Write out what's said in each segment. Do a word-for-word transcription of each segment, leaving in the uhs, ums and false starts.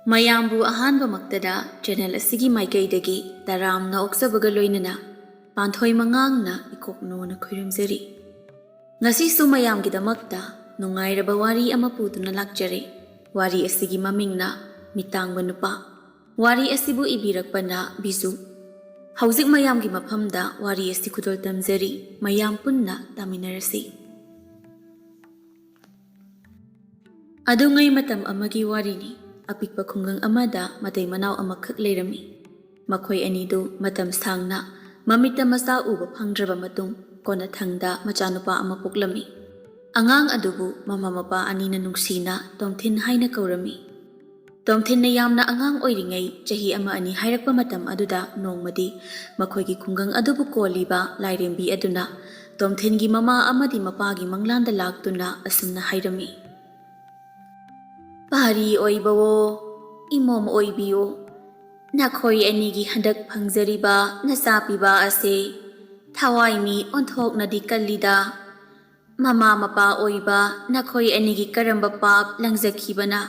ꯃꯌꯥꯝꯕꯨ ꯑꯍꯥꯟꯕꯃꯛꯇꯗ ꯆꯦꯅꯦꯜ ꯑꯁꯤꯒꯤ ꯃꯥꯏꯀꯩꯗꯒꯤ ꯇꯔꯥꯝꯅ ꯑꯣꯛꯆꯕꯒ ꯂꯣꯏꯅꯅ ꯄꯥꯟꯊꯣꯏ ꯃꯉꯥꯡꯅ ꯏꯀꯣꯛꯅꯣꯅ ꯈꯣꯏꯔꯝꯖꯔꯤ꯫ ꯉꯁꯤꯁꯨ ꯃꯌꯥꯝꯒꯤꯗꯃꯛꯇ ꯅꯨꯡꯉꯥꯏꯔꯕ ꯋꯥꯔꯤ ꯑꯃ ꯄꯨꯗꯨꯅ ꯂꯥꯛꯆꯔꯦ꯫ ꯋꯥꯔꯤ ꯑꯁꯤꯒꯤ ꯃꯃꯤꯡꯅ ꯃꯤꯇꯥꯡꯕ ꯅꯨꯄꯥ꯫ ꯋꯥꯔꯤ ꯑꯁꯤꯕꯨ ꯏꯕꯤꯔꯛꯄꯅ ꯕꯤꯖꯨ꯫ ꯍꯧꯖꯤꯛ ꯃꯌꯥꯝꯒꯤ ꯃꯐꯝꯗ ꯋꯥꯔꯤ ꯑꯁꯤ ꯈꯨꯗꯣꯜ ꯇꯝꯖꯔꯤ꯫ ꯃꯌꯥꯝ ꯄꯨꯟꯅ ꯇꯥꯃꯤꯟꯅꯔꯁꯤ꯫ ꯑꯗꯨꯉꯩ ꯃꯇꯝ ꯑꯃꯒꯤ ꯋꯥꯔꯤꯅꯤ꯫ ꯑꯄꯤꯛꯄ ꯈꯨꯡꯒꯪ ꯑꯃꯗ ꯃꯇꯩ ꯃꯅꯥꯎ ꯑꯃꯈꯛ ꯂꯩꯔꯝꯃꯤ꯫ ꯃꯈꯣꯏ ꯑꯅꯤꯗꯨ ꯃꯇꯝ ꯁꯥꯡꯅ ꯃꯃꯤꯠꯇ ꯃꯆꯥ ꯎꯕ ꯐꯪꯗ꯭ꯔꯕ ꯃꯇꯨꯡ, ꯀꯣꯟꯅꯊꯪꯗ ꯃꯆꯥꯅꯨꯄꯥ ꯑꯃ ꯄꯣꯛꯂꯝꯃꯤ꯫ ꯑꯉꯥꯡ ꯑꯗꯨꯕꯨ ꯃꯃꯥ ꯃꯄꯥ ꯑꯅꯤꯅ ꯅꯨꯡꯁꯤꯅ ꯇꯣꯝꯊꯤꯟ ꯍꯥꯏꯅ ꯀꯧꯔꯝꯃꯤ꯫ ꯇꯣꯝꯊꯤꯟꯅ ꯌꯥꯝꯅ ꯑꯉꯥꯡ ꯑꯣꯏꯔꯤꯉꯩ, ꯆꯍꯤ ꯑꯃ ꯑꯅꯤ ꯍꯥꯏꯔꯛꯄ ꯃꯇꯝ ꯑꯗꯨꯗ, ꯅꯣꯡꯃꯗꯤ ꯃꯈꯣꯏꯒꯤ ꯈꯨꯡꯒꯪ ꯑꯗꯨꯕꯨ ꯀꯣꯜꯂꯤꯕ ꯂꯥꯏꯔꯦꯝꯕꯤ ꯑꯗꯨꯅ ꯇꯣꯝꯊꯤꯟꯒꯤ ꯃꯃꯥ ꯑꯃꯗꯤ ꯃꯄꯥꯒꯤ ꯃꯪꯂꯥꯟꯗ ꯂꯥꯛꯇꯨꯅ ꯑꯁꯨꯝꯅ ꯍꯥꯏꯔꯝꯃꯤ, "ꯄꯥꯔꯤ ꯑꯣꯏꯕꯋꯣ, ꯏꯃꯣꯝ ꯑꯣꯏꯕꯤꯌꯣ, ꯅꯈꯣꯏ ꯑꯅꯤꯒꯤ ꯍꯟꯗꯛ ꯐꯪꯖꯔꯤꯕ ꯅꯆꯥ ꯄꯤꯕ ꯑꯁꯦ ꯊꯋꯥꯏ ꯃꯤ ꯑꯣꯟꯊꯣꯛꯅꯗꯤ ꯀꯜꯂꯤꯗ꯫ ꯃꯃꯥ ꯃꯄꯥ ꯑꯣꯏꯕ ꯅꯈꯣꯏ ꯑꯅꯤꯒꯤ ꯀꯔꯝꯕ ꯄꯥꯞ ꯂꯪꯖꯈꯤꯕꯅ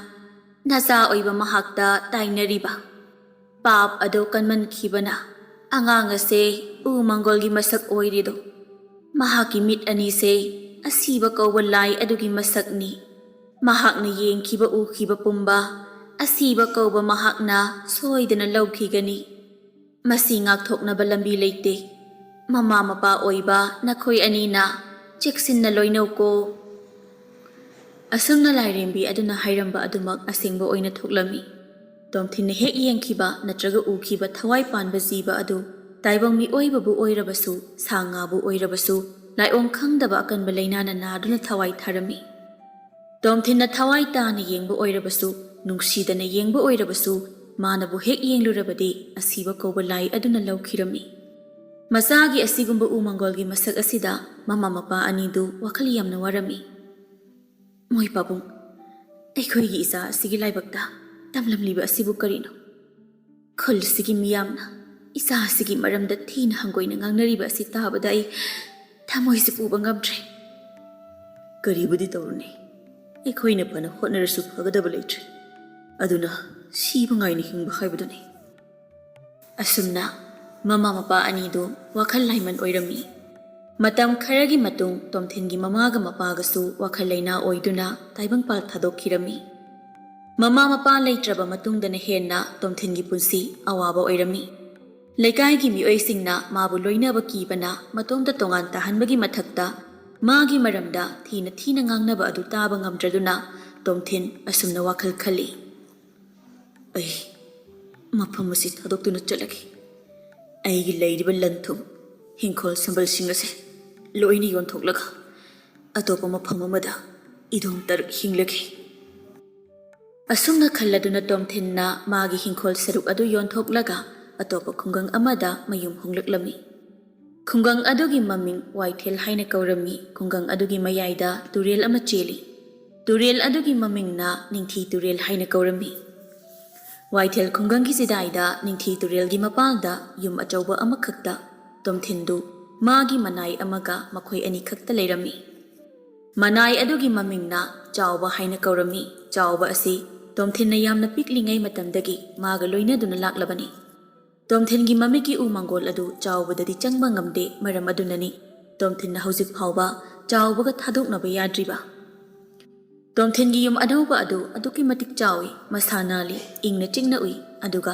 ꯅꯆꯥ ꯑꯣꯏꯕ ꯃꯍꯥꯛꯇ ꯇꯥꯏꯅꯔꯤꯕ? ꯄꯥꯞ ꯑꯗꯨ ꯀꯟꯃꯟꯈꯤꯕꯅ ꯑꯉꯥꯡ ꯑꯁꯦ ꯎ ꯃꯪꯒꯣꯜꯒꯤ ꯃꯁꯛ ꯑꯣꯏꯔꯤꯗꯣ꯫ ꯃꯍꯥꯛꯀꯤ ꯃꯤꯠ ꯑꯅꯤꯁꯦ ꯑꯁꯤꯕ ꯀꯧꯕ ꯂꯥꯏ ꯑꯗꯨꯒꯤ ꯃꯁꯛꯅꯤ꯫ ꯃꯍꯥꯛꯅ ꯌꯦꯡꯈꯤꯕ ꯎꯈꯤꯕ ꯄꯨꯝꯕ ꯑꯁꯤꯕ ꯀꯧꯕ ꯃꯍꯥꯛꯅ ꯁꯣꯏꯗꯅ ꯂꯧꯈꯤꯒꯅꯤ꯫ ꯃꯁꯤ ꯉꯥꯛꯊꯣꯛꯅꯕ ꯂꯝꯕꯤ ꯂꯩꯇꯦ꯫ ꯃꯃꯥ ꯃꯄꯥ ꯑꯣꯏꯕ ꯅꯈꯣꯏ ꯑꯅꯤꯅ ꯆꯦꯛꯁꯤꯟꯅ ꯂꯣꯏꯅꯧꯀꯣ"꯫ ꯑꯁꯨꯝꯅ ꯂꯥꯏꯔꯦꯝꯕꯤ ꯑꯗꯨꯅ ꯍꯥꯏꯔꯝꯕ ꯑꯗꯨꯃꯛ ꯑꯁꯦꯡꯕ ꯑꯣꯏꯅ ꯊꯣꯛꯂꯝꯃꯤ꯫ ꯇꯣꯝꯊꯤꯟꯅ ꯍꯦꯛ ꯌꯦꯡꯈꯤꯕ ꯅꯠꯇ꯭ꯔꯒ ꯎꯈꯤꯕ ꯊꯋꯥꯏ ꯄꯥꯟꯕ ꯖꯤꯕ ꯑꯗꯨ ꯇꯥꯏꯕꯪ ꯃꯤꯑꯣꯏꯕꯕꯨ ꯑꯣꯏꯔꯕꯁꯨ, ꯁꯥ ꯉꯥꯕꯨ ꯑꯣꯏꯔꯕꯁꯨ, ꯂꯥꯏꯑꯣꯡ ꯈꯪꯗꯕ ꯑꯀꯟꯕ ꯂꯥꯏꯅꯥꯅ ꯅꯥꯗꯨꯅ ꯊꯋꯥꯏ ꯊꯥꯔꯝꯃꯤ꯫ ꯇꯣꯝꯊꯤꯟꯅ ꯊꯋꯥꯏ ꯇꯥꯅ ꯌꯦꯡꯕ ꯑꯣꯏꯔꯕꯁꯨ, ꯅꯨꯡꯁꯤꯗꯅ ꯌꯦꯡꯕ ꯑꯣꯏꯔꯕꯁꯨ, ꯃꯥꯅꯕꯨ ꯍꯦꯛ ꯌꯦꯡꯂꯨꯔꯕꯗꯤ ꯑꯁꯤꯕ ꯀꯧꯕ ꯂꯥꯏ ꯑꯗꯨꯅ ꯂꯧꯈꯤꯔꯝꯃꯤ꯫ ꯃꯆꯥꯒꯤ ꯑꯁꯤꯒꯨꯝꯕ ꯎ ꯃꯪꯒꯣꯜꯒꯤ ꯃꯁꯛ ꯑꯁꯤꯗ ꯃꯃꯥ ꯃꯄꯥ ꯑꯅꯤꯗꯨ ꯋꯥꯈꯜ ꯌꯥꯝꯅ ꯋꯥꯔꯝꯃꯤ꯫ "ꯃꯣꯏ ꯄꯥꯕꯨꯡ, ꯑꯩꯈꯣꯏꯒꯤ ꯏꯆꯥ ꯑꯁꯤꯒꯤ ꯂꯥꯏꯕꯛꯇ ꯇꯝꯂꯝꯂꯤꯕ ꯑꯁꯤꯕꯨ ꯀꯔꯤꯅꯣ? ꯈꯨꯜꯁꯤꯒꯤ ꯃꯤꯌꯥꯝꯅ ꯏꯆꯥ ꯑꯁꯤꯒꯤ ꯃꯔꯝꯗ ꯊꯤꯅ ꯍꯪꯒꯣꯏꯅ ꯉꯥꯡꯅꯔꯤꯕ ꯑꯁꯤ ꯇꯥꯕꯗ ꯑꯩ ꯊꯃꯣꯏꯁꯤ ꯄꯨꯕ ꯉꯝꯗ꯭ꯔꯦ꯫ ꯀꯔꯤꯕꯨꯗꯤ ꯇꯧꯔꯨꯅꯤ, ꯑꯩꯈꯣꯏꯅ ꯐꯅ ꯍꯣꯠꯅꯔꯁꯨ ꯐꯒꯗꯕ ꯂꯩꯇ꯭ꯔꯦ꯫ ꯑꯗꯨꯅ ꯁꯤꯕ ꯉꯥꯏꯅ ꯍꯤꯡꯕ ꯍꯥꯏꯕꯗꯨꯅꯤ꯫ ꯑꯁꯨꯝꯅ ꯃꯃꯥ ꯃꯄꯥ ꯑꯅꯤꯗꯨ ꯋꯥꯈꯜ ꯂꯥꯏꯃꯟ ꯑꯣꯏꯔꯝꯃꯤ꯫ ꯃꯇꯝ ꯈꯔꯒꯤ ꯃꯇꯨꯡ ꯇꯣꯝꯊꯤꯟꯒꯤ ꯃꯃꯥꯒ ꯃꯄꯥꯒꯁꯨ ꯋꯥꯈꯜ ꯂꯩꯅꯥ ꯑꯣꯏꯗꯨꯅ ꯇꯥꯏꯕꯪꯄꯥꯜ ꯊꯥꯗꯣꯛꯈꯤꯔꯝꯃꯤ꯫ ꯃꯃꯥ ꯃꯄꯥ ꯂꯩꯇ꯭ꯔꯕ ꯃꯇꯨꯡꯗꯅ ꯍꯦꯟꯅ ꯇꯣꯝꯊꯤꯟꯒꯤ ꯄꯨꯟꯁꯤ ꯑꯋꯥꯕ ꯑꯣꯏꯔꯝꯃꯤ꯫ ꯂꯩꯀꯥꯏꯒꯤ ꯃꯤꯑꯣꯏꯁꯤꯡꯅ ꯃꯥꯕꯨ ꯂꯣꯏꯅꯕ ꯀꯤꯕꯅ ꯃꯇꯣꯝꯇ ꯇꯣꯉꯥꯟ ꯇꯥꯍꯟꯕꯒꯤ ꯃꯊꯛꯇ ꯃꯥꯒꯤ ꯃꯔꯝꯗ ꯊꯤꯅ ꯊꯤꯅ ꯉꯥꯡꯅꯕ ꯑꯗꯨ ꯇꯥꯕ ꯉꯝꯗ꯭ꯔꯗꯨꯅ ꯇꯣꯝꯊꯤꯟ ꯑꯁꯨꯝꯅ ꯋꯥꯈꯜ ꯈꯜꯂꯤ, "ꯑꯩ ꯃꯐꯝ ꯑꯁꯤ ꯊꯥꯗꯣꯛꯇꯨꯅ ꯆꯠꯂꯒꯦ꯫ ꯑꯩꯒꯤ ꯂꯩꯔꯤꯕ ꯂꯟ ꯊꯨꯝ, ꯍꯤꯡꯈꯣꯜ ꯁꯝꯕꯜꯁꯤꯡ ꯑꯁꯦ ꯂꯣꯏꯅ ꯌꯣꯟꯊꯣꯛꯂꯒ ꯑꯇꯣꯞꯄ ꯃꯐꯝ ꯑꯃꯗ ꯏꯗꯣꯝ ꯇꯔꯛ ꯍꯤꯡꯂꯒꯦ"꯫ ꯑꯁꯨꯝꯅ ꯈꯜꯂꯗꯨꯅ ꯇꯣꯝꯊꯤꯟꯅ ꯃꯥꯒꯤ ꯍꯤꯡꯈꯣꯜ ꯁꯔꯨꯛ ꯑꯗꯨ ꯌꯣꯟꯊꯣꯛꯂꯒ ꯑꯇꯣꯞꯄ ꯈꯨꯡꯒꯪ ꯑꯃꯗ ꯃꯌꯨꯝ ꯍꯣꯡꯂꯛꯂꯝꯃꯤ꯫ ꯈꯨꯡꯒꯪ ꯑꯗꯨꯒꯤ ꯃꯃꯤꯡ ꯋꯥꯏꯊꯦꯜ ꯍꯥꯏꯅ ꯀꯧꯔꯝꯃꯤ꯫ ꯈꯨꯡꯒꯪ ꯑꯗꯨꯒꯤ ꯃꯌꯥꯏꯗ ꯇꯨꯔꯦꯜ ꯑꯃ ꯆꯦꯜꯂꯤ꯫ ꯇꯨꯔꯦꯜ ꯑꯗꯨꯒꯤ ꯃꯃꯤꯡꯅ ꯅꯤꯡꯊꯤ ꯇꯨꯔꯦꯜ ꯍꯥꯏꯅ ꯀꯧꯔꯝꯃꯤ꯫ ꯋꯥꯏꯊꯦꯜ ꯈꯨꯡꯒꯪꯒꯤ ꯆꯤꯗꯥꯏꯗ ꯅꯤꯡꯊꯤ ꯇꯨꯔꯦꯜꯒꯤ ꯃꯄꯥꯜꯗ ꯌꯨꯝ ꯑꯆꯧꯕ ꯑꯃꯈꯛꯇ ꯇꯣꯝꯊꯤꯟꯗꯨ ꯃꯥꯒꯤ ꯃꯅꯥꯏ ꯑꯃꯒ ꯃꯈꯣꯏ ꯑꯅꯤꯈꯛꯇ ꯂꯩꯔꯝꯃꯤ꯫ ꯃꯅꯥꯏ ꯑꯗꯨꯒꯤ ꯃꯃꯤꯡꯅ ꯆꯥꯎꯕ ꯍꯥꯏꯅ ꯀꯧꯔꯝꯃꯤ꯫ ꯆꯥꯎꯕ ꯑꯁꯤ ꯇꯣꯝꯊꯤꯟꯅ ꯌꯥꯝꯅ ꯄꯤꯛꯂꯤꯉꯩ ꯃꯇꯝꯗꯒꯤ ꯃꯥꯒ ꯂꯣꯏꯅꯗꯨꯅ ꯂꯥꯛꯂꯕꯅꯤ꯫ ꯇꯣꯝꯊꯤꯟꯒꯤ ꯃꯃꯤꯠꯀꯤ ꯎ ꯃꯪꯒꯣꯜ ꯑꯗꯨ ꯆꯥꯎꯕꯗꯗꯤ ꯆꯪꯕ ꯉꯝꯗꯦ꯫ ꯃꯔꯝ ꯑꯗꯨꯅꯅꯤ ꯇꯣꯝꯊꯤꯟꯅ ꯍꯧꯖꯤꯛ ꯐꯥꯎꯕ ꯆꯥꯎꯕꯒ ꯊꯥꯗꯣꯛꯅꯕ ꯌꯥꯗ꯭ꯔꯤꯕ꯫ ꯇꯣꯝꯊꯤꯟꯒꯤ ꯌꯨꯝ ꯑꯅꯧꯕ ꯑꯗꯨ ꯑꯗꯨꯛꯀꯤ ꯃꯇꯤꯛ ꯆꯥꯎꯏ, ꯃꯁꯥ ꯅꯥꯜꯂꯤ, ꯏꯪꯅ ꯆꯤꯛꯅ ꯎꯏ꯫ ꯑꯗꯨꯒ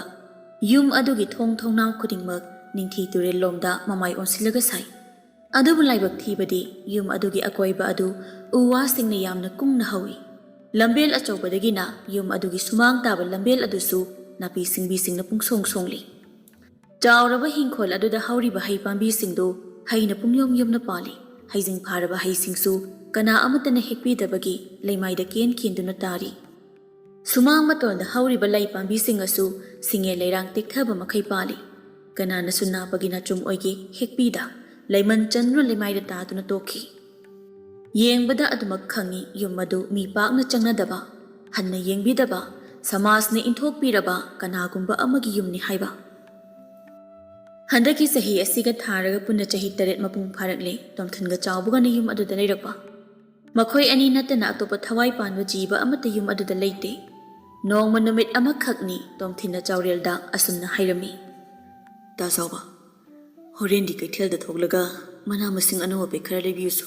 ꯌꯨꯝ ꯑꯗꯨꯒꯤ ꯊꯣꯡ ꯊꯣꯡꯅꯥꯎ ꯈꯨꯗꯤꯡꯃꯛ ꯅꯤꯡꯊꯤ ꯇꯨꯔꯦꯜ ꯂꯣꯝꯗ ꯃꯃꯥꯏ ꯑꯣꯟꯁꯤꯜꯂꯒ ꯁꯥꯏ꯫ ꯑꯗꯨꯕꯨ ꯂꯥꯏꯕꯛ ꯊꯤꯕꯗꯤ ꯌꯨꯝ ꯑꯗꯨꯒꯤ ꯑꯀꯣꯏꯕ ꯑꯗꯨ ꯎ ꯋꯥꯁꯤꯡꯅ ꯌꯥꯝꯅ ꯀꯨꯡꯅ ꯍꯧꯏ꯫ ꯂꯝꯕꯦꯜ ꯑꯆꯧꯕꯗꯒꯤꯅ ꯌꯨꯝ ꯑꯗꯨꯒꯤ ꯁꯨꯃꯥꯡ ꯇꯥꯕ ꯂꯝꯕꯦꯜ ꯑꯗꯨꯁꯨ ꯅꯥꯄꯤ ꯁꯤꯡꯕꯤꯁꯤꯡꯅ ꯄꯨꯡꯁꯣꯡ ꯁꯣꯡꯂꯤ꯫ ꯆꯥꯎꯔꯕ ꯍꯤꯡꯈꯣꯜ ꯑꯗꯨꯗ ꯍꯧꯔꯤꯕ ꯍꯩ ꯄꯥꯝꯕꯤꯁꯤꯡꯗꯨ ꯍꯩꯅ ꯄꯨꯡꯌꯣꯝ ꯌꯣꯝꯅ ꯄꯥꯜꯂꯤ꯫ ꯍꯩꯖꯤꯡ ꯐꯥꯔꯕ ꯍꯩꯁꯤꯡꯁꯨ ꯀꯅꯥ ꯑꯃꯠꯇꯅ ꯍꯦꯛꯄꯤꯗꯕꯒꯤ ꯂꯩꯃꯥꯏꯗ ꯀꯦꯟ ꯀꯦꯟꯗꯨꯅ ꯇꯥꯔꯤ꯫ ꯁꯨꯃꯥꯡ ꯃꯇꯣꯟꯗ ꯍꯧꯔꯤꯕ ꯂꯩ ꯄꯥꯝꯕꯤꯁꯤꯡ ꯑꯁꯨ ꯁꯤꯡꯉꯦ ꯂꯩꯔꯥꯡ ꯇꯦꯛꯊꯕ ꯃꯈꯩ ꯄꯥꯜꯂꯤ꯫ ꯀꯅꯥꯅꯁꯨ ꯅꯥꯄꯒꯤ ꯅꯥꯆꯨꯝ ꯑꯣꯏꯒꯦ ꯍꯦꯛꯄꯤꯗ, ꯂꯩꯃꯟ ꯆꯟꯗꯨꯅ ꯂꯩꯃꯥꯏꯗ ꯇꯥꯗꯨꯅ ꯇꯣꯛꯈꯤ꯫ ꯌꯦꯡꯕꯗ ꯑꯗꯨꯃꯛ ꯈꯪꯏ, ꯌꯨꯝ ꯑꯗꯨ ꯃꯤ ꯄꯥꯛꯅ ꯆꯪꯅꯗꯕ, ꯍꯟꯅ ꯌꯦꯡꯕꯤꯗꯕ, ꯁꯃꯥꯖꯅ ꯏꯟꯊꯣꯛꯄꯤꯔꯕ ꯀꯅꯥꯒꯨꯝꯕ ꯑꯃꯒꯤ ꯌꯨꯝꯅꯤ ꯍꯥꯏꯕ꯫ ꯍꯟꯗꯛꯀꯤ ꯆꯍꯤ ꯑꯁꯤꯒ ꯊꯥꯔꯒ ꯄꯨꯟꯅ ꯆꯍꯤ ꯇꯔꯦꯠ ꯃꯄꯨꯡ ꯐꯥꯔꯛꯂꯦ꯫ ꯇꯣꯝꯊꯤꯟꯒ ꯆꯥꯎꯕꯒꯅ ꯌꯨꯝ ꯑꯗꯨꯗ ꯂꯩꯔꯛꯄ꯫ ꯃꯈꯣꯏ ꯑꯅꯤ ꯅꯠꯇꯅ ꯑꯇꯣꯞꯄ ꯊꯋꯥꯏ ꯄꯥꯟꯕ ꯖꯤꯕ ꯑꯃꯠꯇ ꯌꯨꯝ ꯑꯗꯨꯗ ꯂꯩꯇꯦ꯫ ꯅꯣꯡꯃ ꯅꯨꯃꯤꯠ ꯑꯃꯈꯛꯅꯤ ꯇꯣꯝꯊꯤꯟꯅ ꯆꯥꯎꯔꯦꯜꯗ ꯑꯁꯨꯝꯅ ꯍꯥꯏꯔꯝꯃꯤ, "ꯇꯥ ꯆꯥꯎꯕ, ꯍꯣꯔꯦꯟꯗꯤ ꯀꯩꯊꯦꯜꯗ ꯊꯣꯛꯂꯒ ꯃꯅꯥ ꯃꯁꯤꯡ ꯑꯅꯧ ꯑꯄꯦꯠ ꯈꯔ ꯂꯩꯕꯤꯌꯨꯁꯨ꯫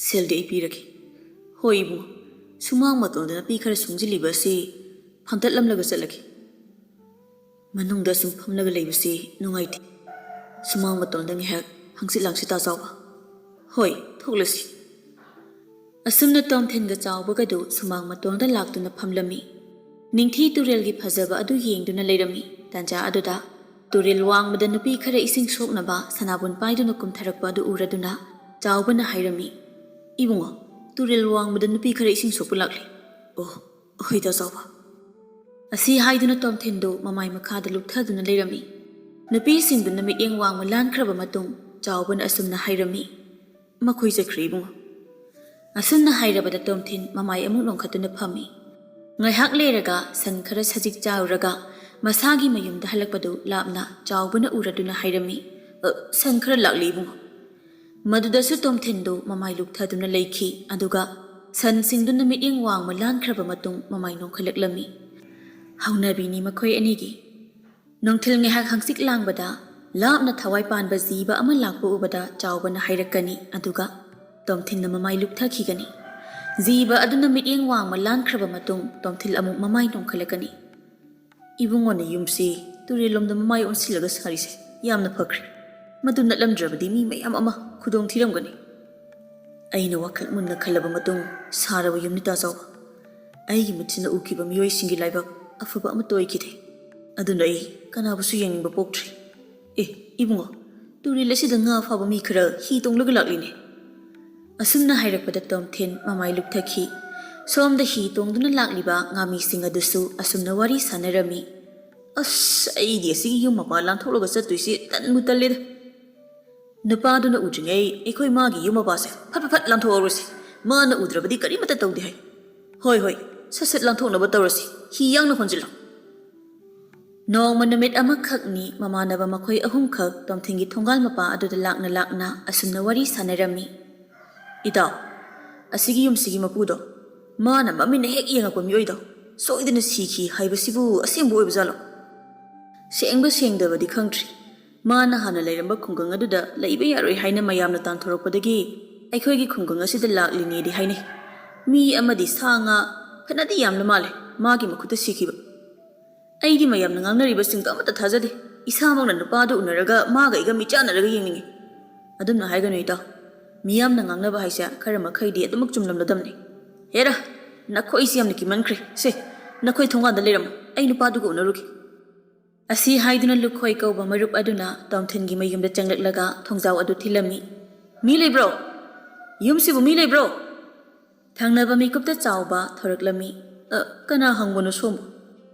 ꯁꯦꯜꯗꯤ ꯑꯩ ꯄꯤꯔꯒꯦ꯫" "ꯍꯣꯏ ꯏꯕꯨꯡꯉꯣ, ꯁꯨꯃꯥꯡ ꯃꯇꯣꯟꯗ ꯅꯥꯄꯤ ꯈꯔ ꯁꯨꯡꯖꯤꯜꯂꯤꯕ ꯑꯁꯤ ꯐꯝꯇꯠꯂꯝꯂꯒ ꯆꯠꯂꯒꯦ꯫ ꯃꯅꯨꯡꯗ ꯁꯨꯝ ꯐꯝꯂꯒ ꯂꯩꯕꯁꯤ ꯅꯨꯡꯉꯥꯏꯇꯦ꯫ ꯁꯨꯃꯥꯡ ꯃꯇꯣꯟꯗ ꯉꯥꯏꯍꯥꯛ ꯍꯪꯆꯤꯠ ꯂꯥꯡꯁꯤ ꯇꯥ ꯆꯥꯎꯕ꯫" "ꯍꯣꯏ, ꯊꯣꯛꯂꯁꯤ꯫" ꯑꯁꯨꯝꯅ ꯇꯣꯝꯊꯤꯟꯒ ꯆꯥꯎꯕꯒꯗꯨ ꯁꯨꯃꯥꯡ ꯃꯇꯣꯟꯗ ꯂꯥꯛꯇꯨꯅ ꯐꯝꯂꯝꯃꯤ꯫ ꯅꯤꯡꯊꯤ ꯇꯨꯔꯦꯜꯒꯤ ꯐꯖꯕ ꯑꯗꯨ ꯌꯦꯡꯗꯨꯅ ꯂꯩꯔꯝꯃꯤ꯫ ꯇꯥꯟꯖꯥ ꯑꯗꯨꯗ ꯇꯨꯔꯦꯜ ꯋꯥꯡꯃꯗ ꯅꯨꯄꯤ ꯈꯔ ꯏꯁꯤꯡ ꯁꯣꯛꯅꯕ ꯁꯅꯥꯕꯨꯟ ꯄꯥꯏꯗꯨꯅ ꯀꯨꯝꯊꯔꯛꯄ ꯑꯗꯨ ꯎꯔꯗꯨꯅ ꯆꯥꯎꯕꯅ ꯍꯥꯏꯔꯝꯃꯤ, "ꯏꯕꯨꯡꯉꯣ, ꯇꯨꯔꯦꯜ ꯋꯥꯡꯃꯗ ꯅꯨꯄꯤ ꯈꯔ ꯏꯁꯤꯡ ꯁꯣꯛꯄ ꯂꯥꯛꯂꯤ꯫" "ꯑꯣ, ꯍꯣꯏ ꯇꯥ ꯆꯥꯎꯕ꯫" ꯑꯁꯤ ꯍꯥꯏꯗꯨꯅ ꯇꯣꯝꯊꯤꯟꯗꯨ ꯃꯃꯥꯏ ꯃꯈꯥꯗ ꯂꯨꯞꯊꯗꯨꯅ ꯂꯩꯔꯝꯃꯤ꯫ ꯅꯨꯄꯤꯁꯤꯡꯗꯨꯅ ꯃꯤꯠꯌꯦꯡ ꯋꯥꯡꯃ ꯂꯥꯟꯈ꯭ꯔꯕ ꯃꯇꯨꯡ ꯆꯥꯎꯕꯅ ꯑꯁꯨꯝꯅ ꯍꯥꯏꯔꯝꯃꯤ, "ꯃꯈꯣꯏ ꯆꯠꯈ꯭ꯔꯦ ꯏꯕꯨꯡꯉꯣ꯫" ꯑꯁꯨꯝꯅ ꯍꯥꯏꯔꯕꯗ ꯇꯣꯝꯊꯤꯟ ꯃꯃꯥꯏ ꯑꯃꯨꯛ ꯅꯣꯟꯈꯠꯇꯨꯅ ꯐꯝꯃꯤ꯫ ꯉꯥꯏꯍꯥꯛ ꯂꯩꯔꯒ ꯁꯟ ꯈꯔ ꯁꯖꯤꯛ ꯆꯥꯔꯨꯔꯒ ꯃꯁꯥꯒꯤ ꯃꯌꯨꯝꯗ ꯍꯜꯂꯛꯄꯗꯨ ꯂꯥꯞꯅ ꯆꯥꯎꯕꯅ ꯎꯔꯗꯨꯅ ꯍꯥꯏꯔꯝꯃꯤ, "ꯑ, ꯁꯟ ꯈꯔ ꯂꯥꯛꯂꯤ ꯏꯕꯨꯡꯉꯣ꯫" ꯃꯗꯨꯗꯁꯨ ꯇꯣꯝꯊꯤꯟꯗꯨ ꯃꯃꯥꯏ ꯂꯨꯞꯊꯗꯨꯅ ꯂꯩꯈꯤ꯫ ꯑꯗꯨꯒ ꯁꯟꯁꯤꯡꯗꯨꯅ ꯃꯤꯠꯌꯦꯡ ꯋꯥꯡꯃ ꯂꯥꯟꯈ꯭ꯔꯕ ꯃꯇꯨꯡ ꯃꯃꯥꯏ ꯅꯣꯟꯈꯠꯂꯛꯂꯝꯃꯤ꯫ ꯍꯧꯅꯕꯤꯅꯤ ꯃꯈꯣꯏ ꯑꯅꯤꯒꯤ꯫ ꯅꯨꯡꯊꯤꯜ ꯉꯥꯏꯍꯥꯛ ꯍꯪꯆꯤꯠ ꯂꯥꯡꯕꯗ ꯂꯥꯞꯅ ꯊꯋꯥꯏ ꯄꯥꯟꯕ ꯖꯤꯕ ꯑꯃ ꯂꯥꯛꯄ ꯎꯕꯗ ꯆꯥꯎꯕꯅ ꯍꯥꯏꯔꯛꯀꯅꯤ, ꯑꯗꯨꯒ ꯇꯣꯝꯊꯤꯟꯅ ꯃꯃꯥꯏ ꯂꯨꯞꯊꯈꯤꯒꯅꯤ꯫ ꯖꯤꯕ ꯑꯗꯨꯅ ꯃꯤꯠꯌꯦꯡ ꯋꯥꯡꯃ ꯂꯥꯟꯈ꯭ꯔꯕ ꯃꯇꯨꯡ ꯇꯣꯝꯊꯤꯜ ꯑꯃꯨꯛ ꯃꯃꯥꯏ ꯅꯣꯟꯈꯠꯂꯛꯀꯅꯤ꯫ "ꯏꯕꯨꯡꯉꯣꯅ ꯌꯨꯝꯁꯤ ꯇꯨꯔꯦꯜꯂꯣꯝꯗ ꯃꯃꯥꯏ ꯑꯣꯟꯁꯤꯜꯂꯒ ꯁꯥꯔꯤꯁꯦ ꯌꯥꯝꯅ ꯐꯈ꯭ꯔꯦ꯫ ꯃꯗꯨ ꯅꯠꯂꯝꯗ꯭ꯔꯕꯗꯤ ꯃꯤ ꯃꯌꯥꯝ ꯑꯃ ꯈꯨꯗꯣꯡ ꯊꯤꯔꯝꯒꯅꯤ꯫" ꯑꯩꯅ ꯋꯥꯈꯜ ꯃꯨꯟꯅ ꯈꯜꯂꯕ ꯃꯇꯨꯡ ꯁꯥꯔꯕ ꯌꯨꯝꯅꯤ ꯇꯥ ꯆꯥꯎꯕ꯫ ꯑꯩꯒꯤ ꯃꯤꯠꯁꯤꯅ ꯎꯈꯤꯕ ꯃꯤꯑꯣꯏꯁꯤꯡꯒꯤ ꯂꯥꯏꯕꯛ ꯑꯐꯕ ꯑꯃꯠꯇ ꯑꯣꯏꯈꯤꯗꯦ꯫ ꯑꯗꯨꯅ ꯑꯩ ꯀꯅꯥꯕꯨꯁꯨ ꯌꯦꯡꯅꯤꯡꯕ ꯄꯣꯛꯇ꯭ꯔꯤ꯫ "ꯑꯦ, ꯏꯕꯨꯡꯉꯣ, ꯇꯨꯔꯦꯜ ꯑꯁꯤꯗ ꯉꯥ ꯐꯥꯕ ꯃꯤ ꯈꯔ ꯍꯤ ꯇꯣꯡꯂꯒ ꯂꯥꯛꯂꯤꯅꯦ꯫" ꯑꯁꯨꯝꯅ ꯍꯥꯏꯔꯛꯄꯗ ꯇꯣꯝꯊꯤꯟ ꯃꯃꯥꯏ ꯂꯨꯞꯊꯈꯤ꯫ ꯁꯣꯝꯗ ꯍꯤ ꯇꯣꯡꯗꯨꯅ ꯂꯥꯛꯂꯤꯕ ꯉꯥꯃꯤꯁꯤꯡ ꯑꯗꯨꯁꯨ ꯑꯁꯨꯝꯅ ꯋꯥꯔꯤ ꯁꯥꯟꯅꯔꯝꯃꯤ꯫ "ꯑꯁ, ꯑꯩꯗꯤ ꯑꯁꯤꯒꯤ ꯌꯨꯝ ꯃꯄꯥ ꯂꯥꯟꯊꯣꯛꯂꯒ ꯆꯠꯇꯣꯏꯁꯤ ꯇꯟꯕꯨ ꯇꯜꯂꯦꯗ꯫ ꯅꯨꯄꯥꯗꯨꯅ ꯎꯗ꯭ꯔꯤꯉꯩ ꯑꯩꯈꯣꯏ ꯃꯥꯒꯤ ꯌꯨꯝ ꯃꯄꯥꯁꯦ ꯐꯠ ꯐꯠ ꯐꯠ ꯂꯥꯟꯊꯣꯛꯍꯧꯔꯁꯤ꯫ ꯃꯥꯅ ꯎꯗ꯭ꯔꯕꯗꯤ ꯀꯔꯤꯃꯠꯇ ꯇꯧꯗꯦ ꯍꯥꯏ꯫ ꯍꯣꯏ, ꯍꯣꯏ, ꯁꯠ ꯁꯠ ꯂꯥꯟꯊꯣꯛꯅꯕ ꯇꯧꯔꯁꯤ꯫ ꯍꯤ ꯌꯥꯡꯅ ꯍꯣꯟꯖꯤꯜꯂꯣ꯫" ꯅꯣꯡꯃ ꯅꯨꯃꯤꯠ ꯑꯃꯈꯛꯅꯤ ꯃꯃꯥꯟꯅꯕ ꯃꯈꯣꯏ ꯑꯍꯨꯝꯈꯛ ꯇꯣꯝꯊꯤꯟꯒꯤ ꯊꯣꯡꯒꯥꯜ ꯃꯄꯥ ꯑꯗꯨꯗ ꯂꯥꯛꯅ ꯂꯥꯛꯅ ꯑꯁꯨꯝꯅ ꯋꯥꯔꯤ ꯁꯥꯟꯅꯔꯝꯃꯤ꯫ "ꯏꯇꯥꯎ, ꯑꯁꯤꯒꯤ ꯌꯨꯝꯁꯤꯒꯤ ꯃꯄꯨꯗꯣ, ꯃꯥꯅ ꯃꯃꯤꯠꯅ ꯍꯦꯛ ꯌꯦꯡꯉꯛꯄ ꯃꯤꯑꯣꯏꯗꯣ, ꯁꯣꯏꯗꯅ ꯁꯤꯈꯤ ꯍꯥꯏꯕꯁꯤꯕꯨ ꯑꯁꯦꯡꯕ ꯑꯣꯏꯕꯖꯥꯠꯂꯣ? ꯁꯦꯡꯕ ꯁꯦꯡꯗꯕꯗꯤ ꯈꯪꯗ꯭ꯔꯤ꯫ ꯃꯥꯅ ꯍꯥꯟꯅ ꯂꯩꯔꯝꯕ ꯈꯨꯡꯒꯪ ꯑꯗꯨꯗ ꯂꯩꯕ ꯌꯥꯔꯣꯏ ꯍꯥꯏꯅ ꯃꯌꯥꯝꯅ ꯇꯥꯟꯊꯣꯔꯛꯄꯗꯒꯤ ꯑꯩꯈꯣꯏꯒꯤ ꯈꯨꯡꯒꯪ ꯑꯁꯤꯗ ꯂꯥꯛꯂꯤꯅꯦꯗꯤ ꯍꯥꯏꯅꯩ꯫ ꯃꯤ ꯑꯃꯗꯤ ꯁꯥ ꯉꯥ ꯐꯅꯗꯤ ꯌꯥꯝꯅ ꯃꯥꯜꯂꯦ ꯃꯥꯒꯤ ꯃꯈꯨꯠꯇ ꯁꯤꯈꯤꯕ꯫ ꯑꯩꯗꯤ ꯃꯌꯥꯝꯅ ꯉꯥꯡꯅꯔꯤꯕꯁꯤꯡꯗꯣ ꯑꯃꯠꯇ ꯊꯥꯖꯗꯦ꯫ ꯏꯁꯥꯃꯛꯅ ꯅꯨꯄꯥꯗꯨ ꯎꯅꯔꯒ ꯃꯥꯒ ꯑꯩꯒ ꯃꯤꯠꯆꯥꯟꯅꯔꯒ ꯌꯦꯡꯅꯤꯡꯉꯤ꯫ ꯑꯗꯨꯝꯅ ꯍꯥꯏꯒꯅꯨ ꯏꯇꯥꯎ꯫ ꯃꯤꯌꯥꯝꯅ ꯉꯥꯡꯅꯕ ꯍꯥꯏꯁꯦ ꯈꯔ ꯃꯈꯩꯗꯤ ꯑꯗꯨꯃꯛ ꯆꯨꯝꯂꯝꯂꯗꯝꯅꯤ꯫ ꯍꯦꯔꯥ, ꯅꯈꯣꯏꯁꯤ ꯌꯥꯝꯅ ꯀꯤꯃꯟꯈ꯭ꯔꯦ꯫ ꯁꯦ, ꯅꯈꯣꯏ ꯊꯣꯡꯒꯥꯟꯗ ꯂꯩꯔꯝꯃꯨ꯫ ꯑꯩ ꯅꯨꯄꯥꯗꯨꯒ ꯎꯅꯔꯨꯒꯦ꯫ ꯑꯁꯤ ꯍꯥꯏꯗꯨꯅ ꯂꯨꯈꯣꯏ ꯀꯧꯕ ꯃꯔꯨꯞ ꯑꯗꯨꯅ ꯇꯣꯝꯊꯤꯟꯒꯤ ꯃꯌꯨꯝꯗ ꯆꯪꯂꯛꯂꯒ ꯊꯣꯡꯖꯥꯎ ꯑꯗꯨ ꯊꯤꯜꯂꯝꯃꯤ꯫ "ꯃꯤ ꯂꯩꯕ꯭ꯔꯣ? ꯌꯨꯝꯁꯤꯕꯨ ꯃꯤ ꯂꯩꯕ꯭ꯔꯣ?" ꯊꯪꯅꯕ ꯃꯤꯀꯨꯞꯇ ꯆꯥꯎꯕ ꯊꯣꯔꯛꯂꯝꯃꯤ꯫ "ꯑ, ꯀꯅꯥ ꯍꯪꯕꯅꯣ ꯁꯣꯝꯕꯨ?"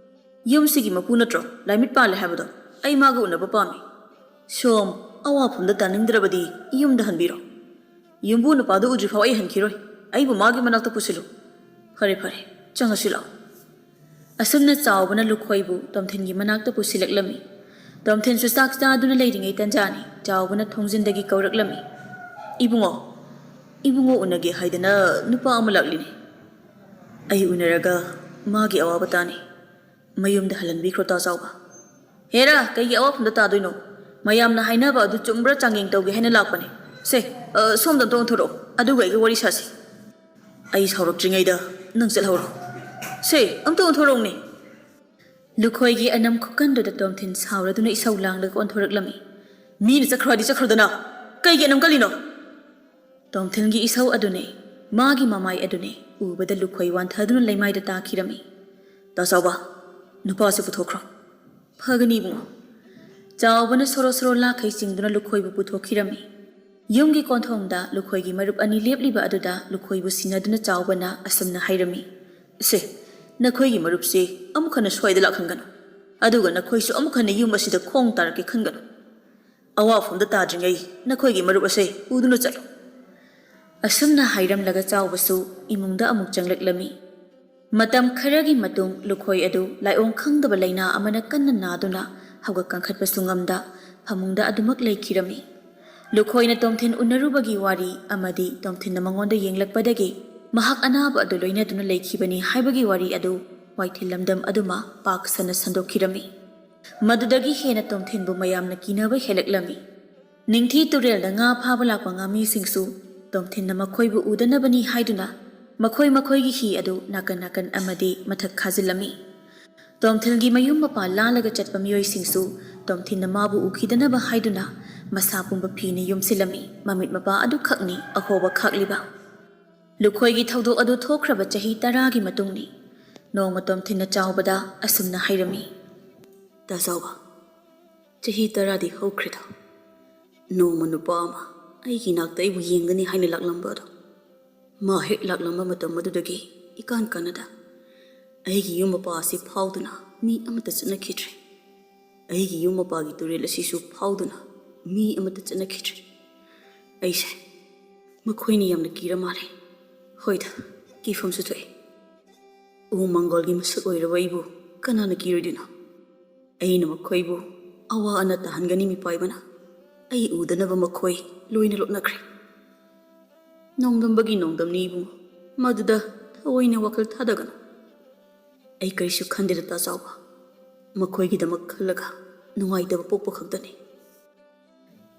"ꯌꯨꯝꯁꯤꯒꯤ ꯃꯄꯨ ꯅꯠꯇ꯭ꯔꯣ ꯂꯥꯏꯃꯤꯠ ꯄꯥꯜꯂꯦ ꯍꯥꯏꯕꯗꯣ? ꯑꯩ ꯃꯥꯒ ꯎꯅꯕ ꯄꯥꯝꯃꯤ꯫" "ꯁꯣꯝ, ꯑꯋꯥꯐꯝꯗ ꯇꯥꯅꯤꯡꯗ꯭ꯔꯕꯗꯤ ꯌꯨꯝꯗ ꯍꯟꯕꯤꯔꯣ꯫ ꯌꯨꯝꯕꯨ ꯅꯨꯄꯥꯗꯨ ꯎꯗ꯭ꯔꯤꯐꯥꯎ ꯑꯩ ꯍꯟꯈꯤꯔꯣꯏ꯫ ꯑꯩꯕꯨ ꯃꯥꯒꯤ ꯃꯅꯥꯛꯇ ꯄꯨꯁꯤꯜꯂꯨ꯫" "ꯐꯔꯦ, ꯐꯔꯦ, ꯆꯪꯉꯁꯤ ꯂꯥꯛꯑꯣ꯫" ꯑꯁꯨꯝꯅ ꯆꯥꯎꯕꯅ ꯂꯨꯈꯣꯏꯕꯨ ꯇꯣꯝꯊꯤꯟꯒꯤ ꯃꯅꯥꯛꯇ ꯄꯨꯁꯤꯜꯂꯛꯂꯝꯃꯤ꯫ ꯇꯣꯝꯊꯤꯟꯁꯨ ꯆꯥꯛ ꯆꯥꯗꯨꯅ ꯂꯩꯔꯤꯉꯩ ꯇꯟꯖꯥꯅꯤ꯫ ꯆꯥꯎꯕꯅ ꯊꯣꯡꯖꯤꯟꯗꯒꯤ ꯀꯧꯔꯛꯂꯝꯃꯤ꯫ "ꯏꯕꯨꯡꯉꯣ, ꯏꯕꯨꯡꯉꯣ ꯎꯅꯒꯦ ꯍꯥꯏꯗꯅ ꯅꯨꯄꯥ ꯑꯃ ꯂꯥꯛꯂꯤꯅꯦ꯫ ꯑꯩ ꯎꯅꯔꯒ ꯃꯥꯒꯤ ꯑꯋꯥꯕ ꯇꯥꯅꯤ꯫ ꯃꯌꯨꯝꯗ ꯍꯜꯍꯟꯕꯤꯈ꯭ꯔꯣ ꯇꯥ ꯆꯥꯎꯕ꯫" "ꯍꯦꯔꯥ, ꯀꯩꯒꯤ ꯑꯋꯥꯐꯝꯗ ꯇꯥꯗꯣꯏꯅꯣ? ꯃꯌꯥꯝꯅ ꯍꯥꯏꯅꯕ ꯑꯗꯨ ꯆꯨꯝꯕ꯭ꯔꯥ ꯆꯥꯡꯌꯦꯡ ꯇꯧꯒꯦ ꯍꯥꯏꯅ ꯂꯥꯛꯄꯅꯦ꯫ ꯁꯦ, ꯑ, ꯁꯣꯝꯗ ꯑꯝꯇ ꯑꯣꯟꯊꯣꯔꯛꯑꯣ, ꯑꯗꯨꯒ ꯑꯩꯒ ꯋꯥꯔꯤ ꯁꯥꯁꯤ꯫" "ꯑꯩ ꯁꯥꯎꯔꯛꯇ꯭ꯔꯤꯉꯩꯗ ꯅꯪ ꯆꯠꯍꯧꯔꯣ꯫ ꯁꯦ, ꯑꯝꯇ ꯑꯣꯟꯊꯣꯔꯛꯎꯅꯦ꯫" ꯂꯨꯈꯣꯏꯒꯤ ꯑꯅꯝ ꯈꯨꯀꯟꯗꯨꯗ ꯇꯣꯝꯊꯤꯟ ꯁꯥꯎꯔꯗꯨꯅ ꯏꯁꯧ ꯂꯥꯡꯂꯒ ꯑꯣꯟꯊꯣꯔꯛꯂꯝꯃꯤ꯫ "ꯃꯤꯅ ꯆꯠꯈ꯭ꯔꯣ ꯍꯥꯏꯗꯤ ꯆꯠꯈ꯭ꯔꯣꯗꯅ, ꯀꯩꯒꯤ ꯑꯅꯝ ꯀꯜꯂꯤꯅꯣ?" ꯇꯣꯝꯊꯤꯟꯒꯤ ꯏꯁꯧ ꯑꯗꯨꯅꯦ, ꯃꯥꯒꯤ ꯃꯃꯥꯏ ꯑꯗꯨꯅꯦ ꯎꯕꯗ ꯂꯨꯈꯣꯏ ꯋꯥꯟꯊꯗꯨꯅ ꯂꯩꯃꯥꯏꯗ ꯇꯥꯈꯤꯔꯝꯃꯤ꯫ "ꯇꯥ ꯆꯥꯎꯕ, ꯅꯨꯄꯥꯁꯤ ꯄꯨꯊꯣꯛꯈ꯭ꯔꯣ꯫" "ꯐꯒꯅꯤ ꯏꯕꯨꯡꯉꯣ꯫" ꯆꯥꯎꯕꯅ ꯁꯣꯔꯣ ꯁꯣꯔꯣ ꯂꯥꯈꯩ ꯆꯤꯡꯗꯨꯅ ꯂꯨꯈꯣꯏꯕꯨ ꯄꯨꯊꯣꯛꯈꯤꯔꯝꯃꯤ꯫ ꯌꯨꯝꯒꯤ ꯀꯣꯟꯊꯣꯡꯗ ꯂꯨꯈꯣꯏꯒꯤ ꯃꯔꯨꯞ ꯑꯅꯤ ꯂꯦꯞꯂꯤꯕ ꯑꯗꯨꯗ ꯂꯨꯈꯣꯏꯕꯨ ꯁꯤꯟꯅꯗꯨꯅ ꯆꯥꯎꯕꯅ ꯑꯁꯨꯝꯅ ꯍꯥꯏꯔꯝꯃꯤ, "ꯁꯦ, ꯅꯈꯣꯏꯒꯤ ꯃꯔꯨꯞꯁꯦ ꯑꯃꯨꯛ ꯍꯟꯅ ꯁ꯭ꯋꯥꯏꯗ ꯂꯥꯛꯍꯟꯒꯅꯨ꯫ ꯑꯗꯨꯒ ꯅꯈꯣꯏꯁꯨ ꯑꯃꯨꯛ ꯍꯟꯅ ꯌꯨꯝ ꯑꯁꯤꯗ ꯈꯣꯡ ꯇꯥꯔꯛꯀꯦ ꯈꯟꯒꯅꯨ꯫ ꯑꯋꯥꯐꯝꯗ ꯇꯥꯗ꯭ꯔꯤꯉꯩ ꯅꯈꯣꯏꯒꯤ ꯃꯔꯨꯞ ꯑꯁꯦ ꯎꯗꯨꯅ ꯆꯠꯂꯨ꯫" ꯑꯁꯨꯝꯅ ꯍꯥꯏꯔꯝꯂꯒ ꯆꯥꯎꯕꯁꯨ ꯏꯃꯨꯡꯗ ꯑꯃꯨꯛ ꯆꯪꯂꯛꯂꯝꯃꯤ꯫ ꯃꯇꯝ ꯈꯔꯒꯤ ꯃꯇꯨꯡ ꯂꯨꯈꯣꯏ ꯑꯗꯨ ꯂꯥꯏꯑꯣꯡ ꯈꯪꯗꯕ ꯂꯥꯏꯅꯥ ꯑꯃꯅ ꯀꯟꯅ ꯅꯥꯗꯨꯅ ꯍꯧꯒꯠ ꯀꯥꯡꯈꯠꯄꯁꯨ ꯉꯝꯗ ꯐꯃꯨꯡꯗ ꯑꯗꯨꯃꯛ ꯂꯩꯈꯤꯔꯝꯃꯤ꯫ ꯂꯨꯈꯣꯏꯅ ꯇꯣꯝꯊꯤꯟ ꯎꯅꯔꯨꯕꯒꯤ ꯋꯥꯔꯤ ꯑꯃꯗꯤ ꯇꯣꯝꯊꯤꯟꯅ ꯃꯉꯣꯟꯗ ꯌꯦꯡꯂꯛꯄꯗꯒꯤ ꯃꯍꯥꯛ ꯑꯅꯥꯕ ꯑꯗꯨ ꯂꯣꯏꯅꯗꯨꯅ ꯂꯩꯈꯤꯕꯅꯤ ꯍꯥꯏꯕꯒꯤ ꯋꯥꯔꯤ ꯑꯗꯨ ꯋꯥꯏꯊꯤꯜ ꯂꯝꯗꯝ ꯑꯗꯨꯃ ꯄꯥꯛ ꯁꯟꯅ ꯁꯟꯗꯣꯛꯈꯤꯔꯝꯃꯤ꯫ ꯃꯗꯨꯗꯒꯤ ꯍꯦꯟꯅ ꯇꯣꯝꯊꯤꯟꯕꯨ ꯃꯌꯥꯝꯅ ꯀꯤꯅꯕ ꯍꯦꯜꯂꯛꯂꯝꯃꯤ꯫ ꯅꯤꯡꯊꯤ ꯇꯨꯔꯦꯜꯗ ꯉꯥ ꯐꯥꯕ ꯂꯥꯛꯄ ꯉꯥꯃꯤꯁꯤꯡꯁꯨ ꯇꯣꯝꯊꯤꯟꯅ ꯃꯈꯣꯏꯕꯨ ꯎꯗꯅꯕꯅꯤ ꯍꯥꯏꯗꯨꯅ ꯃꯈꯣꯏ ꯃꯈꯣꯏꯒꯤ ꯍꯤ ꯑꯗꯨ ꯅꯥꯀꯟ ꯅꯥꯀꯟ ꯑꯃꯗꯤ ꯃꯊꯛ ꯈꯥꯖꯤꯜꯂꯝꯃꯤ꯫ ꯇꯣꯝꯊꯤꯟꯒꯤ ꯃꯌꯨꯝ ꯃꯄꯥ ꯂꯥꯜꯂꯒ ꯆꯠꯄ ꯃꯤꯑꯣꯏꯁꯤꯡꯁꯨ ꯇꯣꯝꯊꯤꯟꯅ ꯃꯥꯕꯨ ꯎꯈꯤꯗꯅꯕ ꯍꯥꯏꯗꯨꯅ ꯃꯁꯥ ꯄꯨꯝꯕ ꯐꯤꯅ ꯌꯣꯝꯁꯤꯜꯂꯝꯃꯤ꯫ ꯃꯃꯤꯠ ꯃꯄꯥ ꯑꯗꯨꯈꯛꯅꯤ ꯑꯍꯣꯕ ꯈꯥꯛꯂꯤꯕ꯫ ꯂꯨꯈꯣꯏꯒꯤ ꯊꯧꯗꯣꯛ ꯑꯗꯨ ꯊꯣꯛꯈ꯭ꯔꯕ ꯆꯍꯤ ꯇꯔꯥꯒꯤ ꯃꯇꯨꯡꯅꯤ꯫ ꯅꯣꯡꯃ ꯇꯣꯝꯊꯤꯟꯅ ꯆꯥꯎꯕꯗ ꯑꯁꯨꯝꯅ ꯍꯥꯏꯔꯝꯃꯤ, "ꯇꯥ ꯆꯥꯎꯕ, ꯆꯍꯤ ꯇꯔꯥꯗꯤ ꯍꯧꯈ꯭ꯔꯦꯗ꯫ ꯅꯣꯡꯃ ꯅꯨꯄꯥ ꯑꯃ ꯑꯩꯒꯤ ꯏꯅꯥꯛꯇ ꯑꯩꯕꯨ ꯌꯦꯡꯒꯅꯤ ꯍꯥꯏꯅ ꯂꯥꯛꯂꯝꯕ ꯑꯗꯣ, ꯃꯥ ꯍꯦꯛ ꯂꯥꯛꯂꯝꯕ ꯃꯇꯝ ꯑꯗꯨꯗꯒꯤ ꯏꯀꯥꯟ ꯀꯥꯟꯅꯗ ꯑꯩꯒꯤ ꯌꯨꯝ ꯃꯄꯥ ꯑꯁꯤ ꯐꯥꯎꯗꯨꯅ ꯃꯤ ꯑꯃꯠꯇ ꯆꯠꯅꯈꯤꯗ꯭ꯔꯦ꯫ ꯑꯩꯒꯤ ꯌꯨꯝ ꯃꯄꯥꯒꯤ ꯇꯨꯔꯦꯜ ꯑꯁꯤꯁꯨ ꯐꯥꯎꯗꯨꯅ ꯃꯤ ꯑꯃꯠꯇ ꯆꯠꯅꯈꯤꯗ꯭ꯔꯦ꯫ ꯑꯩꯁꯦ ꯃꯈꯣꯏꯅ ꯌꯥꯝꯅ ꯀꯤꯔ ꯃꯥꯜꯂꯦ꯫ ꯍꯣꯏꯗ, ꯀꯤꯐꯝꯁꯨ ꯊꯣꯛꯑꯦ꯫ ꯎ ꯃꯪꯒꯣꯜꯒꯤ ꯃꯁꯛ ꯑꯣꯏꯔꯕ ꯑꯩꯕꯨ ꯀꯅꯥꯅ ꯀꯤꯔꯣꯏꯗꯣꯏꯅꯣ? ꯑꯩꯅ ꯃꯈꯣꯏꯕꯨ ꯑꯋꯥ ꯑꯅꯥ ꯇꯥꯍꯟꯒꯅꯤ ꯃꯤꯄꯥꯏꯕꯅ꯫ ꯑꯩ ꯎꯗꯅꯕ ꯃꯈꯣꯏ ꯂꯣꯏꯅ ꯂꯣꯠꯅꯈ꯭ꯔꯦ꯫ ꯅꯣꯡꯗꯝꯕꯒꯤ ꯅꯣꯡꯗꯝꯅꯤ ꯏꯕꯨꯡꯉꯣ, ꯃꯗꯨꯗ ꯊꯑꯣꯏꯅ ꯋꯥꯈꯜ ꯊꯥꯗꯒꯅꯨ꯫ ꯑꯩ ꯀꯔꯤꯁꯨ ꯈꯟꯗꯦꯗ ꯇꯥ ꯆꯥꯎꯕ, ꯃꯈꯣꯏꯒꯤꯗꯃꯛ ꯈꯜꯂꯒ ꯅꯨꯡꯉꯥꯏꯇꯕ ꯄꯣꯛꯄ ꯈꯛꯇꯅꯤ꯫"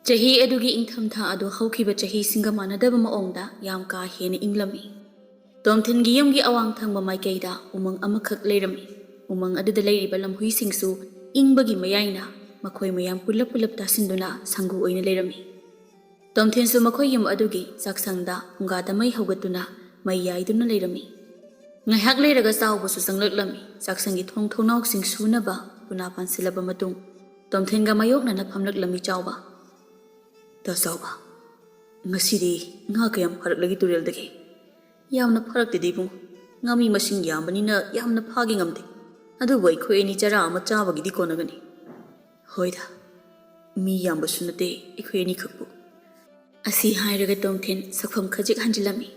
ꯆꯍꯤ ꯑꯗꯨꯒꯤ ꯏꯪꯊꯝꯊꯥ ꯑꯗꯨ ꯍꯧꯈꯤꯕ ꯆꯍꯤꯁꯤꯡꯒ ꯃꯥꯟꯅꯗꯕ ꯃꯑꯣꯡꯗ ꯌꯥꯝ ꯀꯥ ꯍꯦꯟꯅ ꯏꯪꯂꯝꯃꯤ꯫ ꯇꯣꯝꯊꯤꯟꯒꯤ ꯌꯨꯝꯒꯤ ꯑꯋꯥꯡ ꯊꯪꯕ ꯃꯥꯏꯀꯩꯗ ꯎꯃꯪ ꯑꯃꯈꯛ ꯂꯩꯔꯝꯃꯤ꯫ ꯎꯃꯪ ꯑꯗꯨꯗ ꯂꯩꯔꯤꯕ ꯂꯝꯍꯨꯏꯁꯤꯡꯁꯨ ꯏꯪꯕꯒꯤ ꯃꯌꯥꯏꯅ ꯃꯈꯣꯏ ꯃꯌꯥꯝ ꯄꯨꯂꯞ ꯄꯨꯂꯞ ꯇꯥꯁꯤꯟꯗꯨꯅ ꯁꯪꯒꯨ ꯑꯣꯏꯅ ꯂꯩꯔꯝꯃꯤ꯫ ꯇꯣꯝꯊꯤꯟꯁꯨ ꯃꯈꯣꯏ ꯌꯨꯝ ꯑꯗꯨꯒꯤ ꯆꯥꯛꯁꯪꯗ ꯐꯨꯡꯒꯥꯗ ꯃꯩ ꯍꯧꯒꯠꯇꯨꯅ ꯃꯩ ꯌꯥꯏꯗꯨꯅ ꯂꯩꯔꯝꯃꯤ꯫ ꯉꯥꯏꯍꯥꯛ ꯂꯩꯔꯒ ꯆꯥꯎꯕꯁꯨ ꯆꯪꯂꯛꯂꯝꯃꯤ꯫ ꯆꯥꯛꯁꯪꯒꯤ ꯊꯣꯡ ꯊꯣꯡꯅꯥꯎꯁꯤꯡ ꯁꯨꯅꯕ ꯄꯨꯅꯥ ꯄꯥꯟꯁꯤꯜꯂꯕ ꯃꯇꯨꯡ ꯇꯣꯝꯊꯤꯟꯒ ꯃꯥꯌꯣꯛꯅꯅ ꯐꯝꯂꯛꯂꯝꯃꯤ ꯆꯥꯎꯕ꯫ "ꯇꯥ ꯆꯥꯎꯕ, ꯉꯁꯤꯗꯤ ꯉꯥ ꯀꯌꯥꯝ ꯐꯥꯔꯛꯂꯒꯦ ꯇꯨꯔꯦꯜꯗꯒꯤ?" "ꯌꯥꯝꯅ ꯐꯥꯔꯛꯇꯦꯗ ꯏꯕꯨꯡꯉꯣ, ꯉꯥꯃꯤ ꯃꯁꯤꯡ ꯌꯥꯝꯕꯅꯤꯅ ꯌꯥꯝꯅ ꯐꯥꯒꯦ ꯉꯝꯗꯦ꯫ ꯑꯗꯨꯕꯨ ꯑꯩꯈꯣꯏ ꯑꯅꯤ ꯆꯔꯥ ꯑꯃ ꯆꯥꯕꯒꯤꯗꯤ ꯀꯣꯟꯅꯒꯅꯤ꯫" "ꯍꯣꯏꯗ, ꯃꯤ ꯌꯥꯝꯕꯁꯨ ꯅꯠꯇꯦ ꯑꯩꯈꯣꯏ ꯑꯅꯤꯈꯛꯄꯨ꯫" ꯑꯁꯤ ꯍꯥꯏꯔꯒ ꯇꯣꯝꯊꯤꯟ ꯁꯛꯐꯝ ꯈꯖꯤꯛ ꯍꯟꯖꯤꯜꯂꯝꯃꯤ꯫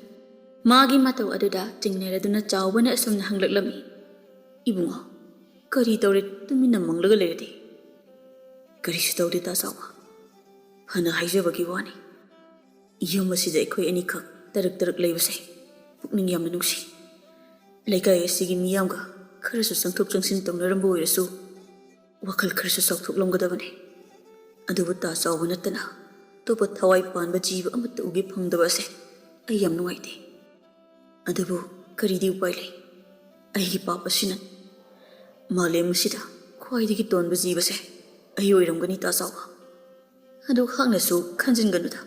ꯃꯥꯒꯤ ꯃꯇꯧ ꯑꯗꯨꯗ ꯆꯤꯡꯅꯔꯗꯨꯅ ꯆꯥꯎꯕꯅ ꯑꯁꯨꯝꯅ ꯍꯪꯂꯛꯂꯝꯃꯤ, "ꯏꯕꯨꯡꯉꯣ, ꯀꯔꯤ ꯇꯧꯔꯦ ꯇꯨꯃꯤꯟꯅ ꯃꯪꯂꯒ ꯂꯩꯔꯗꯤ?" "ꯀꯔꯤꯁꯨ ꯇꯧꯗꯦ ꯇꯥ ꯆꯥꯎꯕ꯫ ꯐꯅ ꯍꯥꯏꯖꯕꯒꯤ ꯋꯥꯅꯤ꯫ ꯌꯨꯝ ꯑꯁꯤꯗ ꯑꯩꯈꯣꯏ ꯑꯅꯤꯈꯛ ꯇꯔꯛ ꯇꯔꯛ ꯂꯩꯕꯁꯦ ꯄꯨꯛꯅꯤꯡ ꯌꯥꯝꯅ ꯅꯨꯡꯁꯤ꯫ ꯂꯩꯀꯥꯏ ꯑꯁꯤꯒꯤ ꯃꯤꯌꯥꯝꯒ ꯈꯔꯁꯨ ꯆꯪꯊꯣꯛ ꯆꯪꯁꯤꯟ ꯇꯧꯅꯔꯝꯕ ꯑꯣꯏꯔꯁꯨ ꯋꯥꯈꯜ ꯈꯔꯁꯨ ꯆꯥꯎꯊꯣꯛꯂꯝꯒꯗꯕꯅꯤ꯫ ꯑꯗꯨꯕꯨ ꯇꯥ ꯆꯥꯎꯕ ꯅꯠꯇꯅ ꯑꯇꯣꯞꯄ ꯊꯋꯥꯏ ꯄꯥꯟꯕ ꯖꯤꯕ ꯑꯃꯠꯇ ꯎꯒꯦ ꯐꯪꯗꯕ ꯑꯁꯦ ꯑꯩ ꯌꯥꯝ ꯅꯨꯡꯉꯥꯏꯇꯦ꯫ ꯑꯗꯨꯕꯨ ꯀꯔꯤꯗꯤ ꯎꯄꯥꯏ ꯂꯩ? ꯑꯩꯒꯤ ꯄꯥꯞ ꯑꯁꯤꯅ ꯃꯥꯂꯦꯝ ꯑꯁꯤꯗ ꯈ꯭ꯋꯥꯏꯗꯒꯤ ꯇꯣꯟꯕ ꯖꯤꯕꯁꯦ ꯑꯩ ꯑꯣꯏꯔꯝꯒꯅꯤ ꯇꯥ ꯆꯥꯎꯕ꯫ ꯑꯗꯨ ꯍꯥꯛꯅꯁꯨ ꯈꯟꯖꯤꯟꯒꯅꯨꯗ꯫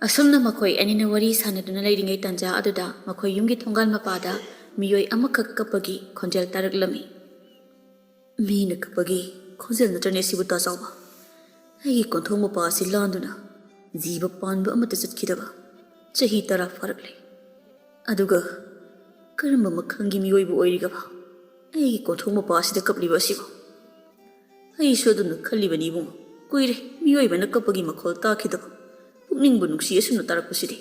ꯑꯁꯨꯝꯅ ꯃꯈꯣꯏ ꯑꯅꯤꯅ ꯋꯥꯔꯤ ꯁꯥꯟꯅꯗꯨꯅ ꯂꯩꯔꯤꯉꯩ ꯇꯥꯟꯖꯥ ꯑꯗꯨꯗ ꯃꯈꯣꯏ ꯌꯨꯝꯒꯤ ꯊꯣꯡꯒꯥꯜ ꯃꯄꯥꯗ ꯃꯤꯑꯣꯏ ꯑꯃꯈꯛ ꯀꯞꯄꯒꯤ ꯈꯣꯟꯖꯦꯜ ꯇꯥꯔꯛꯂꯝꯃꯤ꯫ ꯃꯤꯅ ꯀꯞꯄꯒꯤ ꯈꯣꯟꯖꯦꯜ ꯅꯠꯇ꯭ꯔꯅꯦ ꯁꯤꯕꯨ ꯇꯥ ꯆꯥꯎꯕ? ꯑꯩꯒꯤ ꯀꯣꯟꯊꯣꯡ ꯃꯄꯥ ꯑꯁꯤ ꯂꯥꯟꯗꯨꯅ ꯖꯤꯕ ꯄꯥꯟꯕ ꯑꯃꯠꯇ ꯆꯠꯈꯤꯗꯕ ꯆꯍꯤ ꯇꯔꯥ ꯐꯥꯔꯛꯂꯦ꯫ ꯑꯗꯨꯒ ꯀꯔꯝꯕ ꯃꯈꯜꯒꯤ ꯃꯤꯑꯣꯏꯕ ꯑꯣꯏꯔꯤꯒꯕ ꯑꯩꯒꯤ ꯀꯣꯟꯊꯣꯡ ꯃꯄꯥ ꯑꯁꯤꯗ ꯀꯞꯂꯤꯕ ꯑꯁꯤꯕꯨ? ꯑꯩꯁꯨ ꯑꯗꯨꯝꯅ ꯈꯜꯂꯤꯕꯅꯤ ꯏꯕꯨꯡꯉꯣ꯫ ꯀꯨꯏꯔꯦ ꯃꯤꯑꯣꯏꯕꯅ ꯀꯞꯄꯒꯤ ꯃꯈꯣꯜ ꯇꯥꯈꯤꯗꯕ꯫ ꯄꯨꯛꯅꯤꯡꯕꯨ ꯅꯨꯡꯁꯤ ꯑꯁꯨꯝꯅ ꯇꯥꯔꯛꯄꯁꯤꯗꯤ꯫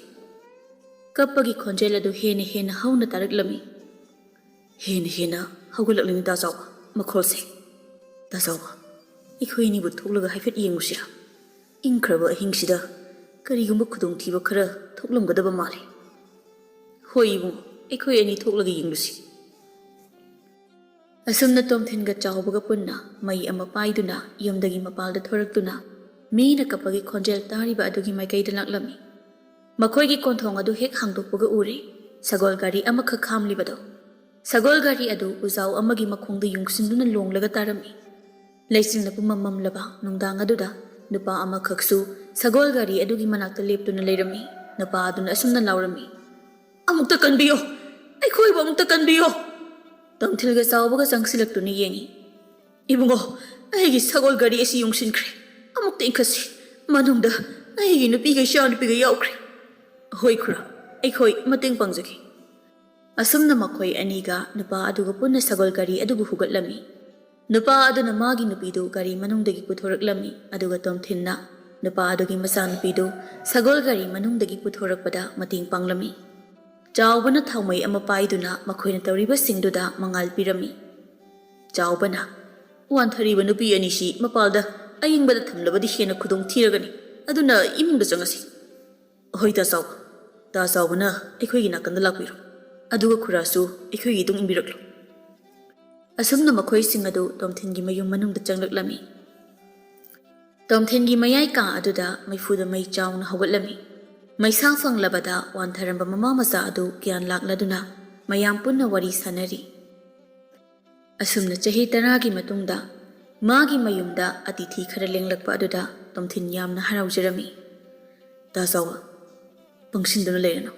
ꯀꯞꯄꯒꯤ ꯈꯣꯟꯖꯦꯜ ꯑꯗꯨ ꯍꯦꯟꯅ ꯍꯦꯟꯅ ꯍꯧꯅ ꯇꯥꯔꯛꯂꯝꯃꯤ꯫ ꯍꯦꯟꯅ ꯍꯦꯟꯅ ꯍꯧꯒꯠꯂꯛꯂꯤꯅꯤ ꯇꯥ ꯆꯥꯎꯕ ꯃꯈꯣꯜꯁꯦ꯫ ꯇꯥ ꯆꯥꯎꯕ, ꯑꯩꯈꯣꯏ ꯑꯅꯤꯕꯨ ꯊꯣꯛꯂꯒ ꯍꯥꯏꯐꯦꯠ ꯌꯦꯡꯉꯨꯁꯤꯔꯥ? ꯏꯪꯈ꯭ꯔꯕ ꯑꯍꯤꯡꯁꯤꯗ ꯀꯔꯤꯒꯨꯝꯕ ꯈꯨꯗꯣꯡꯊꯤꯕ ꯈꯔ ꯊꯣꯛꯂꯝꯒꯗꯕ ꯃꯥꯜꯂꯤ꯫ ꯍꯣꯏ ꯏꯕꯨꯡꯉꯣ, ꯑꯩꯈꯣꯏ ꯑꯅꯤ ꯊꯣꯛꯂꯒ ꯌꯦꯡꯂꯨꯁꯤ꯫ ꯑꯁꯨꯝꯅ ꯇꯣꯝꯊꯤꯟꯒ ꯆꯥꯎꯕꯒ ꯄꯨꯟꯅ ꯃꯩ ꯑꯃ ꯄꯥꯏꯗꯨꯅ ꯌꯨꯝꯗꯒꯤ ꯃꯄꯥꯜꯗ ꯊꯣꯔꯛꯇꯨꯅ ꯃꯤꯅ ꯀꯞꯄꯒꯤ ꯈꯣꯟꯖꯦꯜ ꯇꯥꯔꯤꯕ ꯑꯗꯨꯒꯤ ꯃꯥꯏꯀꯩꯗ ꯂꯥꯛꯂꯝꯃꯤ꯫ ꯃꯈꯣꯏꯒꯤ ꯀꯣꯟꯊꯣꯡ ꯑꯗꯨ ꯍꯦꯛ ꯍꯥꯡꯗꯣꯛꯄꯒ ꯎꯔꯦ ꯁꯒꯣꯜ ꯒꯥꯔꯤ ꯑꯃꯈꯛ ꯈꯥꯝꯂꯤꯕꯗꯨ꯫ ꯁꯒꯣꯜ ꯒꯥꯔꯤ ꯑꯗꯨ ꯎꯖꯥꯎ ꯑꯃꯒꯤ ꯃꯈꯣꯡꯗ ꯌꯨꯡꯁꯤꯟꯗꯨꯅ ꯂꯣꯡꯂꯒ ꯇꯥꯔꯝꯃꯤ꯫ ꯂꯩꯆꯤꯜꯅ ꯄꯨꯝꯃꯝ ꯃꯝꯂꯕ ꯅꯨꯡꯗꯥꯡ ꯑꯗꯨꯗ ꯅꯨꯄꯥ ꯑꯃꯈꯛꯁꯨ ꯁꯒꯣꯜ ꯒꯥꯔꯤ ꯑꯗꯨꯒꯤ ꯃꯅꯥꯛꯇ ꯂꯦꯞꯇꯨꯅ ꯂꯩꯔꯝꯃꯤ꯫ ꯅꯨꯄꯥ ꯑꯗꯨꯅ ꯑꯁꯨꯝꯅ ꯂꯥꯎꯔꯝꯃꯤ, "ꯑꯃꯨꯛꯇ ꯀꯟꯕꯤꯌꯣ, ꯑꯩꯈꯣꯏꯕꯨ ꯑꯃꯨꯛꯇ ꯀꯟꯕꯤꯌꯣ!" ꯇꯣꯝꯊꯤꯜꯒ ꯆꯥꯎꯕꯒ ꯆꯪꯁꯤꯜꯂꯛꯇꯨꯅ ꯌꯦꯡꯉꯤ꯫ "ꯏꯕꯨꯡꯉꯣ, ꯑꯩꯒꯤ ꯁꯒꯣꯜ ꯒꯥꯔꯤ ꯑꯁꯤ ꯌꯨꯡꯁꯤꯟꯈ꯭ꯔꯦ꯫ ꯑꯃꯨꯛꯇ ꯏꯟꯈꯠꯁꯤ꯫ ꯃꯅꯨꯡꯗ ꯑꯩꯒꯤ ꯅꯨꯄꯤꯒ ꯏꯆꯥ ꯅꯨꯄꯤꯒ ꯌꯥꯎꯈ꯭ꯔꯦ꯫" "ꯍꯣꯏ ꯈꯨꯔꯥ, ꯑꯩꯈꯣꯏ ꯃꯇꯦꯡ ꯄꯥꯡꯖꯒꯦ꯫" ꯑꯁꯨꯝꯅ ꯃꯈꯣꯏ ꯑꯅꯤꯒ ꯅꯨꯄꯥ ꯑꯗꯨꯒ ꯄꯨꯟꯅ ꯁꯒꯣꯜ ꯒꯥꯔꯤ ꯑꯗꯨꯕꯨ ꯍꯨꯒꯠꯂꯝꯃꯤ꯫ ꯅꯨꯄꯥ ꯑꯗꯨꯅ ꯃꯥꯒꯤ ꯅꯨꯄꯤꯗꯨ ꯒꯥꯔꯤ ꯃꯅꯨꯡꯗꯒꯤ ꯄꯨꯊꯣꯔꯛꯂꯝꯃꯤ, ꯑꯗꯨꯒ ꯇꯣꯝꯊꯤꯟꯅ ꯅꯨꯄꯥ ꯑꯗꯨꯒꯤ ꯃꯆꯥꯅꯨꯄꯤꯗꯨ ꯁꯒꯣꯜ ꯒꯥꯔꯤ ꯃꯅꯨꯡꯗꯒꯤ ꯄꯨꯊꯣꯔꯛꯄꯗ ꯃꯇꯦꯡ ꯄꯥꯡꯂꯝꯃꯤ꯫ ꯆꯥꯎꯕꯅ ꯊꯥꯎꯃꯩ ꯑꯃ ꯄꯥꯏꯗꯨꯅ ꯃꯈꯣꯏꯅ ꯇꯧꯔꯤꯕꯁꯤꯡꯗꯨꯗ ꯃꯉꯥꯜ ꯄꯤꯔꯝꯃꯤ꯫ ꯆꯥꯎꯕꯅ, "ꯋꯥꯟꯊꯔꯤꯕ ꯅꯨꯄꯤ ꯑꯅꯤꯁꯤ ꯃꯄꯥꯜꯗ ꯑꯏꯪꯕꯗ ꯊꯝꯂꯕꯗꯤ ꯍꯦꯟꯅ ꯈꯨꯗꯣꯡ ꯊꯤꯔꯒꯅꯤ, ꯑꯗꯨꯅ ꯏꯃꯨꯡꯗ ꯆꯪꯉꯁꯤ꯫" "ꯍꯣꯏ ꯇꯥ ꯆꯥꯎꯕ, ꯇꯥ ꯆꯥꯎꯕꯅ ꯑꯩꯈꯣꯏꯒꯤ ꯅꯥꯀꯟꯗ ꯂꯥꯛꯄꯤꯔꯣ, ꯑꯗꯨꯒ ꯈꯨꯔꯥꯁꯨ ꯑꯩꯈꯣꯏꯒꯤ ꯏꯇꯨꯡ ꯏꯟꯕꯤꯔꯛꯂꯣ꯫" ꯑꯁꯨꯝꯅ ꯃꯈꯣꯏꯁꯤꯡ ꯑꯗꯨ ꯇꯣꯝꯊꯤꯟꯒꯤ ꯃꯌꯨꯝ ꯃꯅꯨꯡꯗ ꯆꯪꯂꯛꯂꯝꯃꯤ꯫ ꯇꯣꯝꯊꯤꯟꯒꯤ ꯃꯌꯥꯏ ꯀꯥ ꯑꯗꯨꯗ ꯃꯩꯐꯨꯗ ꯃꯩ ꯆꯥꯎꯅ ꯍꯧꯒꯠꯂꯝꯃꯤ꯫ ꯃꯩꯁꯥ ꯐꯪꯂꯕꯗ ꯋꯥꯟꯊꯔꯝꯕ ꯃꯃꯥ ꯃꯆꯥ ꯑꯗꯨ ꯒ꯭ꯌꯥꯟ ꯂꯥꯛꯂꯗꯨꯅ ꯃꯌꯥꯝ ꯄꯨꯟꯅ ꯋꯥꯔꯤ ꯁꯥꯅꯔꯤ꯫ ꯑꯁꯨꯝꯅ ꯆꯍꯤ ꯇꯔꯥꯒꯤ ꯃꯇꯨꯡꯗ ꯃꯥꯒꯤ ꯃꯌꯨꯝꯗ ꯑꯇꯤꯊꯤ ꯈꯔ ꯂꯦꯡꯂꯛꯄ ꯑꯗꯨꯗ ꯇꯣꯝꯊꯤꯟ ꯌꯥꯝꯅ ꯍꯔꯥꯎꯖꯔꯝꯃꯤ꯫ "ꯇꯥ ꯆꯥꯎꯕ, ꯄꯪꯁꯤꯟꯗꯨꯅ ꯂꯩꯔꯅꯨ꯫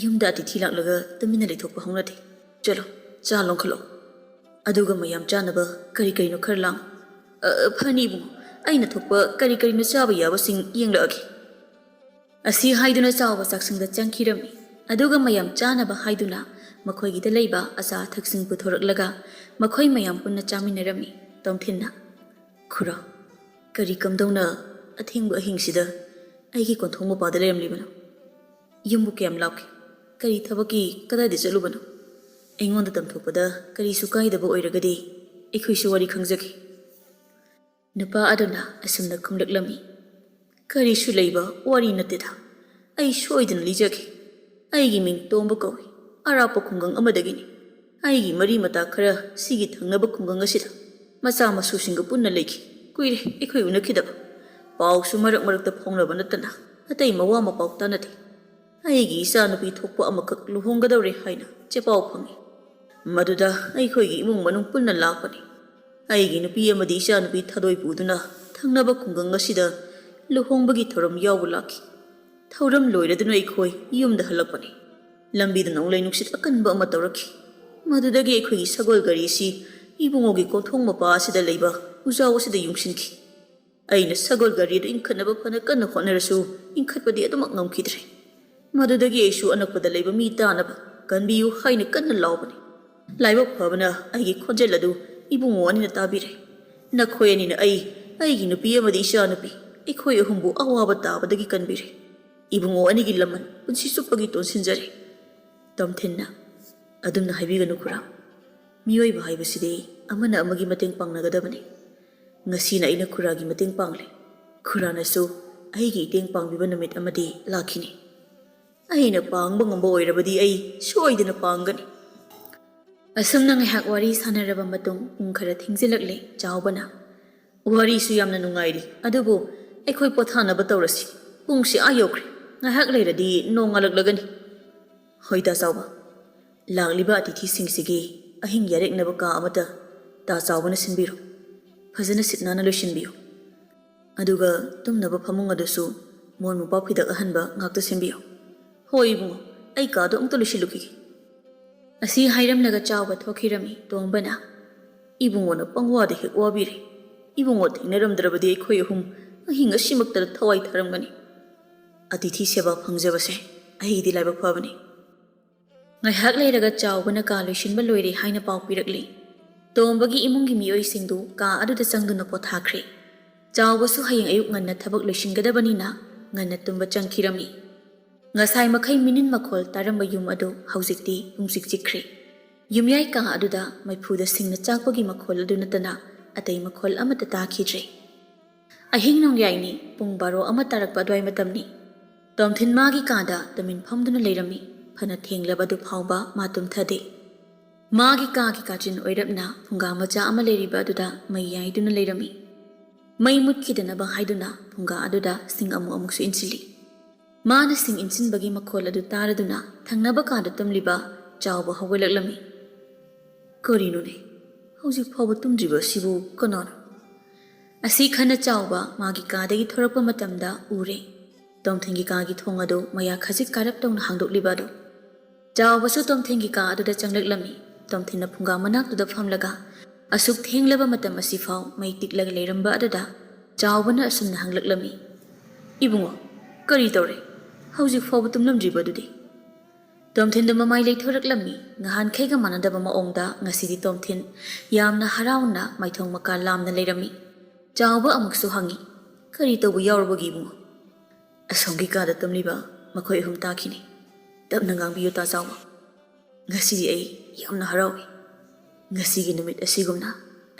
ꯌꯨꯝꯗ ꯑꯇꯤꯊꯤ ꯂꯥꯛꯂꯒ ꯇꯨꯃꯤꯟꯅ ꯂꯩꯊꯣꯛꯄ ꯍꯧꯅꯗꯦ꯫ ꯆꯠꯂꯣ, ꯆꯥ ꯂꯣꯟꯈꯠꯂꯣ꯫ ꯑꯗꯨꯒ ꯃꯌꯥꯝ ꯆꯥꯅꯕ ꯀꯔꯤ ꯀꯔꯤꯅꯣ ꯈꯔ ꯂꯥꯡ꯫ ꯑ, ꯐꯅꯤ ꯏꯕꯨꯡꯉꯣ, ꯑꯩꯅ ꯊꯣꯛꯄ ꯀꯔꯤ ꯀꯔꯤꯅꯣ ꯆꯥꯕ ꯌꯥꯕꯁꯤꯡ ꯌꯦꯡꯂꯛꯑꯒꯦ꯫" ꯑꯁꯤ ꯍꯥꯏꯗꯨꯅ ꯆꯥꯎꯕ ꯆꯥꯛꯁꯪꯗ ꯆꯪꯈꯤꯔꯝꯃꯤ꯫ ꯑꯗꯨꯒ ꯃꯌꯥꯝ ꯆꯥꯅꯕ ꯍꯥꯏꯗꯨꯅ ꯃꯈꯣꯏꯒꯤꯗ ꯂꯩꯕ ꯑꯆꯥ ꯑꯊꯛꯁꯤꯡ ꯄꯨꯊꯣꯔꯛꯂꯒ ꯃꯈꯣꯏ ꯃꯌꯥꯝ ꯄꯨꯟꯅ ꯆꯥꯃꯤꯟꯅꯔꯝꯃꯤ꯫ ꯇꯣꯝꯊꯤꯟꯅ, "ꯈꯨꯔꯥ, ꯀꯔꯤ ꯀꯝꯗꯧꯅ ꯑꯊꯦꯡꯕ ꯑꯍꯤꯡꯁꯤꯗ ꯑꯩꯒꯤ ꯀꯣꯟꯊꯣꯡ ꯃꯄꯥꯗ ꯂꯩꯔꯝꯂꯤꯕꯅꯣ? ꯌꯨꯝꯕꯨ ꯀꯌꯥꯝ ꯂꯥꯞꯀꯦ? ꯀꯔꯤ ꯊꯕꯛꯀꯤ ꯀꯗꯥꯏꯗ ꯆꯠꯂꯨꯕꯅꯣ? ꯑꯩꯉꯣꯟꯗ ꯇꯝꯊꯣꯛꯄꯗ ꯀꯔꯤꯁꯨ ꯀꯥꯏꯗꯕ ꯑꯣꯏꯔꯒꯗꯤ ꯑꯩꯈꯣꯏꯁꯨ ꯋꯥꯔꯤ ꯈꯪꯖꯒꯦ꯫" ꯅꯨꯄꯥ ꯑꯗꯨꯅ ꯑꯁꯨꯝꯅ ꯈꯨꯝꯂꯛꯂꯝꯃꯤ, "ꯀꯔꯤꯁꯨ ꯂꯩꯕ ꯋꯥꯔꯤ ꯅꯠꯇꯦꯗ꯫ ꯑꯩ ꯁꯣꯏꯗꯅ ꯂꯤꯖꯒꯦ꯫ ꯑꯩꯒꯤ ꯃꯤꯡ ꯇꯣꯝꯕ ꯀꯧꯏ꯫ ꯑꯔꯥꯞꯄ ꯈꯨꯡꯒꯪ ꯑꯃꯗꯒꯤꯅꯤ꯫ ꯑꯩꯒꯤ ꯃꯔꯤ ꯃꯇꯥ ꯈꯔ ꯁꯤꯒꯤ ꯊꯪꯅꯕ ꯈꯨꯡꯒꯪ ꯑꯁꯤꯗ ꯃꯆꯥ ꯃꯁꯨꯁꯤꯡꯒ ꯄꯨꯟꯅ ꯂꯩꯈꯤ꯫ ꯀꯨꯏꯔꯦ ꯑꯩꯈꯣꯏ ꯎꯅꯈꯤꯗꯕ꯫ ꯄꯥꯎꯁꯨ ꯃꯔꯛ ꯃꯔꯛꯇ ꯐꯥꯎꯅꯕ ꯅꯠꯇꯅ ꯑꯇꯩ ꯃꯋꯥ ꯃꯄꯥꯎ ꯇꯥꯅꯗꯦ꯫ ꯑꯩꯒꯤ ꯏꯆꯥꯅꯨꯄꯤ ꯊꯣꯛꯄ ꯑꯃꯈꯛ ꯂꯨꯍꯣꯡꯒꯗꯧꯔꯦ ꯍꯥꯏꯅ ꯆꯦꯄꯥꯎ ꯐꯪꯉꯤ꯫ ꯃꯗꯨꯗ ꯑꯩꯈꯣꯏꯒꯤ ꯏꯃꯨꯡ ꯃꯅꯨꯡ ꯄꯨꯟꯅ ꯂꯥꯛꯄꯅꯤ꯫ ꯑꯩꯒꯤ ꯅꯨꯄꯤ ꯑꯃꯗꯤ ꯏꯆꯥꯅꯨꯄꯤ ꯊꯥꯗꯣꯏ ꯄꯨꯗꯨꯅ ꯊꯪꯅꯕ ꯈꯨꯡꯒꯪ ꯑꯁꯤꯗ ꯂꯨꯍꯣꯡꯕꯒꯤ ꯊꯧꯔꯝ ꯌꯥꯎꯕ ꯂꯥꯛꯈꯤ꯫ ꯊꯧꯔꯝ ꯂꯣꯏꯔꯗꯨꯅ ꯑꯩꯈꯣꯏ ꯌꯨꯝꯗ ꯍꯜꯂꯛꯄꯅꯤ꯫ ꯂꯝꯕꯤꯗ ꯅꯣꯡꯂꯩ ꯅꯨꯡꯁꯤꯠ ꯑꯀꯟꯕ ꯑꯃ ꯇꯧꯔꯛꯈꯤ꯫ ꯃꯗꯨꯗꯒꯤ ꯑꯩꯈꯣꯏꯒꯤ ꯁꯒꯣꯜ ꯒꯥꯔꯤ ꯑꯁꯤ ꯏꯕꯨꯡꯉꯣꯒꯤ ꯀꯣꯟꯊꯣꯡ ꯃꯄꯥ ꯑꯁꯤꯗ ꯂꯩꯕ ꯎꯖꯥꯎ ꯑꯁꯤꯗ ꯌꯨꯡꯁꯤꯟꯈꯤ꯫ ꯑꯩꯅ ꯁꯒꯣꯜ ꯒꯥꯔꯤ ꯑꯗꯨ ꯏꯟꯈꯠꯅꯕ ꯐꯅ ꯀꯟꯅ ꯍꯣꯠꯅꯔꯁꯨ ꯏꯟꯈꯠꯄꯗꯤ ꯑꯗꯨꯃꯛ ꯉꯝꯈꯤꯗ꯭ꯔꯦ꯫ ꯃꯗꯨꯗꯒꯤ ꯑꯩꯁꯨ ꯑꯅꯛꯄꯗ ꯂꯩꯕ ꯃꯤ ꯇꯥꯅꯕ "ꯀꯟꯕꯤꯌꯨ" ꯍꯥꯏꯅ ꯀꯟꯅ ꯂꯥꯎꯕꯅꯤ꯫ ꯂꯥꯏꯕꯛ ꯐꯕꯅ ꯑꯩꯒꯤ ꯈꯣꯟꯖꯦꯜ ꯑꯗꯨ ꯏꯕꯨꯡꯉꯣ ꯑꯅꯤꯅ ꯇꯥꯕꯤꯔꯦ꯫ ꯅꯈꯣꯏ ꯑꯅꯤꯅ ꯑꯩ, ꯑꯩꯒꯤ ꯅꯨꯄꯤ ꯑꯃꯗꯤ ꯏꯆꯥꯅꯨꯄꯤ, ꯑꯩꯈꯣꯏ ꯑꯍꯨꯝꯕꯨ ꯑꯋꯥꯕ ꯇꯥꯕꯗꯒꯤ ꯀꯟꯕꯤꯔꯦ꯫ ꯏꯕꯨꯡꯉꯣ ꯑꯅꯤꯒꯤ ꯂꯃꯟ ꯄꯨꯟꯁꯤ ꯆꯨꯞꯄꯒꯤ ꯇꯣꯟꯁꯤꯟꯖꯔꯦ꯫ ꯇꯣꯝꯊꯤꯟꯅ, "ꯑꯗꯨꯝꯅ ꯍꯥꯏꯕꯤꯒꯅꯨ ꯈꯨꯔꯥ꯫ ꯃꯤꯑꯣꯏꯕ ꯍꯥꯏꯕꯁꯤꯗꯤ ꯑꯃꯅ ꯑꯃꯒꯤ ꯃꯇꯦꯡ ꯄꯥꯡꯅꯒꯗꯕꯅꯤ꯫ ꯉꯁꯤꯅ ꯑꯩꯅ ꯈꯨꯔꯥꯒꯤ ꯃꯇꯦꯡ ꯄꯥꯡꯂꯦ꯫ ꯈꯨꯔꯥꯅꯁꯨ ꯑꯩꯒꯤ ꯏꯇꯦꯡ ꯄꯥꯡꯕꯤꯕ ꯅꯨꯃꯤꯠ ꯑꯃꯗꯤ ꯂꯥꯛꯈꯤꯅꯤ꯫ ꯑꯩꯅ ꯄꯥꯡꯕ ꯉꯝꯕ ꯑꯣꯏꯔꯕꯗꯤ ꯑꯩ ꯁꯣꯏꯗꯅ ꯄꯥꯡꯒꯅꯤ꯫" ꯑꯁꯨꯝꯅ ꯉꯥꯏꯍꯥꯛ ꯋꯥꯔꯤ ꯁꯥꯟꯅꯔꯕ ꯃꯇꯨꯡ ꯄꯨꯡ ꯈꯔ ꯊꯦꯡꯖꯤꯜꯂꯛꯂꯦ꯫ ꯆꯥꯎꯕꯅ, "ꯋꯥꯔꯤꯁꯨ ꯌꯥꯝꯅ ꯅꯨꯡꯉꯥꯏꯔꯤ, ꯑꯗꯨꯕꯨ ꯑꯩꯈꯣꯏ ꯄꯣꯊꯥꯅꯕ ꯇꯧꯔꯁꯤ꯫ ꯄꯨꯡꯁꯤ ꯑꯥ ꯌꯧꯈ꯭ꯔꯦ꯫ ꯉꯥꯏꯍꯥꯛ ꯂꯩꯔꯗꯤ ꯅꯣꯡ ꯉꯥꯜꯂꯛꯂꯒꯅꯤ꯫" "ꯍꯣꯏ, ꯇꯥ ꯆꯥꯎꯕ꯫ ꯂꯥꯛꯂꯤꯕ ꯑꯇꯤꯊꯤꯁꯤꯡꯁꯤꯒꯤ ꯑꯍꯤꯡ ꯌꯥꯔꯦꯛꯅꯕ ꯀꯥ ꯑꯃꯠꯇ ꯇꯥ ꯆꯥꯎꯕꯅ ꯁꯤꯟꯕꯤꯔꯣ꯫ ꯐꯖꯅ ꯁꯤꯠ ꯅꯥꯟꯅ ꯂꯣꯏꯁꯤꯟꯕꯤꯌꯨ꯫ ꯑꯗꯨꯒ ꯇꯨꯝꯅꯕ ꯐꯃꯨꯡ ꯑꯗꯨꯁꯨ ꯃꯣꯟ ꯃꯣꯝꯄꯥꯛ ꯐꯤꯗꯛ ꯑꯍꯟꯕ ꯉꯥꯛꯇ ꯁꯤꯟꯕꯤꯌꯨ꯫ ꯍꯣꯏ ꯏꯕꯨꯡꯉꯣ, ꯑꯩ ꯀꯥꯗꯣ ꯑꯃꯨꯛꯇ ꯂꯣꯏꯁꯤꯜꯂꯨꯈꯤꯒꯦ꯫" ꯑꯁꯤ ꯍꯥꯏꯔꯝꯂꯒ ꯆꯥꯎꯕ ꯊꯣꯛꯈꯤꯔꯝꯃꯤ꯫ ꯇꯣꯝꯕꯅ, "ꯏꯕꯨꯡꯉꯣꯅ ꯄꯪꯋꯥꯗ ꯍꯦꯛ ꯋꯥꯕꯤꯔꯦ꯫ ꯏꯕꯨꯡꯉꯣ ꯊꯦꯡꯅꯔꯝꯗ꯭ꯔꯕꯗꯤ ꯑꯩꯈꯣꯏ ꯑꯍꯨꯝ ꯑꯍꯤꯡ ꯑꯁꯤꯃꯛꯇꯗ ꯊꯋꯥꯏ ꯊꯥꯔꯝꯒꯅꯤ꯫ ꯑꯇꯤꯊꯤ ꯁꯦꯕꯥ ꯐꯪꯖꯕꯁꯦ ꯑꯩꯒꯤꯗꯤ ꯂꯥꯏꯕꯛ ꯐꯕꯅꯤ꯫" ꯉꯥꯏꯍꯥꯛ ꯂꯩꯔꯒ ꯆꯥꯎꯕꯅ ꯀꯥ ꯂꯣꯏꯁꯤꯟꯕ ꯂꯣꯏꯔꯦ ꯍꯥꯏꯅ ꯄꯥꯎ ꯄꯤꯔꯛꯂꯤ꯫ ꯇꯣꯝꯕꯒꯤ ꯏꯃꯨꯡꯒꯤ ꯃꯤꯑꯣꯏꯁꯤꯡꯗꯨ ꯀꯥ ꯑꯗꯨꯗ ꯆꯪꯗꯨꯅ ꯄꯣꯊꯥꯈ꯭ꯔꯦ꯫ ꯆꯥꯎꯕꯁꯨ ꯍꯌꯦꯡ ꯑꯌꯨꯛ ꯉꯟꯅ ꯊꯕꯛ ꯂꯣꯏꯁꯤꯟꯒꯗꯕꯅꯤꯅ ꯉꯟꯅ ꯇꯨꯝꯕ ꯆꯪꯈꯤꯔꯝꯃꯤ꯫ ꯉꯁꯥꯏ ꯃꯈꯩ ꯃꯤꯅꯤꯟ ꯃꯈꯣꯜ ꯇꯥꯔꯝꯕ ꯌꯨꯝ ꯑꯗꯨ ꯍꯧꯖꯤꯛꯇꯤ ꯄꯨꯡꯆꯤꯛ ꯆꯤꯛꯈ꯭ꯔꯦ꯫ ꯌꯨꯝꯌꯥꯏ ꯀꯥ ꯑꯗꯨꯗ ꯃꯩꯐꯨꯗ ꯁꯤꯡꯅ ꯆꯥꯛꯄꯒꯤ ꯃꯈꯣꯜ ꯑꯗꯨ ꯅꯠꯇꯅ ꯑꯇꯩ ꯃꯈꯣꯜ ꯑꯃꯠꯇ ꯇꯥꯈꯤꯗ꯭ꯔꯦ꯫ ꯑꯍꯤꯡ ꯅꯣꯡꯌꯥꯏꯅꯤ, ꯄꯨꯡ ꯕꯥꯔꯣ ꯑꯃ ꯇꯥꯔꯛꯄ ꯑꯗꯨꯋꯥꯏ ꯃꯇꯝꯅꯤ꯫ ꯇꯣꯝꯊꯤꯟ ꯃꯥꯒꯤ ꯀꯥꯗ ꯇꯨꯃꯤꯟ ꯐꯝꯗꯨꯅ ꯂꯩꯔꯝꯃꯤ꯫ ꯐꯅ ꯊꯦꯡꯂꯕ ꯑꯗꯨ ꯐꯥꯎꯕ ꯃꯥ ꯇꯨꯝꯊꯗꯦ꯫ ꯃꯥꯒꯤ ꯀꯥꯒꯤ ꯀꯥꯆꯤꯟ ꯑꯣꯏꯔꯞꯅ ꯐꯨꯡꯒꯥ ꯃꯆꯥ ꯑꯃ ꯂꯩꯔꯤꯕ ꯑꯗꯨꯗ ꯃꯩ ꯌꯥꯏꯗꯨꯅ ꯂꯩꯔꯝꯃꯤ꯫ ꯃꯩ ꯃꯨꯠꯈꯤꯗꯅꯕ ꯍꯥꯏꯗꯨꯅ ꯐꯨꯡꯒꯥ ꯑꯗꯨꯗ ꯁꯤꯡ ꯑꯃꯨꯛ ꯑꯃꯨꯛꯁꯨ ꯏꯟꯁꯤꯜꯂꯤ꯫ ꯃꯥꯅ ꯁꯤꯡ ꯏꯟꯁꯤꯟꯕꯒꯤ ꯃꯈꯣꯜ ꯑꯗꯨ ꯇꯥꯔꯗꯨꯅ ꯊꯪꯅꯕ ꯀꯥꯗ ꯇꯨꯝꯂꯤꯕ ꯆꯥꯎꯕ ꯍꯧꯒꯠꯂꯛꯂꯝꯃꯤ꯫ "ꯀꯔꯤꯅꯣꯅꯦ, ꯍꯧꯖꯤꯛ ꯐꯥꯎꯕ ꯇꯨꯝꯗ꯭ꯔꯤꯕ ꯑꯁꯤꯕꯨ ꯀꯅꯥꯅꯣ?" ꯑꯁꯤ ꯈꯟꯅ ꯆꯥꯎꯕ ꯃꯥꯒꯤ ꯀꯥꯗꯒꯤ ꯊꯣꯔꯛꯄ ꯃꯇꯝꯗ ꯎꯔꯦ꯫ ꯇꯣꯝꯊꯤꯟꯒꯤ ꯀꯥꯒꯤ ꯊꯣꯡ ꯑꯗꯨ ꯃꯌꯥ ꯈꯖꯤꯛ ꯀꯥꯔꯞ ꯇꯧꯅ ꯍꯥꯡꯗꯣꯛꯂꯤꯕ ꯑꯗꯨ꯫ ꯆꯥꯎꯕꯁꯨ ꯇꯣꯝꯊꯤꯟꯒꯤ ꯀꯥ ꯑꯗꯨꯗ ꯆꯪꯂꯛꯂꯝꯃꯤ꯫ ꯇꯣꯝꯊꯤꯟꯅ ꯐꯨꯡꯒꯥ ꯃꯅꯥꯛꯇꯨꯗ ꯐꯝꯂꯒ ꯑꯁꯨꯛ ꯊꯦꯡꯂꯕ ꯃꯇꯝ ꯑꯁꯤꯐꯥꯎ ꯃꯩ ꯇꯤꯛꯂꯒ ꯂꯩꯔꯝꯕ ꯑꯗꯨꯗ ꯆꯥꯎꯕꯅ ꯑꯁꯨꯝꯅ ꯍꯪꯂꯛꯂꯝꯃꯤ, "ꯏꯕꯨꯡꯉꯣ, ꯀꯔꯤ ꯇꯧꯔꯦ? ꯍꯧꯖꯤꯛ ꯐꯥꯎꯕ ꯇꯨꯝꯂꯝꯗ꯭ꯔꯤꯕ ꯑꯗꯨꯗꯤ?" ꯇꯣꯝꯊꯤꯟꯗꯨ ꯃꯃꯥꯏ ꯂꯩꯊꯣꯔꯛꯂꯝꯃꯤ꯫ ꯅꯍꯥꯟꯈꯩꯒ ꯃꯥꯟꯅꯗꯕ ꯃꯑꯣꯡꯗ ꯉꯁꯤꯗꯤ ꯇꯣꯝꯊꯤꯟ ꯌꯥꯝꯅ ꯍꯔꯥꯎꯅ ꯃꯥꯏꯊꯣꯡ ꯃꯀꯥ ꯂꯥꯝꯅ ꯂꯩꯔꯝꯃꯤ꯫ ꯆꯥꯎꯕ ꯑꯃꯨꯛꯁꯨ ꯍꯪꯉꯤ, "ꯀꯔꯤ ꯇꯧꯕ ꯌꯥꯎꯔꯕꯒꯦ ꯏꯕꯨꯡꯉꯣ?" "ꯑꯁꯣꯝꯒꯤ ꯀꯥꯗ ꯇꯨꯝꯂꯤꯕ ꯃꯈꯣꯏ ꯑꯍꯨꯝ ꯇꯥꯈꯤꯅꯤ꯫ ꯇꯞꯅ ꯉꯥꯡꯕꯤꯌꯨ ꯇꯥ ꯆꯥꯎꯕ꯫ ꯉꯁꯤꯗꯤ ꯑꯩ ꯌꯥꯝꯅ ꯍꯔꯥꯎꯏ꯫ ꯉꯁꯤꯒꯤ ꯅꯨꯃꯤꯠ ꯑꯁꯤꯒꯨꯝꯅ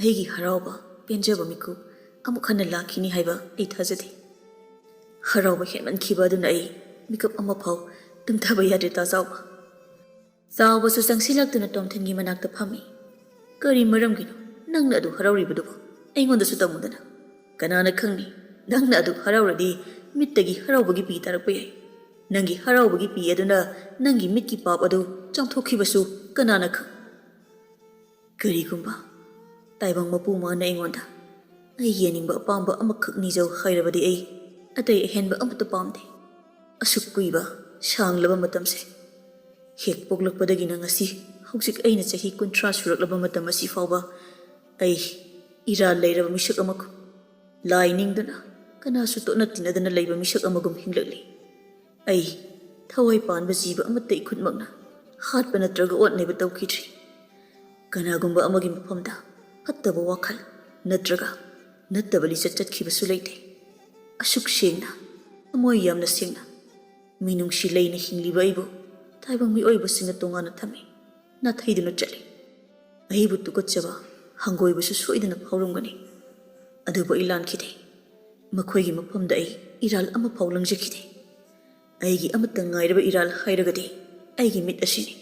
ꯑꯩꯒꯤ ꯍꯔꯥꯎꯕ, ꯄꯦꯟꯖꯕ ꯃꯤꯀꯨꯞ ꯑꯃꯨꯛ ꯍꯟꯅ ꯂꯥꯛꯈꯤꯅꯤ ꯍꯥꯏꯕ ꯑꯩ ꯊꯥꯖꯗꯦ꯫ ꯍꯔꯥꯎꯕ ꯍꯦꯟꯃꯟꯈꯤꯕ ꯑꯗꯨꯅ ꯑꯩ ꯃꯤꯀꯞ ꯑꯃꯐꯥꯎ ꯇꯨꯝꯊꯕ ꯌꯥꯗ꯭ꯔꯦ ꯇꯥ ꯆꯥꯎꯕ꯫" ꯆꯥꯎꯕꯁꯨ ꯆꯪꯁꯤꯜꯂꯛꯇꯨꯅ ꯇꯣꯝꯊꯤꯟꯒꯤ ꯃꯅꯥꯛꯇ ꯐꯝꯃꯤ꯫ "ꯀꯔꯤ ꯃꯔꯝꯒꯤꯅꯣ ꯅꯪꯅ ꯑꯗꯨ ꯍꯔꯥꯎꯔꯤꯕꯗꯨꯕꯣ? ꯑꯩꯉꯣꯟꯗꯁꯨ ꯇꯝꯃꯨꯗꯅ꯫ ꯀꯅꯥꯅ ꯈꯪꯅꯤ, ꯅꯪꯅ ꯑꯗꯨ ꯍꯔꯥꯎꯔꯗꯤ ꯃꯤꯠꯇꯒꯤ ꯍꯔꯥꯎꯕꯒꯤ ꯄꯤ ꯇꯥꯔꯛꯄ ꯌꯥꯏ꯫ ꯅꯪꯒꯤ ꯍꯔꯥꯎꯕꯒꯤ ꯄꯤ ꯑꯗꯨꯅ ꯅꯪꯒꯤ ꯃꯤꯠꯀꯤ ꯄꯥꯞ ꯑꯗꯨ ꯆꯥꯝꯊꯣꯛꯈꯤꯕꯁꯨ ꯀꯅꯥꯅ ꯈꯪ?" "ꯀꯔꯤꯒꯨꯝꯕ ꯇꯥꯏꯕꯪ ꯃꯄꯨ ꯃꯥꯅ ꯑꯩꯉꯣꯟꯗ ꯑꯩꯒꯤ ꯑꯅꯤꯡꯕ ꯑꯄꯥꯝꯕ ꯑꯃꯈꯛ ꯅꯤꯖꯧ ꯍꯥꯏꯔꯕꯗꯤ ꯑꯩ ꯑꯇꯩ ꯑꯍꯦꯟꯕ ꯑꯃꯠꯇ ꯄꯥꯝꯗꯦ꯫ ꯑꯁꯨꯛ ꯀꯨꯏꯕ, ꯁꯥꯡꯂꯕ ꯃꯇꯝꯁꯦ, ꯍꯦꯛ ꯄꯣꯛꯂꯛꯄꯗꯒꯤꯅ ꯉꯁꯤ, ꯍꯧꯖꯤꯛ ꯑꯩꯅ ꯆꯍꯤ ꯀꯨꯟꯊ꯭ꯔꯥ ꯁꯨꯔꯛꯂꯕ ꯃꯇꯝ ꯑꯁꯤ ꯐꯥꯎꯕ ꯑꯩ ꯏꯔꯥꯜ ꯂꯩꯔꯕ ꯃꯤꯁꯛ ꯑꯃꯒꯨꯝ, ꯂꯥꯏ ꯅꯤꯡꯗꯨꯅ, ꯀꯅꯥꯁꯨ ꯇꯣꯠꯅ ꯇꯤꯟꯅꯗꯅ ꯂꯩꯕ ꯃꯤꯁꯛ ꯑꯃꯒꯨꯝ ꯍꯤꯡꯂꯛꯂꯤ꯫ ꯑꯩ ꯊꯋꯥꯏ ꯄꯥꯟꯕ ꯖꯤꯕ ꯑꯃꯠꯇ ꯏꯈꯨꯠꯃꯛꯅ ꯍꯥꯠꯄ ꯅꯠꯇ꯭ꯔꯒ ꯑꯣꯠꯅꯩꯕ ꯇꯧꯈꯤꯗ꯭ꯔꯤ꯫ ꯀꯅꯥꯒꯨꯝꯕ ꯑꯃꯒꯤ ꯃꯐꯝꯗ ꯐꯠꯇꯕ ꯋꯥꯈꯜ ꯅꯠꯇ꯭ꯔꯒ ꯅꯠꯇꯕ ꯂꯤꯆꯠ ꯆꯠꯈꯤꯕꯁꯨ ꯂꯩꯇꯦ꯫ ꯑꯁꯨꯛ ꯁꯦꯡꯅ, ꯊꯃꯣꯏ ꯌꯥꯝꯅ ꯁꯦꯡꯅ, ꯃꯤꯅꯨꯡꯁꯤ ꯂꯩꯅ ꯍꯤꯡꯂꯤꯕ ꯑꯩꯕꯨ ꯇꯥꯏꯕꯪ ꯃꯤꯑꯣꯏꯕꯁꯤꯡꯅ ꯇꯣꯉꯥꯟꯅ ꯊꯝꯃꯤ, ꯅꯥꯊꯩꯗꯨꯅ ꯆꯠꯂꯤ꯫ ꯑꯩꯕꯨ ꯇꯨꯀꯠꯆꯕ, ꯍꯪꯒꯣꯏꯕꯁꯨ ꯁꯣꯏꯗꯅ ꯐꯥꯎꯔꯝꯒꯅꯤ꯫ ꯑꯗꯨꯕꯨ ꯑꯩ ꯂꯥꯟꯈꯤꯗꯦ꯫ ꯃꯈꯣꯏꯒꯤ ꯃꯐꯝꯗ ꯑꯩ ꯏꯔꯥꯜ ꯑꯃꯐꯥꯎ ꯂꯪꯖꯈꯤꯗꯦ꯫ ꯑꯩꯒꯤ ꯑꯃꯠꯇ ꯉꯥꯏꯔꯕ ꯏꯔꯥꯜ ꯍꯥꯏꯔꯒꯗꯤ ꯑꯩꯒꯤ ꯃꯤꯠ ꯑꯁꯤꯅꯤ꯫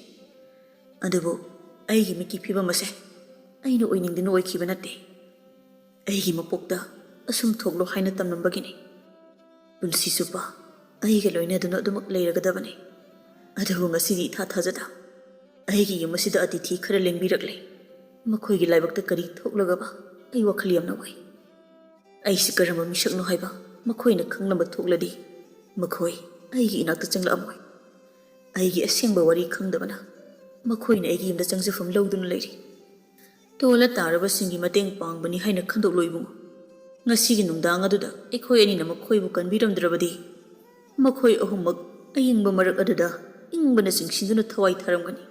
ꯑꯗꯨꯕꯨ ꯑꯩꯒꯤ ꯃꯤꯠꯀꯤ ꯐꯤꯕꯝ ꯑꯁꯦ ꯑꯩꯅ ꯑꯣꯏꯅꯤꯡꯗꯨꯅ ꯑꯣꯏꯈꯤꯕ ꯅꯠꯇꯦ꯫ ꯑꯩꯒꯤ ꯃꯄꯣꯛꯇ ꯑꯁꯨꯝ ꯊꯣꯛꯂꯣ ꯍꯥꯏꯅ ꯇꯝꯂꯝꯕꯒꯤꯅꯤ꯫ ꯄꯨꯟꯁꯤ ꯆꯨꯞꯄ ꯑꯩꯒ ꯂꯣꯏꯅꯗꯨꯅ ꯑꯗꯨꯃꯛ ꯂꯩꯔꯒꯗꯕꯅꯤ꯫ ꯑꯗꯨꯕꯨ ꯉꯁꯤꯗꯤ ꯏꯊꯥ ꯊꯥꯖꯗ ꯑꯩꯒꯤ ꯌꯨꯝ ꯑꯁꯤꯗ ꯑꯇꯤꯊꯤ ꯈꯔ ꯂꯦꯡꯕꯤꯔꯛꯂꯦ꯫ ꯃꯈꯣꯏꯒꯤ ꯂꯥꯏꯕꯛꯇ ꯀꯔꯤ ꯊꯣꯛꯂꯒꯕ ꯑꯩ ꯋꯥꯈꯜ ꯌꯥꯝꯅ ꯋꯥꯏ꯫ ꯑꯩꯁꯤ ꯀꯔꯝꯕ ꯃꯤꯁꯛꯅꯣ ꯍꯥꯏꯕ ꯃꯈꯣꯏꯅ ꯈꯪꯂꯝꯕ ꯊꯣꯛꯂꯗꯤ ꯃꯈꯣꯏ ꯑꯩꯒꯤ ꯏꯅꯥꯛꯇ ꯆꯪꯂꯛꯑꯝꯃꯣꯏ꯫ ꯑꯩꯒꯤ ꯑꯁꯦꯡꯕ ꯋꯥꯔꯤ ꯈꯪꯗꯕꯅ ꯃꯈꯣꯏꯅ ꯑꯩꯒꯤ ꯌꯨꯝꯗ ꯆꯪꯖꯐꯝ ꯂꯧꯗꯨꯅ ꯂꯩꯔꯤ꯫ ꯇꯣꯜꯂ ꯇꯥꯔꯕꯁꯤꯡꯒꯤ ꯃꯇꯦꯡ ꯄꯥꯡꯕꯅꯤ ꯍꯥꯏꯅ ꯈꯟꯗꯣꯛꯂꯣ ꯏꯕꯨꯡꯉꯣ꯫ ꯉꯁꯤꯒꯤ ꯅꯨꯡꯗꯥꯡ ꯑꯗꯨꯗ ꯑꯩꯈꯣꯏ ꯑꯅꯤꯅ ꯃꯈꯣꯏꯕꯨ ꯀꯟꯕꯤꯔꯝꯗ꯭ꯔꯕꯗꯤ ꯃꯈꯣꯏ ꯑꯍꯨꯝꯃꯛ ꯑꯏꯪꯕ ꯃꯔꯛ ꯑꯗꯨꯗ ꯏꯪꯕꯅ ꯆꯤꯡꯁꯤꯟꯗꯨꯅ ꯊꯋꯥꯏ ꯊꯥꯔꯝꯒꯅꯤ꯫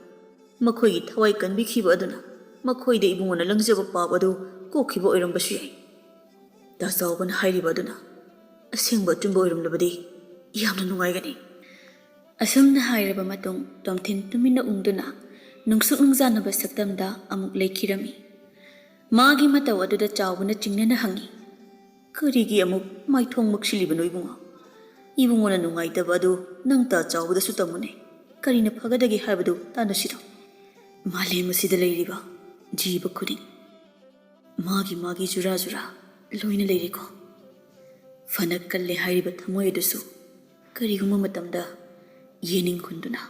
ꯃꯈꯣꯏꯒꯤ ꯊꯋꯥꯏ ꯀꯟꯕꯤꯈꯤꯕ ꯑꯗꯨꯅ ꯃꯈꯣꯏꯗ ꯏꯕꯨꯡꯉꯣꯅ ꯂꯪꯖꯕ ꯄꯥꯞ ꯑꯗꯨ ꯀꯣꯛꯈꯤꯕ ꯑꯣꯏꯔꯝꯕꯁꯨ ꯌꯥꯏ꯫ ꯇꯥ ꯆꯥꯎꯕꯅ ꯍꯥꯏꯔꯤꯕ ꯑꯗꯨꯅ ꯑꯁꯦꯡꯕ ꯑꯆꯨꯝꯕ ꯑꯣꯏꯔꯝꯂꯕꯗꯤ ꯌꯥꯝꯅ ꯅꯨꯡꯉꯥꯏꯒꯅꯤ꯫ ꯑꯁꯨꯝꯅ ꯍꯥꯏꯔꯕ ꯃꯇꯨꯡ ꯇꯣꯝꯊꯤꯟ ꯇꯨꯃꯤꯟꯅ ꯎꯪꯗꯨꯅ ꯅꯨꯡꯁꯨꯛ ꯅꯨꯡꯖꯥꯅꯕ ꯁꯛꯇꯝꯗ ꯑꯃꯨꯛ ꯂꯩꯈꯤꯔꯝꯃꯤ꯫ ꯃꯥꯒꯤ ꯃꯇꯧ ꯑꯗꯨꯗ ꯆꯥꯎꯕꯅ ꯆꯤꯡꯅꯅ ꯍꯪꯉꯤ, "ꯀꯔꯤꯒꯤ ꯑꯃꯨꯛ ꯃꯥꯏꯊꯣꯡ ꯃꯨꯛꯁꯤꯜꯂꯤꯕꯅꯣ ꯏꯕꯨꯡꯉꯣ? ꯏꯕꯨꯡꯉꯣꯅ ꯅꯨꯡꯉꯥꯏꯇꯕ ꯑꯗꯨ ꯅꯪ ꯇꯥ ꯆꯥꯎꯕꯗꯁꯨ ꯇꯝꯃꯨꯅꯦ꯫ ꯀꯔꯤꯅ ꯐꯒꯗꯒꯦ ꯍꯥꯏꯕꯗꯨ ꯇꯥꯟꯅꯁꯤꯔꯣ? ꯃꯥꯂꯦꯝ ꯑꯁꯤꯗ ꯂꯩꯔꯤꯕ ꯖꯤꯕ ꯈꯨꯗꯤꯡ ꯃꯥꯒꯤ ꯃꯥꯒꯤ ꯖꯨꯔꯥ ꯖꯨꯔꯥ ꯂꯣꯏꯅ ꯂꯩꯔꯤꯀꯣ꯫ ꯐꯅ ꯀꯜꯂꯦ ꯍꯥꯏꯔꯤꯕ ꯊꯃꯣꯏ ꯑꯗꯨꯁꯨ ꯀꯔꯤꯒꯨꯝꯕ ꯃꯇꯝꯗ ꯌꯦꯅꯤꯡ ꯍꯨꯟꯗꯨꯅ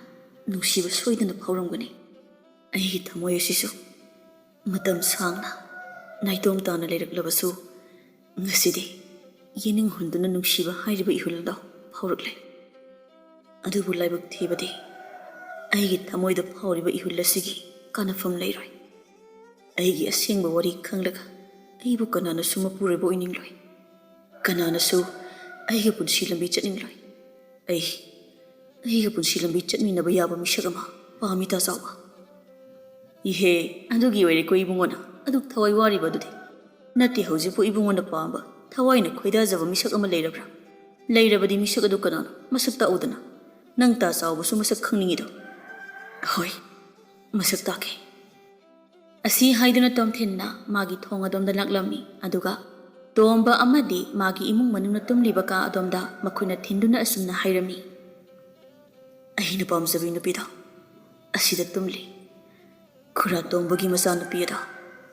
ꯅꯨꯡꯁꯤꯕ ꯁꯣꯏꯗꯅ ꯐꯥꯎꯔꯝꯒꯅꯤ꯫ ꯑꯩꯒꯤ ꯊꯃꯣꯏ ꯑꯁꯤꯁꯨ ꯃꯇꯝ ꯁꯥꯡꯅ ꯅꯥꯏꯇꯣꯝ ꯇꯥꯅ ꯂꯩꯔꯛꯂꯕꯁꯨ, ꯉꯁꯤꯗꯤ ꯌꯦꯅꯤꯡ ꯍꯨꯟꯗꯨꯅ ꯅꯨꯡꯁꯤꯕ ꯍꯥꯏꯔꯤꯕ ꯏꯍꯨꯜ ꯑꯗꯣ ꯐꯥꯎꯔꯛꯂꯦ꯫ ꯑꯗꯨꯕꯨ ꯂꯥꯏꯕꯛ ꯊꯤꯕꯗꯤ, ꯑꯩꯒꯤ ꯊꯃꯣꯏꯗ ꯐꯥꯎꯔꯤꯕ ꯏꯍꯨꯜ ꯑꯁꯤꯒꯤ ꯀꯥꯟꯅꯐꯝ ꯂꯩꯔꯣꯏ꯫ ꯑꯩꯒꯤ ꯑꯁꯦꯡꯕ ꯋꯥꯔꯤ ꯈꯪꯂꯒ ꯑꯩꯕꯨ ꯀꯅꯥꯅꯁꯨ ꯃꯄꯨꯔꯣꯏꯕ ꯑꯣꯏꯅꯤꯡꯂꯣꯏ꯫ ꯀꯅꯥꯅꯁꯨ ꯑꯩꯒ ꯄꯨꯟꯁꯤ ꯂꯝꯕꯤ ꯆꯠꯅꯤꯡꯂꯣꯏ꯫ ꯑꯩ, ꯑꯩꯒ ꯄꯨꯟꯁꯤ ꯂꯝꯕꯤ ꯆꯠꯃꯤꯟꯅꯕ ꯌꯥꯕ ꯃꯤꯁꯛ ꯑꯃ ꯄꯥꯝꯃꯤ, ꯇꯥ ꯆꯥꯎꯕ꯫ ꯏꯍꯦ, ꯑꯗꯨꯒꯤ ꯑꯣꯏꯔꯦꯀꯣ ꯏꯕꯨꯡꯉꯣꯅ ꯑꯗꯨꯛ ꯊꯋꯥꯏ ꯋꯥꯔꯤꯕ ꯑꯗꯨꯗꯤ꯫ ꯅꯠꯇꯦ, ꯍꯧꯖꯤꯛꯄꯨ ꯏꯕꯨꯡꯉꯣꯅ ꯄꯥꯝꯕ, ꯊꯋꯥꯏꯅ ꯈꯣꯏꯗꯥꯖꯕ ꯃꯤꯁꯛ ꯑꯃ ꯂꯩꯔꯕ꯭ꯔꯥ? ꯂꯩꯔꯕꯗꯤ ꯃꯤꯁꯛ ꯑꯗꯨ ꯀꯅꯥꯅꯣ? ꯃꯁꯛ ꯇꯥꯛꯎꯗꯅ꯫ ꯅꯪ ꯇꯥ ꯆꯥꯎꯕꯁꯨ ꯃꯁꯛ ꯈꯪꯅꯤꯡꯉꯤꯗꯣ꯫ ꯍꯣꯏ, ꯃꯁꯛ ꯇꯥꯛꯀꯦ꯫ ꯑꯁꯤ ꯍꯥꯏꯗꯨꯅ ꯇꯣꯝꯊꯤꯟꯅ ꯃꯥꯒꯤ ꯊꯣꯡ ꯑꯗꯣꯝꯗ ꯂꯥꯛꯂꯝꯃꯤ, ꯑꯗꯨꯒ ꯇꯣꯝꯕ ꯑꯃꯗꯤ ꯃꯥꯒꯤ ꯏꯃꯨꯡ ꯃꯅꯨꯡꯅ ꯇꯨꯝꯂꯤꯕ ꯀꯥ ꯑꯗꯣꯝꯗ ꯃꯈꯨꯠꯅ ꯊꯤꯟꯗꯨꯅ ꯑꯁꯨꯝꯅ ꯍꯥꯏꯔꯝꯃꯤ, "ꯑꯩꯅ ꯄꯥꯝꯖꯕꯤ ꯅꯨꯄꯤꯗꯣ ꯑꯁꯤꯗ ꯇꯨꯝꯂꯤ꯫ ꯈꯨꯔꯥ ꯇꯣꯝꯕꯒꯤ ꯃꯆꯥꯅꯨꯄꯤ ꯑꯗꯣ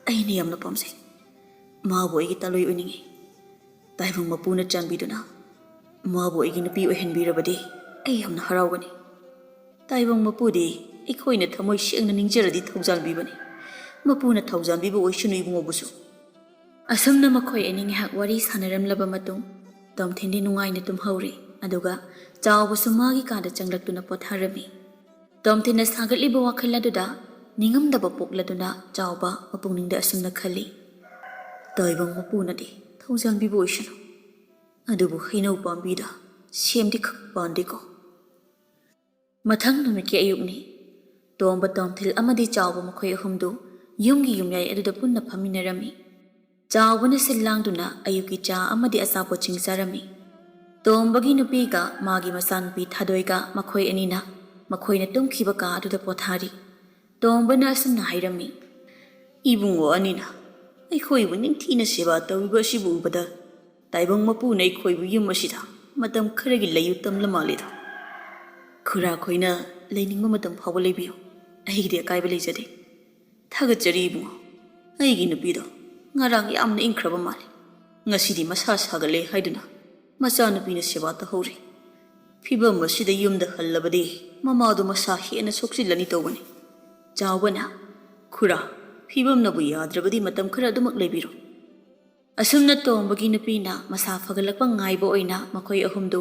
ꯑꯩꯅ ꯌꯥꯝꯅ ꯄꯥꯝꯖꯩ꯫ ꯃꯥꯕꯨ ꯑꯩꯒꯤ ꯇꯥꯂꯣꯏ ꯑꯣꯏꯅꯤꯡꯉꯤ꯫ ꯇꯥꯏꯕꯪ ꯃꯄꯨꯅ ꯆꯥꯟꯕꯤꯗꯨꯅ ꯃꯥꯕꯨ ꯑꯩꯒꯤ ꯅꯨꯄꯤ ꯑꯣꯏꯍꯟꯕꯤꯔꯕꯗꯤ ꯑꯩ ꯌꯥꯝꯅ ꯍꯔꯥꯎꯒꯅꯤ꯫" ꯇꯥꯏꯕꯪ ꯃꯄꯨꯗꯤ ꯑꯩꯈꯣꯏꯅ ꯊꯃꯣꯏ ꯁꯦꯡꯅ ꯅꯤꯡꯖꯔꯗꯤ ꯊꯧꯖꯥꯜꯕꯤꯕꯅꯤ꯫ ꯃꯄꯨꯅ ꯊꯧꯖꯥꯜꯕꯤꯕ ꯑꯣꯏꯁꯅꯨ ꯏꯕꯨꯡꯉꯣꯕꯨꯁꯨ꯫ ꯑꯁꯨꯝꯅ ꯃꯈꯣꯏ ꯑꯅꯤ ꯉꯥꯏꯍꯥꯛ ꯋꯥꯔꯤ ꯁꯥꯟꯅꯔꯝꯂꯕ ꯃꯇꯨꯡ, ꯇꯣꯝꯊꯤꯟꯗꯤ ꯅꯨꯡꯉꯥꯏꯅ ꯇꯨꯝꯍꯧꯔꯦ꯫ ꯑꯗꯨꯒ ꯆꯥꯎꯕꯁꯨ ꯃꯥꯒꯤ ꯀꯥꯗ ꯆꯪꯂꯛꯇꯨꯅ ꯄꯣꯊꯥꯔꯝꯃꯤ꯫ ꯇꯣꯝꯊꯤꯟꯅ ꯁꯥꯒꯠꯂꯤꯕ ꯋꯥꯈꯜ ꯑꯗꯨꯗ ꯅꯤꯡꯉꯝꯗꯕ ꯄꯣꯛꯂꯗꯨꯅ ꯆꯥꯎꯕ ꯃꯄꯨꯛꯅꯤꯡꯗ ꯑꯁꯨꯝꯅ ꯈꯜꯂꯤ, "ꯇꯥꯏꯕꯪ ꯃꯄꯨꯅꯗꯤ ꯊꯧꯖꯥꯜꯕꯤꯕ ꯑꯣꯏꯁꯅꯨ, ꯑꯗꯨꯕꯨ ꯍꯩꯅꯧ ꯄꯥꯝꯕꯤꯗ ꯁꯦꯝꯗꯤ ꯈꯛ ꯄꯥꯟꯗꯦꯀꯣ꯫" ꯃꯊꯪ ꯅꯨꯃꯤꯠꯀꯤ ꯑꯌꯨꯛꯅꯤ꯫ ꯇꯣꯝꯕ, ꯇꯣꯝꯊꯤꯜ ꯑꯃꯗꯤ ꯆꯥꯎꯕ ꯃꯈꯣꯏ ꯑꯍꯨꯝꯗꯨ ꯌꯨꯝꯒꯤ ꯌꯨꯝꯌꯥꯏ ꯑꯗꯨꯗ ꯄꯨꯟꯅ ꯐꯝꯃꯤꯟꯅꯔꯝꯃꯤ꯫ ꯆꯥꯎꯕꯅ ꯁꯤꯜ ꯂꯥꯡꯗꯨꯅ ꯑꯌꯨꯛꯀꯤ ꯆꯥ ꯑꯃꯗꯤ ꯑꯆꯥꯄꯣꯠꯁꯤꯡ ꯆꯥꯔꯝꯃꯤ꯫ ꯇꯣꯝꯕꯒꯤ ꯅꯨꯄꯤꯒ ꯃꯥꯒꯤ ꯃꯆꯥꯅꯨꯄꯤ ꯊꯥꯗꯣꯏꯒ ꯃꯈꯣꯏ ꯑꯅꯤꯅ ꯃꯈꯣꯏꯅ ꯇꯨꯝꯈꯤꯕ ꯀꯥ ꯑꯗꯨꯗ ꯄꯣꯊꯥꯔꯤ꯫ ꯇꯣꯝꯕꯅ ꯑꯁꯨꯝꯅ ꯍꯥꯏꯔꯝꯃꯤ, "ꯏꯕꯨꯡꯉꯣ ꯑꯅꯤꯅ ꯑꯩꯈꯣꯏꯕꯨ ꯅꯤꯡꯊꯤꯅ ꯁꯦꯕꯥ ꯇꯧꯔꯤꯕ ꯑꯁꯤꯕꯨ ꯎꯕꯗ ꯇꯥꯏꯕꯪ ꯃꯄꯨꯅ ꯑꯩꯈꯣꯏꯕꯨ ꯌꯨꯝ ꯑꯁꯤꯗ ꯃꯇꯝ ꯈꯔꯒꯤ ꯂꯩꯌꯨ ꯇꯝꯂ ꯃꯥꯜꯂꯦꯗ꯫ ꯈꯨꯔꯥꯈꯣꯏꯅ ꯂꯩꯅꯤꯡꯕ ꯃꯇꯝ ꯐꯥꯎꯕ ꯂꯩꯕꯤꯌꯨ꯫ ꯑꯩꯒꯤꯗꯤ ꯑꯀꯥꯏꯕ ꯂꯩꯖꯗꯦ꯫ ꯊꯥꯒꯠꯆꯔꯤ ꯏꯕꯨꯡꯉꯣ꯫ ꯑꯩꯒꯤ ꯅꯨꯄꯤꯗꯣ ꯉꯔꯥꯡ ꯌꯥꯝꯅ ꯏꯪꯈ꯭ꯔꯕ ꯃꯥꯜꯂꯤ꯫ ꯉꯁꯤꯗꯤ ꯃꯁꯥ ꯁꯥꯒꯠꯂꯦ ꯍꯥꯏꯗꯨꯅ ꯃꯆꯥꯅꯨꯄꯤꯅ ꯁꯦꯕꯥ ꯇꯧꯍꯧꯔꯤ꯫ ꯐꯤꯕꯝ ꯑꯁꯤꯗ ꯌꯨꯝꯗ ꯍꯜꯂꯕꯗꯤ ꯃꯃꯥꯗꯣ ꯃꯁꯥ ꯍꯦꯟꯅ ꯁꯣꯛꯆꯤꯜꯂꯅꯤ ꯇꯧꯕꯅꯤ꯫ ꯆꯥꯎꯕꯅ, "ꯈꯨꯔꯥ, ꯐꯤꯕꯝꯅꯕꯨ ꯌꯥꯗ꯭ꯔꯕꯗꯤ ꯃꯇꯝ ꯈꯔ ꯑꯗꯨꯃꯛ ꯂꯩꯕꯤꯔꯣ"꯫ ꯑꯁꯨꯝꯅ ꯇꯣꯝꯕꯒꯤ ꯅꯨꯄꯤꯅ ꯃꯁꯥ ꯐꯒꯠꯂꯛꯄ ꯉꯥꯏꯕ ꯑꯣꯏꯅ ꯃꯈꯣꯏ ꯑꯍꯨꯝꯗꯨ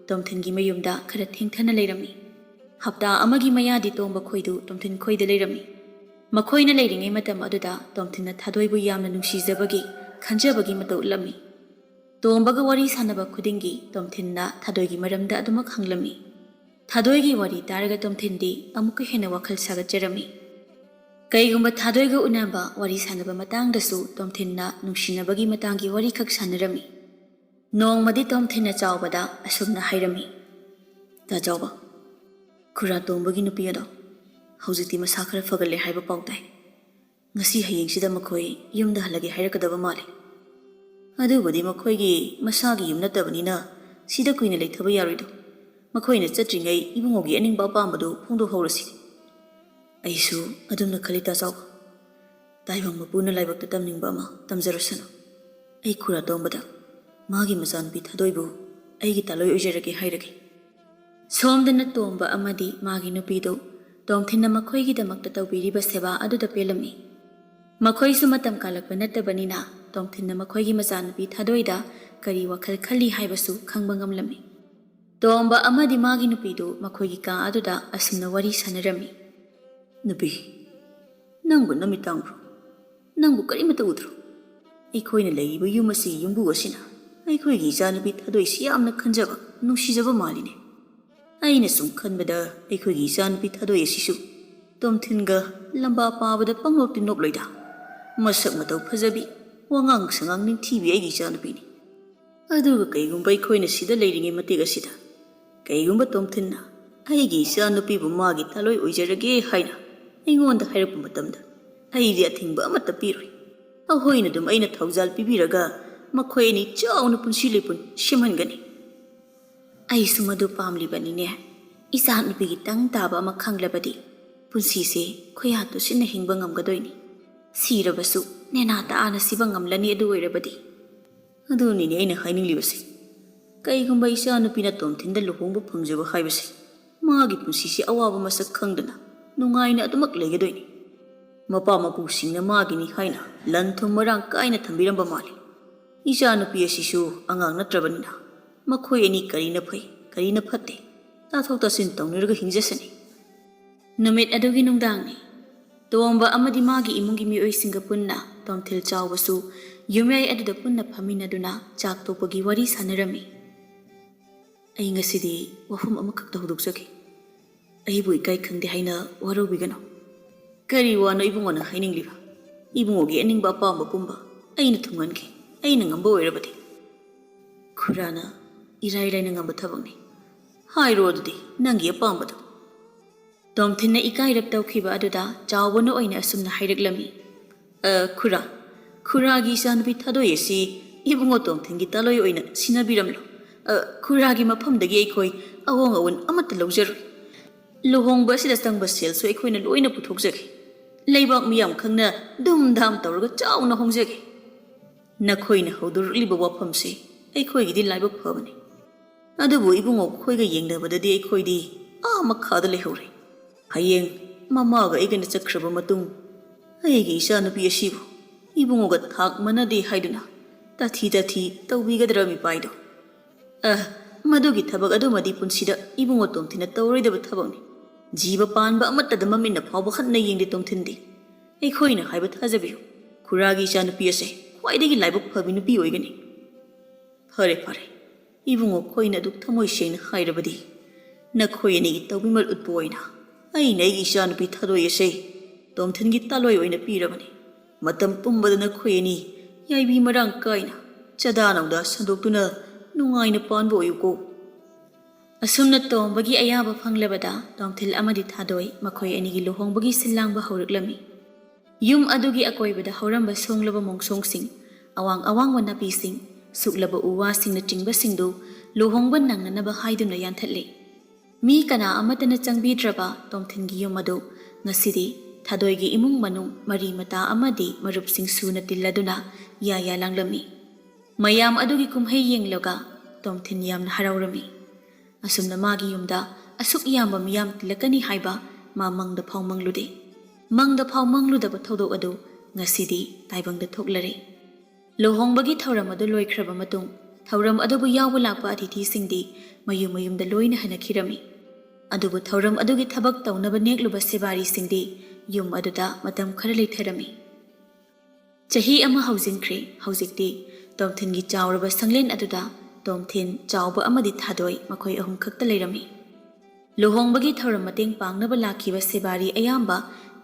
ꯇꯣꯝꯊꯤꯟꯒꯤ ꯃꯌꯨꯝꯗ ꯈꯔ ꯊꯦꯡꯊꯅ ꯂꯩꯔꯝꯃꯤ꯫ ꯍꯞꯇꯥ ꯑꯃꯒꯤ ꯃꯌꯥꯗꯤ ꯇꯣꯝꯕ ꯈꯣꯏꯗꯨ ꯇꯣꯝꯊꯤꯟ ꯈꯣꯏꯗ ꯂꯩꯔꯝꯃꯤ꯫ ꯃꯈꯣꯏꯅ ꯂꯩꯔꯤꯉꯩ ꯃꯇꯝ ꯑꯗꯨꯗ ꯇꯣꯝꯊꯤꯟꯅ ꯊꯥꯗꯣꯏꯕꯨ ꯌꯥꯝꯅ ꯅꯨꯡꯁꯤꯖꯕꯒꯤ, ꯈꯟꯖꯕꯒꯤ ꯃꯇꯧ ꯎꯠꯂꯝꯃꯤ꯫ ꯇꯣꯝꯕꯒ ꯋꯥꯔꯤ ꯁꯥꯟꯅꯕ ꯈꯨꯗꯤꯡꯒꯤ ꯇꯣꯝꯊꯤꯟꯅ ꯊꯥꯗꯣꯏꯒꯤ ꯃꯔꯝꯗ ꯑꯗꯨꯃꯛ ꯍꯪꯂꯝꯃꯤ꯫ ꯊꯥꯗꯣꯏꯒꯤ ꯋꯥꯔꯤ ꯇꯥꯔꯒ ꯇꯣꯝꯊꯤꯟꯗꯤ ꯑꯃꯨꯛꯀ ꯍꯦꯟꯅ ꯋꯥꯈꯜ ꯁꯥꯒꯠꯆꯔꯝꯃꯤ꯫ ꯀꯩꯒꯨꯝꯕ ꯊꯥꯗꯣꯏꯒ ꯎꯅꯕ, ꯋꯥꯔꯤ ꯁꯥꯟꯅꯕ ꯃꯇꯥꯡꯗꯁꯨ ꯇꯣꯝꯊꯤꯟꯅ ꯅꯨꯡꯁꯤꯅꯕꯒꯤ ꯃꯇꯥꯡꯒꯤ ꯋꯥꯔꯤꯈꯛ ꯁꯥꯟꯅꯔꯝꯃꯤ꯫ ꯅꯣꯡꯃꯗꯤ ꯇꯣꯝꯊꯤꯟꯅ ꯆꯥꯎꯕꯗ ꯑꯁꯨꯝꯅ ꯍꯥꯏꯔꯝꯃꯤ, "ꯇꯥ ꯆꯥꯎꯕ, ꯈꯨꯔꯥ ꯇꯣꯝꯕꯒꯤ ꯅꯨꯄꯤ ꯑꯗꯣ ꯍꯧꯖꯤꯛꯇꯤ ꯃꯁꯥ ꯈꯔ ꯐꯒꯠꯂꯦ ꯍꯥꯏꯕ ꯄꯥꯎ ꯇꯥꯏ꯫ ꯉꯁꯤ ꯍꯌꯦꯡꯁꯤꯗ ꯃꯈꯣꯏ ꯌꯨꯝꯗ ꯍꯜꯂꯒꯦ ꯍꯥꯏꯔꯛꯀꯗꯕ ꯃꯥꯜꯂꯤ꯫ ꯑꯗꯨꯕꯨꯗꯤ ꯃꯈꯣꯏꯒꯤ ꯃꯁꯥꯒꯤ ꯌꯨꯝ ꯅꯠꯇꯕꯅꯤꯅ ꯁꯤꯗ ꯀꯨꯏꯅ ꯂꯩꯊꯕ ꯌꯥꯔꯣꯏꯗꯣ꯫ ꯃꯈꯣꯏꯅ ꯆꯠꯇ꯭ꯔꯤꯉꯩ ꯏꯕꯨꯡꯉꯣꯒꯤ ꯑꯅꯤꯡꯕ ꯑꯄꯥꯝꯕꯗꯨ ꯐꯣꯡꯗꯣꯛꯍꯧꯔꯁꯤ"꯫ "ꯑꯩꯁꯨ ꯑꯗꯨꯝꯅ ꯈꯜꯂꯤ, ꯇꯥ ꯆꯥꯎꯕ꯫ ꯇꯥꯏꯕꯪ ꯃꯄꯨꯅ ꯂꯥꯏꯕꯛꯇ ꯇꯝꯅꯤꯡꯕ ꯑꯃ ꯇꯝꯖꯔꯁꯅꯨ꯫ ꯑꯩ ꯈꯨꯔꯥ ꯇꯣꯝꯕꯗ ꯃꯥꯒꯤ ꯃꯆꯥꯅꯨꯄꯤ ꯊꯥꯗꯣꯏꯕꯨ ꯑꯩꯒꯤ ꯇꯥꯂꯣꯏ ꯑꯣꯏꯖꯔꯒꯦ ꯍꯥꯏꯔꯒꯦ"꯫ ꯁꯣꯝꯗꯅ ꯇꯣꯝꯕ ꯑꯃꯗꯤ ꯃꯥꯒꯤ ꯅꯨꯄꯤꯗꯨ ꯇꯣꯝꯊꯤꯟꯅ ꯃꯈꯣꯏꯒꯤꯗꯃꯛꯇ ꯇꯧꯕꯤꯔꯤꯕ ꯁꯦꯕꯥ ꯑꯗꯨꯗ ꯄꯦꯜꯂꯝꯃꯤ꯫ ꯃꯈꯣꯏꯁꯨ ꯃꯇꯝ ꯀꯥꯜꯂꯛꯄ ꯅꯠꯇꯕꯅꯤꯅ ꯇꯣꯝꯊꯤꯟꯅ ꯃꯈꯣꯏꯒꯤ ꯃꯆꯥꯅꯨꯄꯤ ꯊꯥꯗꯣꯏꯗ ꯀꯔꯤ ꯋꯥꯈꯜ ꯈꯜꯂꯤ ꯍꯥꯏꯕꯁꯨ ꯈꯪꯕ ꯉꯝꯂꯝꯃꯤ꯫ ꯇꯣꯝꯕ ꯑꯃꯗꯤ ꯃꯥꯒꯤ ꯅꯨꯄꯤꯗꯨ ꯃꯈꯣꯏꯒꯤ ꯀꯥ ꯑꯗꯨꯗ ꯑꯁꯨꯝꯅ ꯋꯥꯔꯤ ꯁꯥꯟꯅꯔꯝꯃꯤ꯫ "ꯅꯨꯄꯤ, ꯅꯪꯕꯨ ꯅꯃꯤꯠ ꯇꯥꯡꯕ꯭ꯔꯣ? ꯅꯪꯕꯨ ꯀꯔꯤꯃꯠꯇ ꯎꯗ꯭ꯔꯣ? ꯑꯩꯈꯣꯏꯅ ꯂꯩꯔꯤꯕ ꯌꯨꯝ ꯑꯁꯤꯒꯤ ꯌꯨꯝꯕꯨ ꯑꯁꯤꯅ ꯑꯩꯈꯣꯏꯒꯤ ꯏꯆꯥꯅꯨꯄꯤ ꯊꯥꯗꯣꯏꯁꯤ ꯌꯥꯝꯅ ꯈꯟꯖꯕ, ꯅꯨꯡꯁꯤꯖꯕ ꯃꯥꯜꯂꯤꯅꯦ꯫ ꯑꯩꯅ ꯁꯨꯝ ꯈꯟꯕꯗ ꯑꯩꯈꯣꯏꯒꯤ ꯏꯆꯥꯅꯨꯄꯤ ꯊꯥꯗꯣꯏ ꯑꯁꯤꯁꯨ ꯇꯣꯝꯊꯤꯟꯒ ꯂꯝꯕꯥ ꯄꯥꯕꯗ ꯄꯪꯅꯣꯞꯇꯤ ꯅꯣꯞꯂꯣꯏꯗ꯫ ꯃꯁꯛ ꯃꯇꯧ ꯐꯖꯕꯤ, ꯋꯥꯉꯥꯡ ꯁꯉꯥꯡ ꯅꯤꯡꯊꯤꯕꯤ ꯑꯩꯒꯤ ꯏꯆꯥꯅꯨꯄꯤꯅꯤ꯫ ꯑꯗꯨꯒ ꯀꯩꯒꯨꯝꯕ ꯑꯩꯈꯣꯏꯅ ꯁꯤꯗ ꯂꯩꯔꯤꯉꯩ ꯃꯇꯦꯛ ꯑꯁꯤꯗ ꯀꯩꯒꯨꯝꯕ ꯇꯣꯝꯊꯤꯟꯅ ꯑꯩꯒꯤ ꯏꯆꯥꯅꯨꯄꯤꯕꯨ ꯃꯥꯒꯤ ꯊꯥꯂꯣꯏ ꯑꯣꯏꯖꯔꯒꯦ ꯍꯥꯏꯅ ꯑꯩꯉꯣꯟꯗ ꯍꯥꯏꯔꯛꯄ ꯃꯇꯝꯗ ꯑꯩꯗꯤ ꯑꯊꯤꯡꯕ ꯑꯃꯠꯇ ꯄꯤꯔꯣꯏ꯫ ꯑꯍꯣꯏꯅ ꯑꯗꯨꯝ ꯑꯩꯅ ꯊꯧꯖꯥꯜ ꯄꯤꯕꯤꯔꯒ ꯃꯈꯣꯏ ꯑꯅꯤ ꯆꯥꯎꯅ ꯄꯨꯟꯁꯤ ꯂꯤꯄꯨꯟ ꯁꯦꯝꯍꯟꯒꯅꯤ"꯫ "ꯑꯩꯁꯨ ꯃꯗꯨ ꯄꯥꯝꯂꯤꯕꯅꯤꯅꯦ"꯫ ꯏꯆꯥ ꯅꯨꯄꯤꯒꯤ ꯇꯪ ꯇꯥꯕ ꯑꯃ ꯈꯪꯂꯕꯗꯤ ꯄꯨꯟꯁꯤꯁꯦ ꯈꯣꯏꯌꯥ ꯇꯨꯁꯤꯟꯅ ꯍꯤꯡꯕ ꯉꯝꯒꯗꯣꯏꯅꯤ꯫ ꯁꯤꯔꯕꯁꯨ ꯅꯦꯅꯥ ꯇꯥꯅ ꯁꯤꯕ ꯉꯝꯂꯅꯤ꯫ ꯑꯗꯨ ꯑꯣꯏꯔꯕꯗꯤ ꯑꯗꯨꯅꯤꯅꯦ ꯑꯩꯅ ꯍꯥꯏꯅꯤꯡꯂꯤꯕꯁꯦ꯫ ꯀꯩꯒꯨꯝꯕ ꯏꯆꯥ ꯅꯨꯄꯤꯅ ꯇꯣꯝꯊꯤꯟꯗ ꯂꯨꯍꯣꯡꯕ ꯐꯪꯖꯕ ꯍꯥꯏꯕꯁꯦ ꯃꯥꯒꯤ ꯄꯨꯟꯁꯤꯁꯦ ꯑꯋꯥꯕ ꯃꯁꯛ ꯈꯪꯗꯅ ꯅꯨꯡꯉꯥꯏꯅ ꯑꯗꯨꯃꯛ ꯂꯩꯒꯗꯣꯏꯅꯤ꯫ ꯃꯄꯥ ꯃꯄꯨꯁꯤꯡꯅ ꯃꯥꯒꯤꯅꯤ ꯍꯥꯏꯅ ꯂꯟ ꯊꯨꯝ ꯃꯔꯥꯡ ꯀꯥꯏꯅ ꯊꯝꯕꯤꯔꯝꯕ ꯃꯥꯜꯂꯤ꯫ ꯏꯆꯥ ꯅꯨꯄꯤ ꯑꯁꯤꯁꯨ ꯑꯉꯥꯡ ꯅꯠꯇ꯭ꯔꯕꯅꯤꯅ ꯃꯈꯣꯏ ꯑꯅꯤ ꯀꯔꯤꯅ ꯐꯩ ꯀꯔꯤꯅ ꯐꯠꯇꯦ ꯇꯥꯊꯣꯛ ꯇꯥꯁꯤꯟ ꯇꯧꯅꯔꯒ ꯍꯤꯡꯖꯁꯅꯤ꯫ ꯅꯨꯃꯤꯠ ꯑꯗꯨꯒꯤ ꯅꯨꯡꯗꯥꯡꯅꯤ꯫ ꯇꯣꯝꯕ ꯑꯃꯗꯤ ꯃꯥꯒꯤ ꯏꯃꯨꯡꯒꯤ ꯃꯤꯑꯣꯏꯁꯤꯡꯒ ꯄꯨꯟꯅ ꯇꯣꯝꯊꯤꯜ ꯆꯥꯎꯕꯁꯨ ꯌꯨꯝꯌꯥꯏ ꯑꯗꯨꯗ ꯄꯨꯟꯅ ꯐꯝꯃꯤꯟꯅꯗꯨꯅ ꯆꯥꯛ ꯇꯣꯛꯄꯒꯤ ꯋꯥꯔꯤ ꯁꯥꯟꯅꯔꯝꯃꯤ꯫ ꯑꯩ ꯉꯁꯤꯗꯤ ꯋꯥꯐꯝ ꯑꯃꯈꯛꯇ ꯍꯧꯗꯣꯛꯆꯒꯦ꯫ ꯑꯩꯕꯨ ꯏꯀꯥꯏ ꯈꯪꯗꯦ ꯍꯥꯏꯅ ꯋꯥꯔꯧꯕꯤꯒꯅꯨ꯫ ꯀꯔꯤ ꯋꯥꯅꯣ ꯏꯕꯨꯡꯉꯣꯅ ꯍꯥꯏꯅꯤꯡꯂꯤꯕ? ꯏꯕꯨꯡꯉꯣꯒꯤ ꯑꯅꯤꯡꯕ ꯑꯄꯥꯝꯕ ꯄꯨꯝꯕ ꯑꯩꯅ ꯊꯨꯡꯍꯟꯈꯤ, ꯑꯩꯅ ꯉꯝꯕ ꯑꯣꯏꯔꯕꯗꯤ꯫ ꯈꯨꯔꯥꯅ ꯏꯔꯥꯏ ꯂꯥꯏꯅ ꯉꯝꯕ ꯊꯕꯛꯅꯤ꯫ ꯍꯥꯏꯔꯣ ꯑꯗꯨꯗꯤ ꯅꯪꯒꯤ ꯑꯄꯥꯝꯕꯗꯣ꯫ ꯇꯣꯝꯊꯤꯟꯅ ꯏꯀꯥꯏꯔꯞ ꯇꯧꯈꯤꯕ ꯑꯗꯨꯗ ꯆꯥꯎꯕꯅ ꯑꯣꯏꯅ ꯑꯁꯨꯝꯅ ꯍꯥꯏꯔꯛꯂꯝꯃꯤ꯫ "ꯑ, ꯈꯨꯔꯥ, ꯈꯨꯔꯥꯒꯤ ꯏꯆꯥꯅꯨꯄꯤ ꯊꯥꯗꯣꯏ ꯑꯁꯤ ꯏꯕꯨꯡꯉꯣ ꯇꯣꯝꯊꯤꯟꯒꯤ ꯇꯥꯂꯣꯏ ꯑꯣꯏꯅ ꯁꯤꯟꯅꯕꯤꯔꯝꯂꯣ꯫ ꯑ, ꯈꯨꯔꯥꯒꯤ ꯃꯐꯝꯗꯒꯤ ꯑꯩꯈꯣꯏ ꯑꯍꯣꯡ ꯑꯋꯣꯟ ꯑꯃꯠꯇ ꯂꯧꯖꯔꯣꯏ꯫ ꯂꯨꯍꯣꯡꯕ ꯑꯁꯤꯗ ꯆꯪꯕ ꯁꯦꯜꯁꯨ ꯑꯩꯈꯣꯏꯅ ꯂꯣꯏꯅ ꯄꯨꯊꯣꯛꯆꯒꯦ꯫ ꯂꯩꯕꯥꯛ ꯃꯤꯌꯥꯝ ꯈꯪꯅ ꯙꯨꯝ ꯙꯥꯝ ꯇꯧꯔꯒ ꯆꯥꯎꯅ ꯍꯣꯡꯖꯒꯦ꯫ ꯅꯈꯣꯏꯅ ꯍꯧꯗꯣꯔꯛꯂꯤꯕ ꯋꯥꯐꯝꯁꯤ ꯑꯩꯈꯣꯏꯒꯤꯗꯤ ꯂꯥꯏꯕꯛ ꯐꯕꯅꯤ꯫ ꯑꯗꯨꯕꯨ ꯏꯕꯨꯡꯉꯣ ꯈꯣꯏꯒ ꯌꯦꯡꯅꯕꯗꯗꯤ ꯑꯩꯈꯣꯏꯗꯤ ꯑꯥ ꯃꯈꯥꯗ ꯂꯩꯍꯧꯔꯦ꯫ ꯍꯌꯦꯡ ꯃꯃꯥꯒ ꯑꯩꯒꯅ ꯆꯠꯈ꯭ꯔꯕ ꯃꯇꯨꯡ ꯑꯩꯒꯤ ꯏꯆꯥꯅꯨꯄꯤ ꯑꯁꯤꯕꯨ ꯏꯕꯨꯡꯉꯣꯒ ꯊꯥꯛ ꯃꯥꯟꯅꯗꯦ ꯍꯥꯏꯗꯨꯅ ꯇꯥꯊꯤ ꯇꯥꯊꯤ ꯇꯧꯕꯤꯒꯗ꯭ꯔꯥ ꯃꯤꯄꯥꯏꯗꯣ? ꯑ, ꯃꯗꯨꯒꯤ ꯊꯕꯛ ꯑꯗꯨꯃꯗꯤ ꯄꯨꯟꯁꯤꯗ ꯏꯕꯨꯡꯉꯣ ꯇꯣꯝꯊꯤꯟꯅ ꯇꯧꯔꯣꯏꯗꯕ ꯊꯕꯛꯅꯤ꯫ ꯖꯤꯕ ꯄꯥꯟꯕ ꯑꯃꯠꯇꯗ ꯃꯃꯤꯠꯅ ꯐꯥꯎꯕ ꯍꯟꯅ ꯌꯦꯡꯗꯦ ꯇꯣꯝꯊꯤꯟꯗꯤ꯫ ꯑꯩꯈꯣꯏꯅ ꯍꯥꯏꯕ ꯊꯥꯖꯕꯤꯌꯨ, ꯈꯨꯔꯥꯒꯤ ꯏꯆꯥꯅꯨꯄꯤ ꯑꯁꯦ ꯈ꯭ꯋꯥꯏꯗꯒꯤ ꯂꯥꯏꯕꯛ ꯐꯕꯤ ꯅꯨꯄꯤ ꯑꯣꯏꯒꯅꯤ꯫ ꯐꯔꯦ, ꯐꯔꯦ, ꯏꯕꯨꯡꯉꯣ ꯈꯣꯏꯅ ꯑꯗꯨꯛ ꯊꯃꯣꯏ ꯁꯦꯡꯅ ꯍꯥꯏꯔꯕꯗꯤ ꯅꯈꯣꯏ ꯑꯅꯤꯒꯤ ꯇꯧꯕꯤꯃꯜ ꯎꯠꯄ ꯑꯣꯏꯅ ꯑꯩꯅ ꯑꯩꯒꯤ ꯏꯆꯥꯅꯨꯄꯤ ꯊꯥꯗꯣꯏ ꯑꯁꯦ ꯇꯣꯝꯊꯤꯟꯒꯤ ꯇꯥꯂꯣꯏ ꯑꯣꯏꯅ ꯄꯤꯔꯕꯅꯤ꯫ ꯃꯇꯝ ꯄꯨꯝꯕꯗ ꯅꯈꯣꯏ ꯑꯅꯤ ꯌꯥꯏꯕꯤ ꯃꯔꯥꯡ ꯀꯥꯏꯅ ꯆꯥꯗꯥ ꯅꯧꯗꯥ ꯁꯟꯗꯣꯛꯇꯨꯅ ꯅꯨꯡꯉꯥꯏꯅ ꯄꯥꯟꯕ ꯑꯣꯏꯌꯨꯀꯣ꯫" ꯑꯁꯨꯝꯅ ꯇꯣꯝꯕꯒꯤ ꯑꯌꯥꯕ ꯐꯪꯂꯕꯗ ꯇꯣꯝꯊꯤꯜ ꯑꯃꯗꯤ ꯊꯥꯗꯣꯏ ꯃꯈꯣꯏ ꯑꯅꯤꯒꯤ ꯂꯨꯍꯣꯡꯕꯒꯤ ꯁꯤꯜ ꯂꯥꯡꯕ ꯍꯧꯔꯛꯂꯝꯃꯤ꯫ ꯌꯨꯝ ꯑꯗꯨꯒꯤ ꯑꯀꯣꯏꯕꯗ ꯍꯧꯔꯝꯕ ꯁꯣꯡꯂꯕ ꯃꯣꯡꯁꯣꯡꯁꯤꯡ, ꯑꯋꯥꯡ ꯑꯋꯥꯡꯕ ꯅꯥꯄꯤꯁꯤꯡ, ꯁꯨꯛꯂꯕ ꯎ ꯋꯥꯁꯤꯡꯅꯆꯤꯡꯕꯁꯤꯡꯗꯨ ꯂꯨꯍꯣꯡꯕ ꯅꯪꯅꯅꯕ ꯍꯥꯏꯗꯨꯅ ꯌꯥꯟꯊꯠꯂꯤ꯫ ꯃꯤ ꯀꯅꯥ ꯑꯃꯠꯇꯅ ꯆꯪꯕꯤꯗ꯭ꯔꯕ ꯇꯣꯝꯊꯤꯟꯒꯤ ꯌꯨꯝ ꯑꯗꯨ ꯉꯁꯤꯗꯤ ꯊꯥꯗꯣꯏꯒꯤ ꯏꯃꯨꯡ ꯃꯅꯨꯡ, ꯃꯔꯤ ꯃꯇꯥ ꯑꯃꯗꯤ ꯃꯔꯨꯞꯁꯤꯡ ꯁꯨꯅ ꯇꯤꯜꯂꯗꯨꯅ ꯌꯥ ꯌꯥ ꯂꯥꯡꯂꯝꯃꯤ꯫ ꯃꯌꯥꯝ ꯑꯗꯨꯒꯤ ꯀꯨꯝꯍꯩ ꯌꯦꯡꯂꯒ ꯇꯣꯝꯊꯤꯟ ꯌꯥꯝꯅ ꯍꯔꯥꯎꯔꯝꯃꯤ꯫ ꯑꯁꯨꯝꯅ ꯃꯥꯒꯤ ꯌꯨꯝꯗ ꯑꯁꯨꯛ ꯌꯥꯝꯕ ꯃꯤꯌꯥꯝ ꯇꯤꯜꯂꯛꯀꯅꯤ ꯍꯥꯏꯕ ꯃꯥ ꯃꯪꯗ ꯐꯥꯎ ꯃꯪꯂꯨꯗꯦ꯫ ꯃꯪꯗ ꯐꯥꯎ ꯃꯪꯂꯨꯗꯕ ꯊꯧꯗꯣꯛ ꯑꯗꯨ ꯉꯁꯤꯗꯤ ꯇꯥꯏꯕꯪꯗ ꯊꯣꯛꯂꯔꯦ꯫ ꯂꯨꯍꯣꯡꯕꯒꯤ ꯊꯧꯔꯝ ꯑꯗꯨ ꯂꯣꯏꯈ꯭ꯔꯕ ꯃꯇꯨꯡ, ꯊꯧꯔꯝ ꯑꯗꯨꯕꯨ ꯌꯥꯎꯕ ꯂꯥꯛꯄ ꯑꯇꯤꯊꯤꯁꯤꯡꯗꯤ ꯃꯌꯨꯝ ꯃꯌꯨꯝꯗ ꯂꯣꯏꯅ ꯍꯟꯅꯈꯤꯔꯝꯃꯤ꯫ ꯑꯗꯨꯕꯨ ꯊꯧꯔꯝ ꯑꯗꯨꯒꯤ ꯊꯕꯛ ꯇꯧꯅꯕ ꯅꯦꯛꯂꯨꯕ ꯁꯦꯕꯥꯔꯤꯁꯤꯡꯗꯤ ꯌꯨꯝ ꯑꯗꯨꯗ ꯃꯇꯝ ꯈꯔ ꯂꯩꯊꯔꯝꯃꯤ꯫ ꯆꯍꯤ ꯑꯃ ꯍꯧꯖꯤꯟꯈ꯭ꯔꯦ꯫ ꯍꯧꯖꯤꯛꯇꯤ ꯇꯣꯝꯊꯤꯟꯒꯤ ꯆꯥꯎꯔꯕ ꯁꯪꯂꯦꯟ ꯑꯗꯨꯗ ꯇꯣꯝꯊꯤꯟ, ꯆꯥꯎꯕ ꯑꯃꯗꯤ ꯊꯥꯗꯣꯏ, ꯃꯈꯣꯏ ꯑꯍꯨꯝ ꯈꯛꯇ ꯂꯩꯔꯝꯃꯤ꯫ ꯂꯨꯍꯣꯡꯕꯒꯤ ꯊꯧꯔꯝ ꯃꯇꯦꯡ ꯄꯥꯡꯅꯕ ꯂꯥꯛꯈꯤꯕ ꯁꯦꯕꯥꯔꯤ ꯑꯌꯥꯝꯕ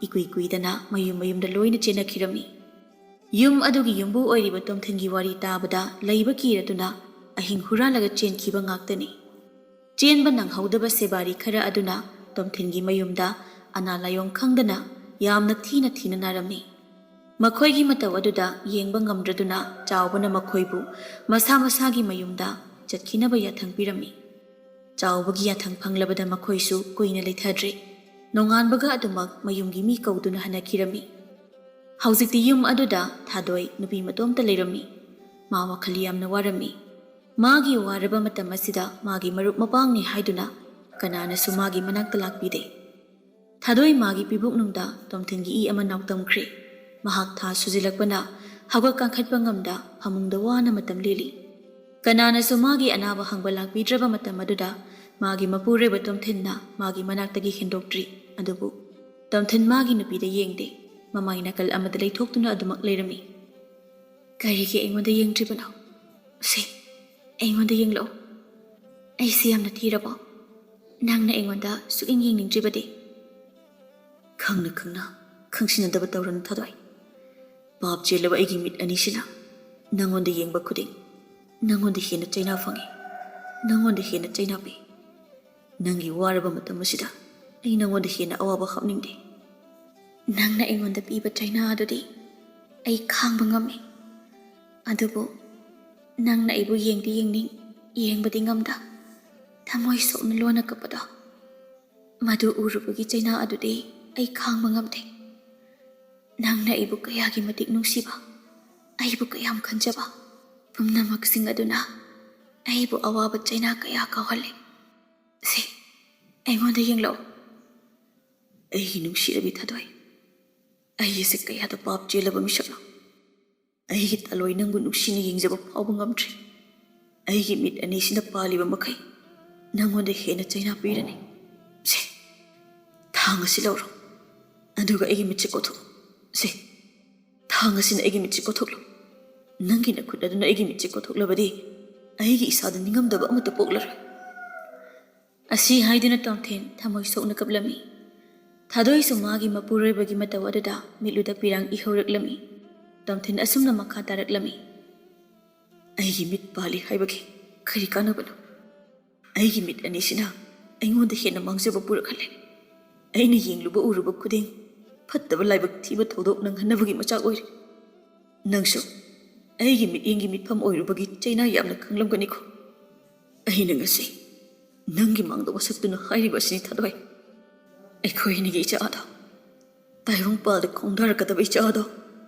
ꯏꯀꯨꯏ ꯀꯨꯏꯗꯅ ꯃꯌꯨꯝ ꯃꯌꯨꯝꯗ ꯂꯣꯏꯅ ꯆꯦꯟꯅꯈꯤꯔꯝꯃꯤ꯫ ꯌꯨꯝ ꯑꯗꯨꯒꯤ ꯌꯨꯝꯕꯨ ꯑꯣꯏꯔꯤꯕ ꯇꯣꯝꯊꯤꯟꯒꯤ ꯋꯥꯔꯤ ꯇꯥꯕꯗ ꯂꯩꯕ ꯀꯤꯔꯗꯨꯅ ꯑꯍꯤꯡ ꯍꯨꯔꯥꯜꯂꯒ ꯆꯦꯟꯈꯤꯕ ꯉꯥꯛꯇꯅꯤ꯫ ꯆꯦꯟꯕ ꯅꯪꯍꯧꯗꯕ ꯁꯦꯕꯥꯔꯤ ꯈꯔ ꯑꯗꯨꯅ ꯇꯣꯝꯊꯤꯟꯒꯤ ꯃꯌꯨꯝꯗ ꯑꯅꯥ ꯂꯥꯏꯑꯣꯡ ꯈꯪꯗꯅ ꯌꯥꯝꯅ ꯊꯤꯅ ꯊꯤꯅ ꯅꯥꯔꯝꯃꯤ꯫ ꯃꯈꯣꯏꯒꯤ ꯃꯇꯧ ꯑꯗꯨꯗ ꯌꯦꯡꯕ ꯉꯝꯗ꯭ꯔꯗꯨꯅ ꯆꯥꯎꯕꯅ ꯃꯈꯣꯏꯕꯨ ꯃꯁꯥ ꯃꯁꯥꯒꯤ ꯃꯌꯨꯝꯗ ꯆꯠꯈꯤꯅꯕ ꯌꯥꯊꯪ ꯄꯤꯔꯝꯃꯤ꯫ ꯆꯥꯎꯕꯒꯤ ꯌꯥꯊꯪ ꯐꯪꯂꯕꯗ ꯃꯈꯣꯏꯁꯨ ꯀꯨꯏꯅ ꯂꯩꯊꯗ꯭ꯔꯦ꯫ ꯅꯣꯡꯉꯥꯟꯕꯒ ꯑꯗꯨꯃꯛ ꯃꯌꯨꯝꯒꯤ ꯃꯤ ꯀꯧꯗꯨꯅ ꯍꯟꯅꯈꯤꯔꯝꯃꯤ꯫ ꯍꯧꯖꯤꯛꯇꯤ ꯌꯨꯝ ꯑꯗꯨꯗ ꯊꯥꯗꯣꯏ ꯅꯨꯄꯤ ꯃꯇꯣꯝꯇ ꯂꯩꯔꯝꯃꯤ꯫ ꯃꯥ ꯋꯥꯈꯜ ꯌꯥꯝꯅ ꯋꯥꯔꯝꯃꯤ꯫ ꯃꯥꯒꯤ ꯋꯥꯔꯕ ꯃꯇꯝ ꯑꯁꯤꯗ ꯃꯥꯒꯤ ꯃꯔꯨꯞ ꯃꯄꯥꯡꯅꯤ ꯍꯥꯏꯗꯨꯅ ꯀꯅꯥꯅꯁꯨ ꯃꯥꯒꯤ ꯃꯅꯥꯛꯇ ꯂꯥꯛꯄꯤꯗꯦ꯫ ꯊꯥꯗꯣꯏ ꯃꯥꯒꯤ ꯄꯤꯕꯨꯛꯅꯨꯡꯗ ꯇꯣꯝꯊꯤꯟꯒꯤ ꯏ ꯑꯃ ꯅꯥꯎꯇꯝꯈ꯭ꯔꯦ꯫ ꯃꯍꯥꯛ ꯊꯥ ꯁꯨꯖꯤꯜꯂꯛꯄꯅ ꯍꯧꯒꯠ ꯀꯥꯡꯈꯠꯄ ꯉꯝꯗ ꯐꯃꯨꯡꯗ ꯋꯥꯅ ꯃꯇꯝ ꯂꯦꯜꯂꯤ꯫ ꯀꯅꯥꯅꯁꯨ ꯃꯥꯒꯤ ꯑꯅꯥꯕ ꯍꯪꯕ ꯂꯥꯛꯄꯤꯗ꯭ꯔꯕ ꯃꯇꯝ ꯑꯗꯨꯗ ꯃꯥꯒꯤ ꯃꯄꯨꯔꯣꯏꯕ ꯇꯣꯝꯊꯤꯟꯅ ꯃꯥꯒꯤ ꯃꯅꯥꯛꯇꯒꯤ ꯍꯦꯟꯗꯣꯛꯇ꯭ꯔꯤ꯫ ꯑꯗꯨꯕꯨ ꯇꯣꯝꯊꯤꯟ ꯃꯥꯒꯤ ꯅꯨꯄꯤꯗ ꯌꯦꯡꯗꯦ꯫ ꯃꯃꯥꯏ ꯅꯥꯀꯜ ꯑꯃꯗ ꯂꯩꯊꯣꯛꯇꯨꯅ ꯑꯗꯨꯃꯛ ꯂꯩꯔꯝꯃꯤ꯫ "ꯀꯔꯤꯒꯤ ꯑꯩꯉꯣꯟꯗ ꯌꯦꯡꯗ꯭ꯔꯤꯕꯅꯣ? ꯁꯦ, ꯑꯩꯉꯣꯟꯗ ꯌꯦꯡꯂꯛꯑꯣ꯫ ꯑꯩꯁꯤ ꯌꯥꯝꯅ ꯊꯤꯔꯕꯣ? ꯅꯪꯅ ꯑꯩꯉꯣꯟꯗ ꯁꯨꯛꯌꯦꯡ ꯌꯦꯡꯅꯤꯡꯗ꯭ꯔꯤꯕꯗꯤ?" "ꯈꯪꯅ ꯈꯪꯅ ꯈꯪꯁꯤꯟꯅꯗꯕ ꯇꯧꯔꯅꯨ ꯊꯥꯗꯣꯏ꯫ ꯄꯥꯞ ꯆꯦꯜꯂꯕ ꯑꯩꯒꯤ ꯃꯤꯠ ꯑꯅꯤꯁꯤꯅ ꯅꯪꯉꯣꯟꯗ ꯌꯦꯡꯕ ꯈꯨꯗꯤꯡ ꯅꯪꯉꯣꯟꯗ ꯍꯦꯟꯅ ꯆꯩꯅꯥ ꯐꯪꯉꯤ, ꯅꯪꯉꯣꯟꯗ ꯍꯦꯟꯅ ꯆꯩꯅꯥ ꯄꯤ꯫ ꯅꯪꯒꯤ ꯋꯥꯔꯕ ꯃꯇꯝ ꯑꯁꯤꯗ ꯑꯩ ꯅꯪꯉꯣꯟꯗ ꯍꯦꯟꯅ ꯑꯋꯥꯕ ꯍꯥꯞꯅꯤꯡꯗꯦ꯫" "ꯅꯪꯅ ꯑꯩꯉꯣꯟꯗ ꯄꯤꯕ ꯆꯩꯅꯥ ꯑꯗꯨꯗꯤ ꯑꯩ ꯈꯥꯡꯕ ꯉꯝꯃꯤ꯫ ꯑꯗꯨꯕꯨ ꯅꯪꯅ ꯑꯩꯕꯨ ꯌꯦꯡꯗꯤ ꯌꯦꯡꯅꯤꯡ, ꯌꯦꯡꯕꯗꯤ ꯉꯝꯗ꯫ ꯊꯃꯣꯏ ꯁꯣꯛꯅ ꯂꯣꯟꯅ ꯀꯞꯄꯗꯣ, ꯃꯗꯨ ꯎꯔꯨꯕꯒꯤ ꯆꯩꯅꯥ ꯑꯗꯨꯗꯤ ꯑꯩ ꯈꯥꯡꯕ ꯉꯝꯗꯦ꯫ ꯅꯪꯅ ꯑꯩꯕꯨ ꯀꯌꯥꯒꯤ ꯃꯇꯤꯛ ꯅꯨꯡꯁꯤꯕ, ꯑꯩꯕꯨ ꯀꯌꯥꯝ ꯈꯟꯖꯕ, ꯄꯨꯝꯅꯃꯛꯁꯤꯡ ꯑꯗꯨꯅ ꯑꯩꯕꯨ ꯑꯋꯥꯕ ꯆꯩꯅꯥ ꯀꯌꯥ ꯀꯥꯎꯍꯜꯂꯦ꯫ ꯁꯦ, ꯑꯩꯉꯣꯟꯗ ꯌꯦꯡꯂꯛꯎ꯫ ꯑꯩꯒꯤ ꯅꯨꯡꯁꯤꯔꯕꯤ ꯊꯥꯗꯣꯏ, ꯑꯩ ꯑꯁꯤ ꯀꯌꯥꯗ ꯄꯥꯞ ꯆꯦꯜꯂꯕ ꯃꯤꯁꯛꯅꯣ? ꯑꯩꯒꯤ ꯊꯥꯗꯣꯏ ꯅꯪꯕꯨ ꯅꯨꯡꯁꯤꯅ ꯌꯦꯡꯖꯕ ꯐꯥꯎꯕ ꯉꯝꯗ꯭ꯔꯤ꯫ ꯑꯩꯒꯤ ꯃꯤꯠ ꯑꯅꯤꯁꯤꯅ ꯄꯥꯜꯂꯤꯕ ꯃꯈꯩ ꯅꯪꯉꯣꯟꯗ ꯍꯦꯟꯅ ꯆꯩꯅꯥ ꯄꯤꯔꯅꯤ꯫ ꯁꯦ, ꯊꯥꯡ ꯑꯁꯤ ꯂꯧꯔꯣ, ꯑꯗꯨꯒ ꯑꯩꯒꯤ ꯃꯤꯠꯁꯦ ꯀꯣꯊꯣꯛꯎ꯫ ꯁꯦ, ꯊꯥꯡ ꯑꯁꯤꯅ ꯑꯩꯒꯤ ꯃꯤꯠꯁꯦ ꯀꯣꯊꯣꯛꯂꯣ꯫ ꯅꯪꯒꯤ ꯅꯈꯨꯠ ꯑꯗꯨꯅ ꯑꯩꯒꯤ ꯃꯤꯠꯁꯦ ꯀꯣꯊꯣꯛꯂꯕꯗꯤ ꯑꯩꯒꯤ ꯏꯁꯥꯗ ꯅꯤꯡꯉꯝꯗꯕ ꯑꯃꯠꯇ ꯄꯣꯛꯂꯔꯣꯏ꯫ ꯑꯁꯤ ꯍꯥꯏꯗꯨꯅ ꯇꯣꯝꯊꯤꯟ ꯊꯃꯣꯏ ꯁꯣꯛꯅ ꯀꯞꯂꯝꯃꯤ꯫ ꯊꯥꯗꯣꯏꯁꯨ ꯃꯥꯒꯤ ꯃꯄꯨꯔꯣꯏꯕꯒꯤ ꯃꯇꯧ ꯑꯗꯨꯗ ꯃꯤꯠꯂꯨꯗ ꯄꯤꯔꯥꯡ ꯏꯍꯧꯔꯛꯂꯝꯃꯤ꯫ ꯇꯣꯝꯊꯤꯟ ꯑꯁꯨꯝꯅ ꯃꯈꯥ ꯇꯥꯔꯛꯂꯝꯃꯤ꯫ ꯑꯩꯒꯤ ꯃꯤꯠ ꯄꯥꯜꯂꯤ ꯍꯥꯏꯕꯒꯤ ꯀꯔꯤ ꯀꯥꯟꯅꯕꯅꯣ? ꯑꯩꯒꯤ ꯃꯤꯠ ꯑꯅꯤꯁꯤꯅ ꯑꯩꯉꯣꯟꯗ ꯍꯦꯟꯅ ꯃꯥꯡꯖꯕ ꯄꯨꯔꯛꯍꯜꯂꯦ꯫ ꯑꯩꯅ ꯌꯦꯡꯂꯨꯕ ꯎꯔꯨꯕ ꯈꯨꯗꯤꯡ ꯐꯠꯇꯕ ꯂꯥꯏꯕꯛ ꯊꯤꯕ ꯊꯧꯗꯣꯛ ꯅꯪꯍꯟꯅꯕꯒꯤ ꯃꯆꯥꯛ ꯑꯣꯏꯔꯦ꯫ ꯅꯪꯁꯨ ꯑꯩꯒꯤ ꯃꯤꯠꯌꯦꯡꯒꯤ ꯃꯤꯠꯐꯝ ꯑꯣꯏꯔꯨꯕꯒꯤ ꯆꯩꯅꯥ ꯌꯥꯝꯅ ꯈꯪꯂꯝꯒꯅꯤꯀꯣ꯫ ꯑꯩꯅ ꯉꯁꯤ ꯅꯪꯒꯤ ꯃꯥꯡꯗ ꯋꯥꯁꯛꯇꯨꯅ ꯍꯥꯏꯔꯤꯕ ꯑꯁꯤꯅꯤ ꯊꯥꯗꯣꯏ꯫ ꯑꯩꯈꯣꯏ ꯑꯅꯤꯒꯤ ꯏꯆꯥ ꯑꯗꯣ ꯇꯥꯏꯕꯪꯄꯥꯜꯗ ꯈꯣꯡꯗꯥꯔꯛꯀꯗꯕ ꯏꯆꯥ ꯑꯗꯣ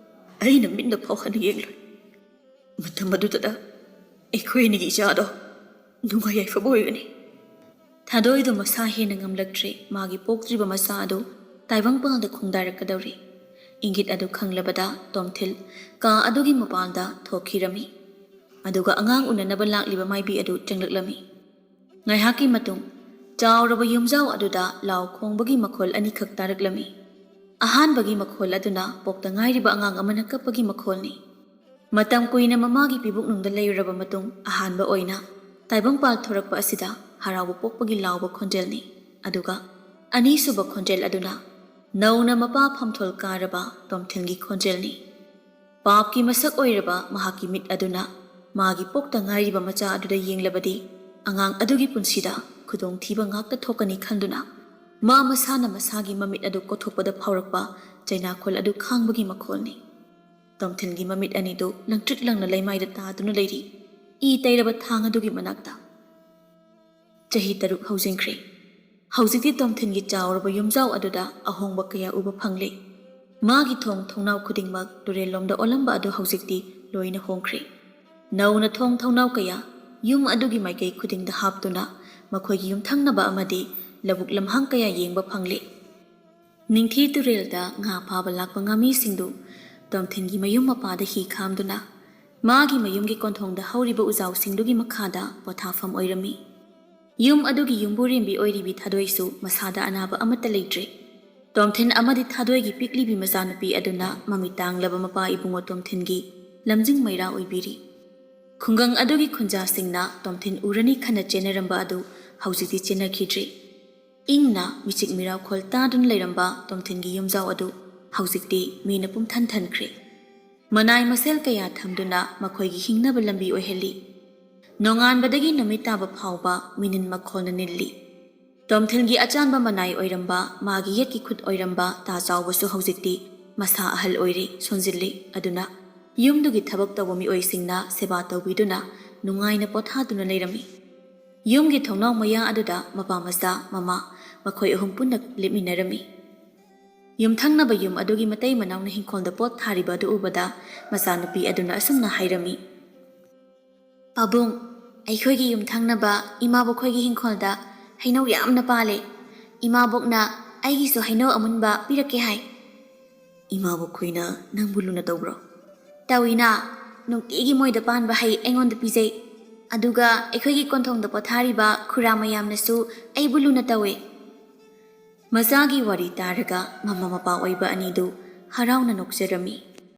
ꯑꯩꯅ ꯃꯤꯠꯅ ꯐꯥꯎ ꯍꯟꯅ ꯌꯦꯡꯂꯣꯏ꯫ ꯃꯇꯝ ꯑꯗꯨꯗ ꯑꯩꯈꯣꯏ ꯑꯅꯤꯒꯤ ꯏꯆꯥ ꯑꯗꯣ ꯅꯨꯡꯉꯥꯏ ꯌꯥꯏꯐꯕ ꯑꯣꯏꯒꯅꯤ꯫ ꯊꯥꯗꯣꯏꯗꯨ ꯃꯁꯥ ꯍꯦꯟꯅ ꯉꯝꯂꯛꯇ꯭ꯔꯦ꯫ ꯃꯥꯒꯤ ꯄꯣꯛꯇ꯭ꯔꯤꯕ ꯃꯆꯥ ꯑꯗꯨ ꯇꯥꯏꯕꯪꯄꯥꯜꯗ ꯈꯣꯡꯗꯥꯔꯛꯀꯗꯧꯔꯦ꯫ ꯏꯪꯒꯤꯠ ꯑꯗꯨ ꯈꯪꯂꯕꯗ ꯇꯣꯝꯊꯤꯜ ꯀꯥ ꯑꯗꯨꯒꯤ ꯃꯄꯥꯟꯗ ꯊꯣꯛꯈꯤꯔꯝꯃꯤ꯫ ꯑꯗꯨꯒ ꯑꯉꯥꯡ ꯎꯅꯅꯕ ꯂꯥꯛꯂꯤꯕ ꯃꯥꯏꯕꯤ ꯑꯗꯨ ꯆꯪꯂꯛꯂꯝꯃꯤ꯫ ꯉꯥꯏꯍꯥꯛꯀꯤ ꯃꯇꯨꯡ ꯆꯥꯎꯔꯕ ꯌꯨꯝꯖꯥꯎ ꯑꯗꯨꯗ ꯂꯥꯎ ꯈꯣꯡꯕꯒꯤ ꯃꯈꯣꯜ ꯑꯅꯤꯈꯛ ꯇꯥꯔꯛꯂꯝꯃꯤ꯫ ꯑꯍꯥꯟꯕꯒꯤ ꯃꯈꯣꯜ ꯑꯗꯨꯅ ꯄꯣꯛꯇ ꯉꯥꯏꯔꯤꯕ ꯑꯉꯥꯡ ꯑꯃꯅ ꯀꯞꯄꯒꯤ ꯃꯈꯣꯜꯅꯤ꯫ ꯃꯇꯝ ꯀꯨꯏꯅ ꯃꯃꯥꯒꯤ ꯄꯤꯕꯨꯛꯅꯨꯡꯗ ꯂꯩꯔꯨꯔꯕ ꯃꯇꯨꯡ ꯑꯍꯥꯟꯕ ꯑꯣꯏꯅ ꯇꯥꯏꯕꯪꯄꯥꯜ ꯊꯣꯔꯛꯄ ꯑꯁꯤꯗ ꯍꯔꯥꯎꯕ ꯄꯣꯛꯄꯒꯤ ꯂꯥꯎꯕ ꯈꯣꯟꯖꯦꯜꯅꯤ꯫ ꯑꯗꯨꯒ ꯑꯅꯤꯁꯨꯕ ꯈꯣꯟꯖꯦꯜ ꯑꯗꯨꯅ ꯅꯧꯅ ꯃꯄꯥ ꯐꯝꯊꯣꯜ ꯀꯥꯔꯕ ꯇꯣꯝꯊꯤꯜꯒꯤ ꯈꯣꯟꯖꯦꯜꯅꯤ꯫ ꯄꯥꯞꯀꯤ ꯃꯁꯛ ꯑꯣꯏꯔꯕ ꯃꯍꯥꯛꯀꯤ ꯃꯤꯠ ꯑꯗꯨꯅ ꯃꯥꯒꯤ ꯄꯣꯛꯇ ꯉꯥꯏꯔꯤꯕ ꯃꯆꯥ ꯑꯗꯨꯗ ꯌꯦꯡꯂꯕꯗꯤ ꯑꯉꯥꯡ ꯑꯗꯨꯒꯤ ꯄꯨꯟꯁꯤꯗ ꯈꯨꯗꯣꯡꯊꯤꯕ ꯉꯥꯛꯇ ꯊꯣꯛꯀꯅꯤ ꯈꯟꯗꯨꯅ ꯃꯥ ꯃꯁꯥꯅ ꯃꯁꯥꯒꯤ ꯃꯃꯤꯠ ꯑꯗꯨ ꯀꯣꯊꯣꯛꯄꯗ ꯐꯥꯎꯔꯛꯄ ꯆꯩꯅꯥꯈꯣꯜ ꯑꯗꯨ ꯈꯥꯡꯕꯒꯤ ꯃꯈꯣꯜꯅꯤ꯫ ꯇꯣꯝꯊꯤꯜꯒꯤ ꯃꯃꯤꯠ ꯑꯅꯤꯗꯨ ꯂꯪꯇ꯭ꯔꯤꯛ ꯂꯪꯅ ꯂꯩꯃꯥꯏꯗ ꯇꯥꯗꯨꯅ ꯂꯩꯔꯤ꯫ ꯏ ꯇꯩꯔꯕ ꯊꯥꯡ ꯑꯗꯨꯒꯤ ꯃꯅꯥꯛꯇ꯫ ꯆꯍꯤ ꯇꯔꯨꯛ ꯍꯧꯖꯤꯟꯈ꯭ꯔꯦ꯫ ꯍꯧꯖꯤꯛꯇꯤ ꯇꯣꯝꯊꯤꯟꯒꯤ ꯆꯥꯎꯔꯕ ꯌꯨꯝꯖꯥꯎ ꯑꯗꯨꯗ ꯑꯍꯣꯡꯕ ꯀꯌꯥ ꯎꯕ ꯐꯪꯂꯦ꯫ ꯃꯥꯒꯤ ꯊꯣꯡ ꯊꯣꯡꯅꯥꯎ ꯈꯨꯗꯤꯡꯃꯛ ꯇꯨꯔꯦꯜꯂꯣꯝꯗ ꯑꯣꯜꯂꯝꯕ ꯑꯗꯨ ꯍꯧꯖꯤꯛꯇꯤ ꯂꯣꯏꯅ ꯍꯣꯡꯈ꯭ꯔꯦ꯫ ꯅꯧꯅ ꯊꯣꯡ ꯊꯣꯡꯅꯥꯎ ꯀꯌꯥ ꯌꯨꯝ ꯑꯗꯨꯒꯤ ꯃꯥꯏꯀꯩ ꯈꯨꯗꯤꯡꯗ ꯍꯥꯞꯇꯨꯅ ꯃꯈꯣꯏꯒꯤ ꯌꯨꯝꯊꯪꯅꯕ ꯑꯃꯗꯤ ꯂꯧꯕꯨꯛ ꯂꯝꯍꯥꯡ ꯀꯌꯥ ꯌꯦꯡꯕ ꯐꯪꯂꯦ꯫ ꯅꯤꯡꯊꯤ ꯇꯨꯔꯦꯜꯗ ꯉꯥ ꯐꯥꯕ ꯂꯥꯛꯄ ꯉꯥꯃꯤꯁꯤꯡꯗꯨ ꯇꯣꯝꯊꯤꯟꯒꯤ ꯃꯌꯨꯝ ꯃꯄꯥꯗ ꯍꯤ ꯈꯥꯝꯗꯨꯅ ꯃꯥꯒꯤ ꯃꯌꯨꯝꯒꯤ ꯀꯣꯟꯊꯣꯡꯗ ꯍꯧꯔꯤꯕ ꯎꯖꯥꯎꯁꯤꯡꯗꯨꯒꯤ ꯃꯈꯥꯗ ꯄꯣꯊꯥꯐꯝ ꯑꯣꯏꯔꯝꯃꯤ꯫ ꯌꯨꯝ ꯑꯗꯨꯒꯤ ꯌꯨꯝꯕꯨꯔꯦꯝꯕꯤ ꯑꯣꯏꯔꯤꯕꯤ ꯊꯥꯗꯣꯏꯁꯨ ꯃꯁꯥꯗ ꯑꯅꯥꯕ ꯑꯃꯠꯇ ꯂꯩꯇ꯭ꯔꯦ꯫ ꯇꯣꯝꯊꯤꯟ ꯑꯃꯗꯤ ꯊꯥꯗꯣꯏꯒꯤ ꯄꯤꯛꯂꯤꯕꯤ ꯃꯆꯥꯅꯨꯄꯤ ꯑꯗꯨꯅ ꯃꯃꯤꯠ ꯇꯥꯡꯂꯕ ꯃꯄꯥ ꯏꯕꯨꯡꯉꯣ ꯇꯣꯝꯊꯤꯟꯒꯤ ꯂꯝꯖꯤꯡ ꯃꯩꯔꯥ ꯑꯣꯏꯕꯤꯔꯤ꯫ ꯈꯨꯡꯒꯪ ꯑꯗꯨꯒꯤ ꯈꯨꯟꯖꯥꯁꯤꯡꯅ ꯇꯣꯝꯊꯤꯟ ꯎꯔꯅꯤ ꯈꯟꯅ ꯆꯦꯟꯅꯔꯝꯕ ꯑꯗꯨ ꯍꯧꯖꯤꯛꯇꯤ ꯆꯦꯟꯅꯈꯤꯗ꯭ꯔꯦ꯫ ꯏꯪꯅ ꯃꯤꯆꯤꯛ ꯃꯤꯔꯥꯎꯈꯣꯜ ꯇꯥꯗꯨꯅ ꯂꯩꯔꯝꯕ ꯇꯣꯝꯊꯤꯟꯒꯤ ꯌꯨꯝꯖꯥꯎ ꯑꯗꯨ ꯍꯧꯖꯤꯛꯇꯤ ꯃꯤꯅ ꯄꯨꯝꯊꯟ ꯊꯟꯈ꯭ꯔꯦ꯫ ꯃꯅꯥꯏ ꯃꯁꯦꯜ ꯀꯌꯥ ꯊꯝꯗꯨꯅ ꯃꯈꯣꯏꯒꯤ ꯍꯤꯡꯅꯕ ꯂꯝꯕꯤ ꯑꯣꯏꯍꯜꯂꯤ꯫ ꯅꯣꯡꯉꯥꯟꯕꯗꯒꯤ ꯅꯨꯃꯤꯠ ꯇꯥꯕ ꯐꯥꯎꯕ ꯃꯤꯅꯤꯟ ꯃꯈꯣꯜꯅ ꯅꯤꯜꯂꯤ꯫ ꯇꯣꯝꯊꯤꯟꯒꯤ ꯑꯆꯥꯟꯕ ꯃꯅꯥꯏ ꯑꯣꯏꯔꯝꯕ, ꯃꯥꯒꯤ ꯌꯦꯠꯀꯤ ꯈꯨꯠ ꯑꯣꯏꯔꯝꯕ ꯇꯥ ꯆꯥꯎꯕꯁꯨ ꯍꯧꯖꯤꯛꯇꯤ ꯃꯁꯥ ꯑꯍꯜ ꯑꯣꯏꯔꯦ, ꯁꯣꯟꯖꯤꯜꯂꯤ꯫ ꯑꯗꯨꯅ ꯌꯨꯝꯗꯨꯒꯤ ꯊꯕꯛ ꯇꯧꯕ ꯃꯤꯑꯣꯏꯁꯤꯡꯅ ꯁꯦꯕꯥ ꯇꯧꯕꯤꯗꯨꯅ ꯅꯨꯡꯉꯥꯏꯅ ꯄꯣꯊꯥꯗꯨꯅ ꯂꯩꯔꯝꯃꯤ꯫ ꯌꯨꯝꯒꯤ ꯊꯣꯡꯅꯥꯎ ꯃꯌꯥ ꯑꯗꯨꯗ ꯃꯄꯥ ꯃꯆꯥ ꯃꯃꯥ ꯃꯈꯣꯏ ꯑꯍꯨꯝ ꯄꯨꯟꯅ ꯂꯦꯞꯃꯤꯟꯅꯔꯝꯃꯤ꯫ ꯌꯨꯝꯊꯪꯅꯕ ꯌꯨꯝ ꯑꯗꯨꯒꯤ ꯃꯇꯩ ꯃꯅꯥꯎꯅ ꯍꯤꯡꯈꯣꯜꯗ ꯄꯣꯠ ꯊꯥꯔꯤꯕ ꯑꯗꯨ ꯎꯕꯗ ꯃꯆꯥꯅꯨꯄꯤ ꯑꯗꯨꯅ ꯑꯁꯨꯝꯅ ꯍꯥꯏꯔꯝꯃꯤ, "ꯄꯥꯕꯨꯡ, ꯑꯩꯈꯣꯏꯒꯤ ꯌꯨꯝꯊꯪꯅꯕ ꯏꯃꯥꯕꯣꯛ ꯈꯣꯏꯒꯤ ꯍꯤꯡꯈꯣꯜꯗ ꯍꯩꯅꯧ ꯌꯥꯝꯅ ꯄꯥꯜꯂꯦ꯫ ꯏꯃꯥꯕꯣꯛꯅ ꯑꯩꯒꯤꯁꯨ ꯍꯩꯅꯧ ꯑꯃꯨꯟꯕ ꯄꯤꯔꯛꯀꯦ ꯍꯥꯏ꯫" "ꯏꯃꯥꯕꯣꯛ ꯈꯣꯏꯅ ꯅꯪꯕꯨ ꯂꯨꯅ ꯇꯧꯕ꯭ꯔꯣ?" "ꯇꯧꯏꯅ, ꯅꯨꯡꯇꯤꯒꯤ ꯃꯣꯏꯗ ꯄꯥꯟꯕ ꯍꯩ ꯑꯩꯉꯣꯟꯗ ꯄꯤꯖꯩ꯫ ꯑꯗꯨꯒ ꯑꯩꯈꯣꯏꯒꯤ ꯀꯣꯟꯊꯣꯡꯗ ꯄꯣꯊꯥꯔꯤꯕ ꯈꯨꯔꯥ ꯃꯌꯥꯝꯅꯁꯨ ꯑꯩꯕꯨ ꯂꯨꯅ ꯇꯧꯏ꯫" ꯃꯆꯥꯒꯤ ꯋꯥꯔꯤ ꯇꯥꯔꯒ ꯃꯃꯥ ꯃꯄꯥ ꯑꯣꯏꯕ ꯑꯅꯤꯗꯨ ꯍꯔꯥꯎꯅ ꯅꯣꯛꯆꯔꯝꯃꯤ꯫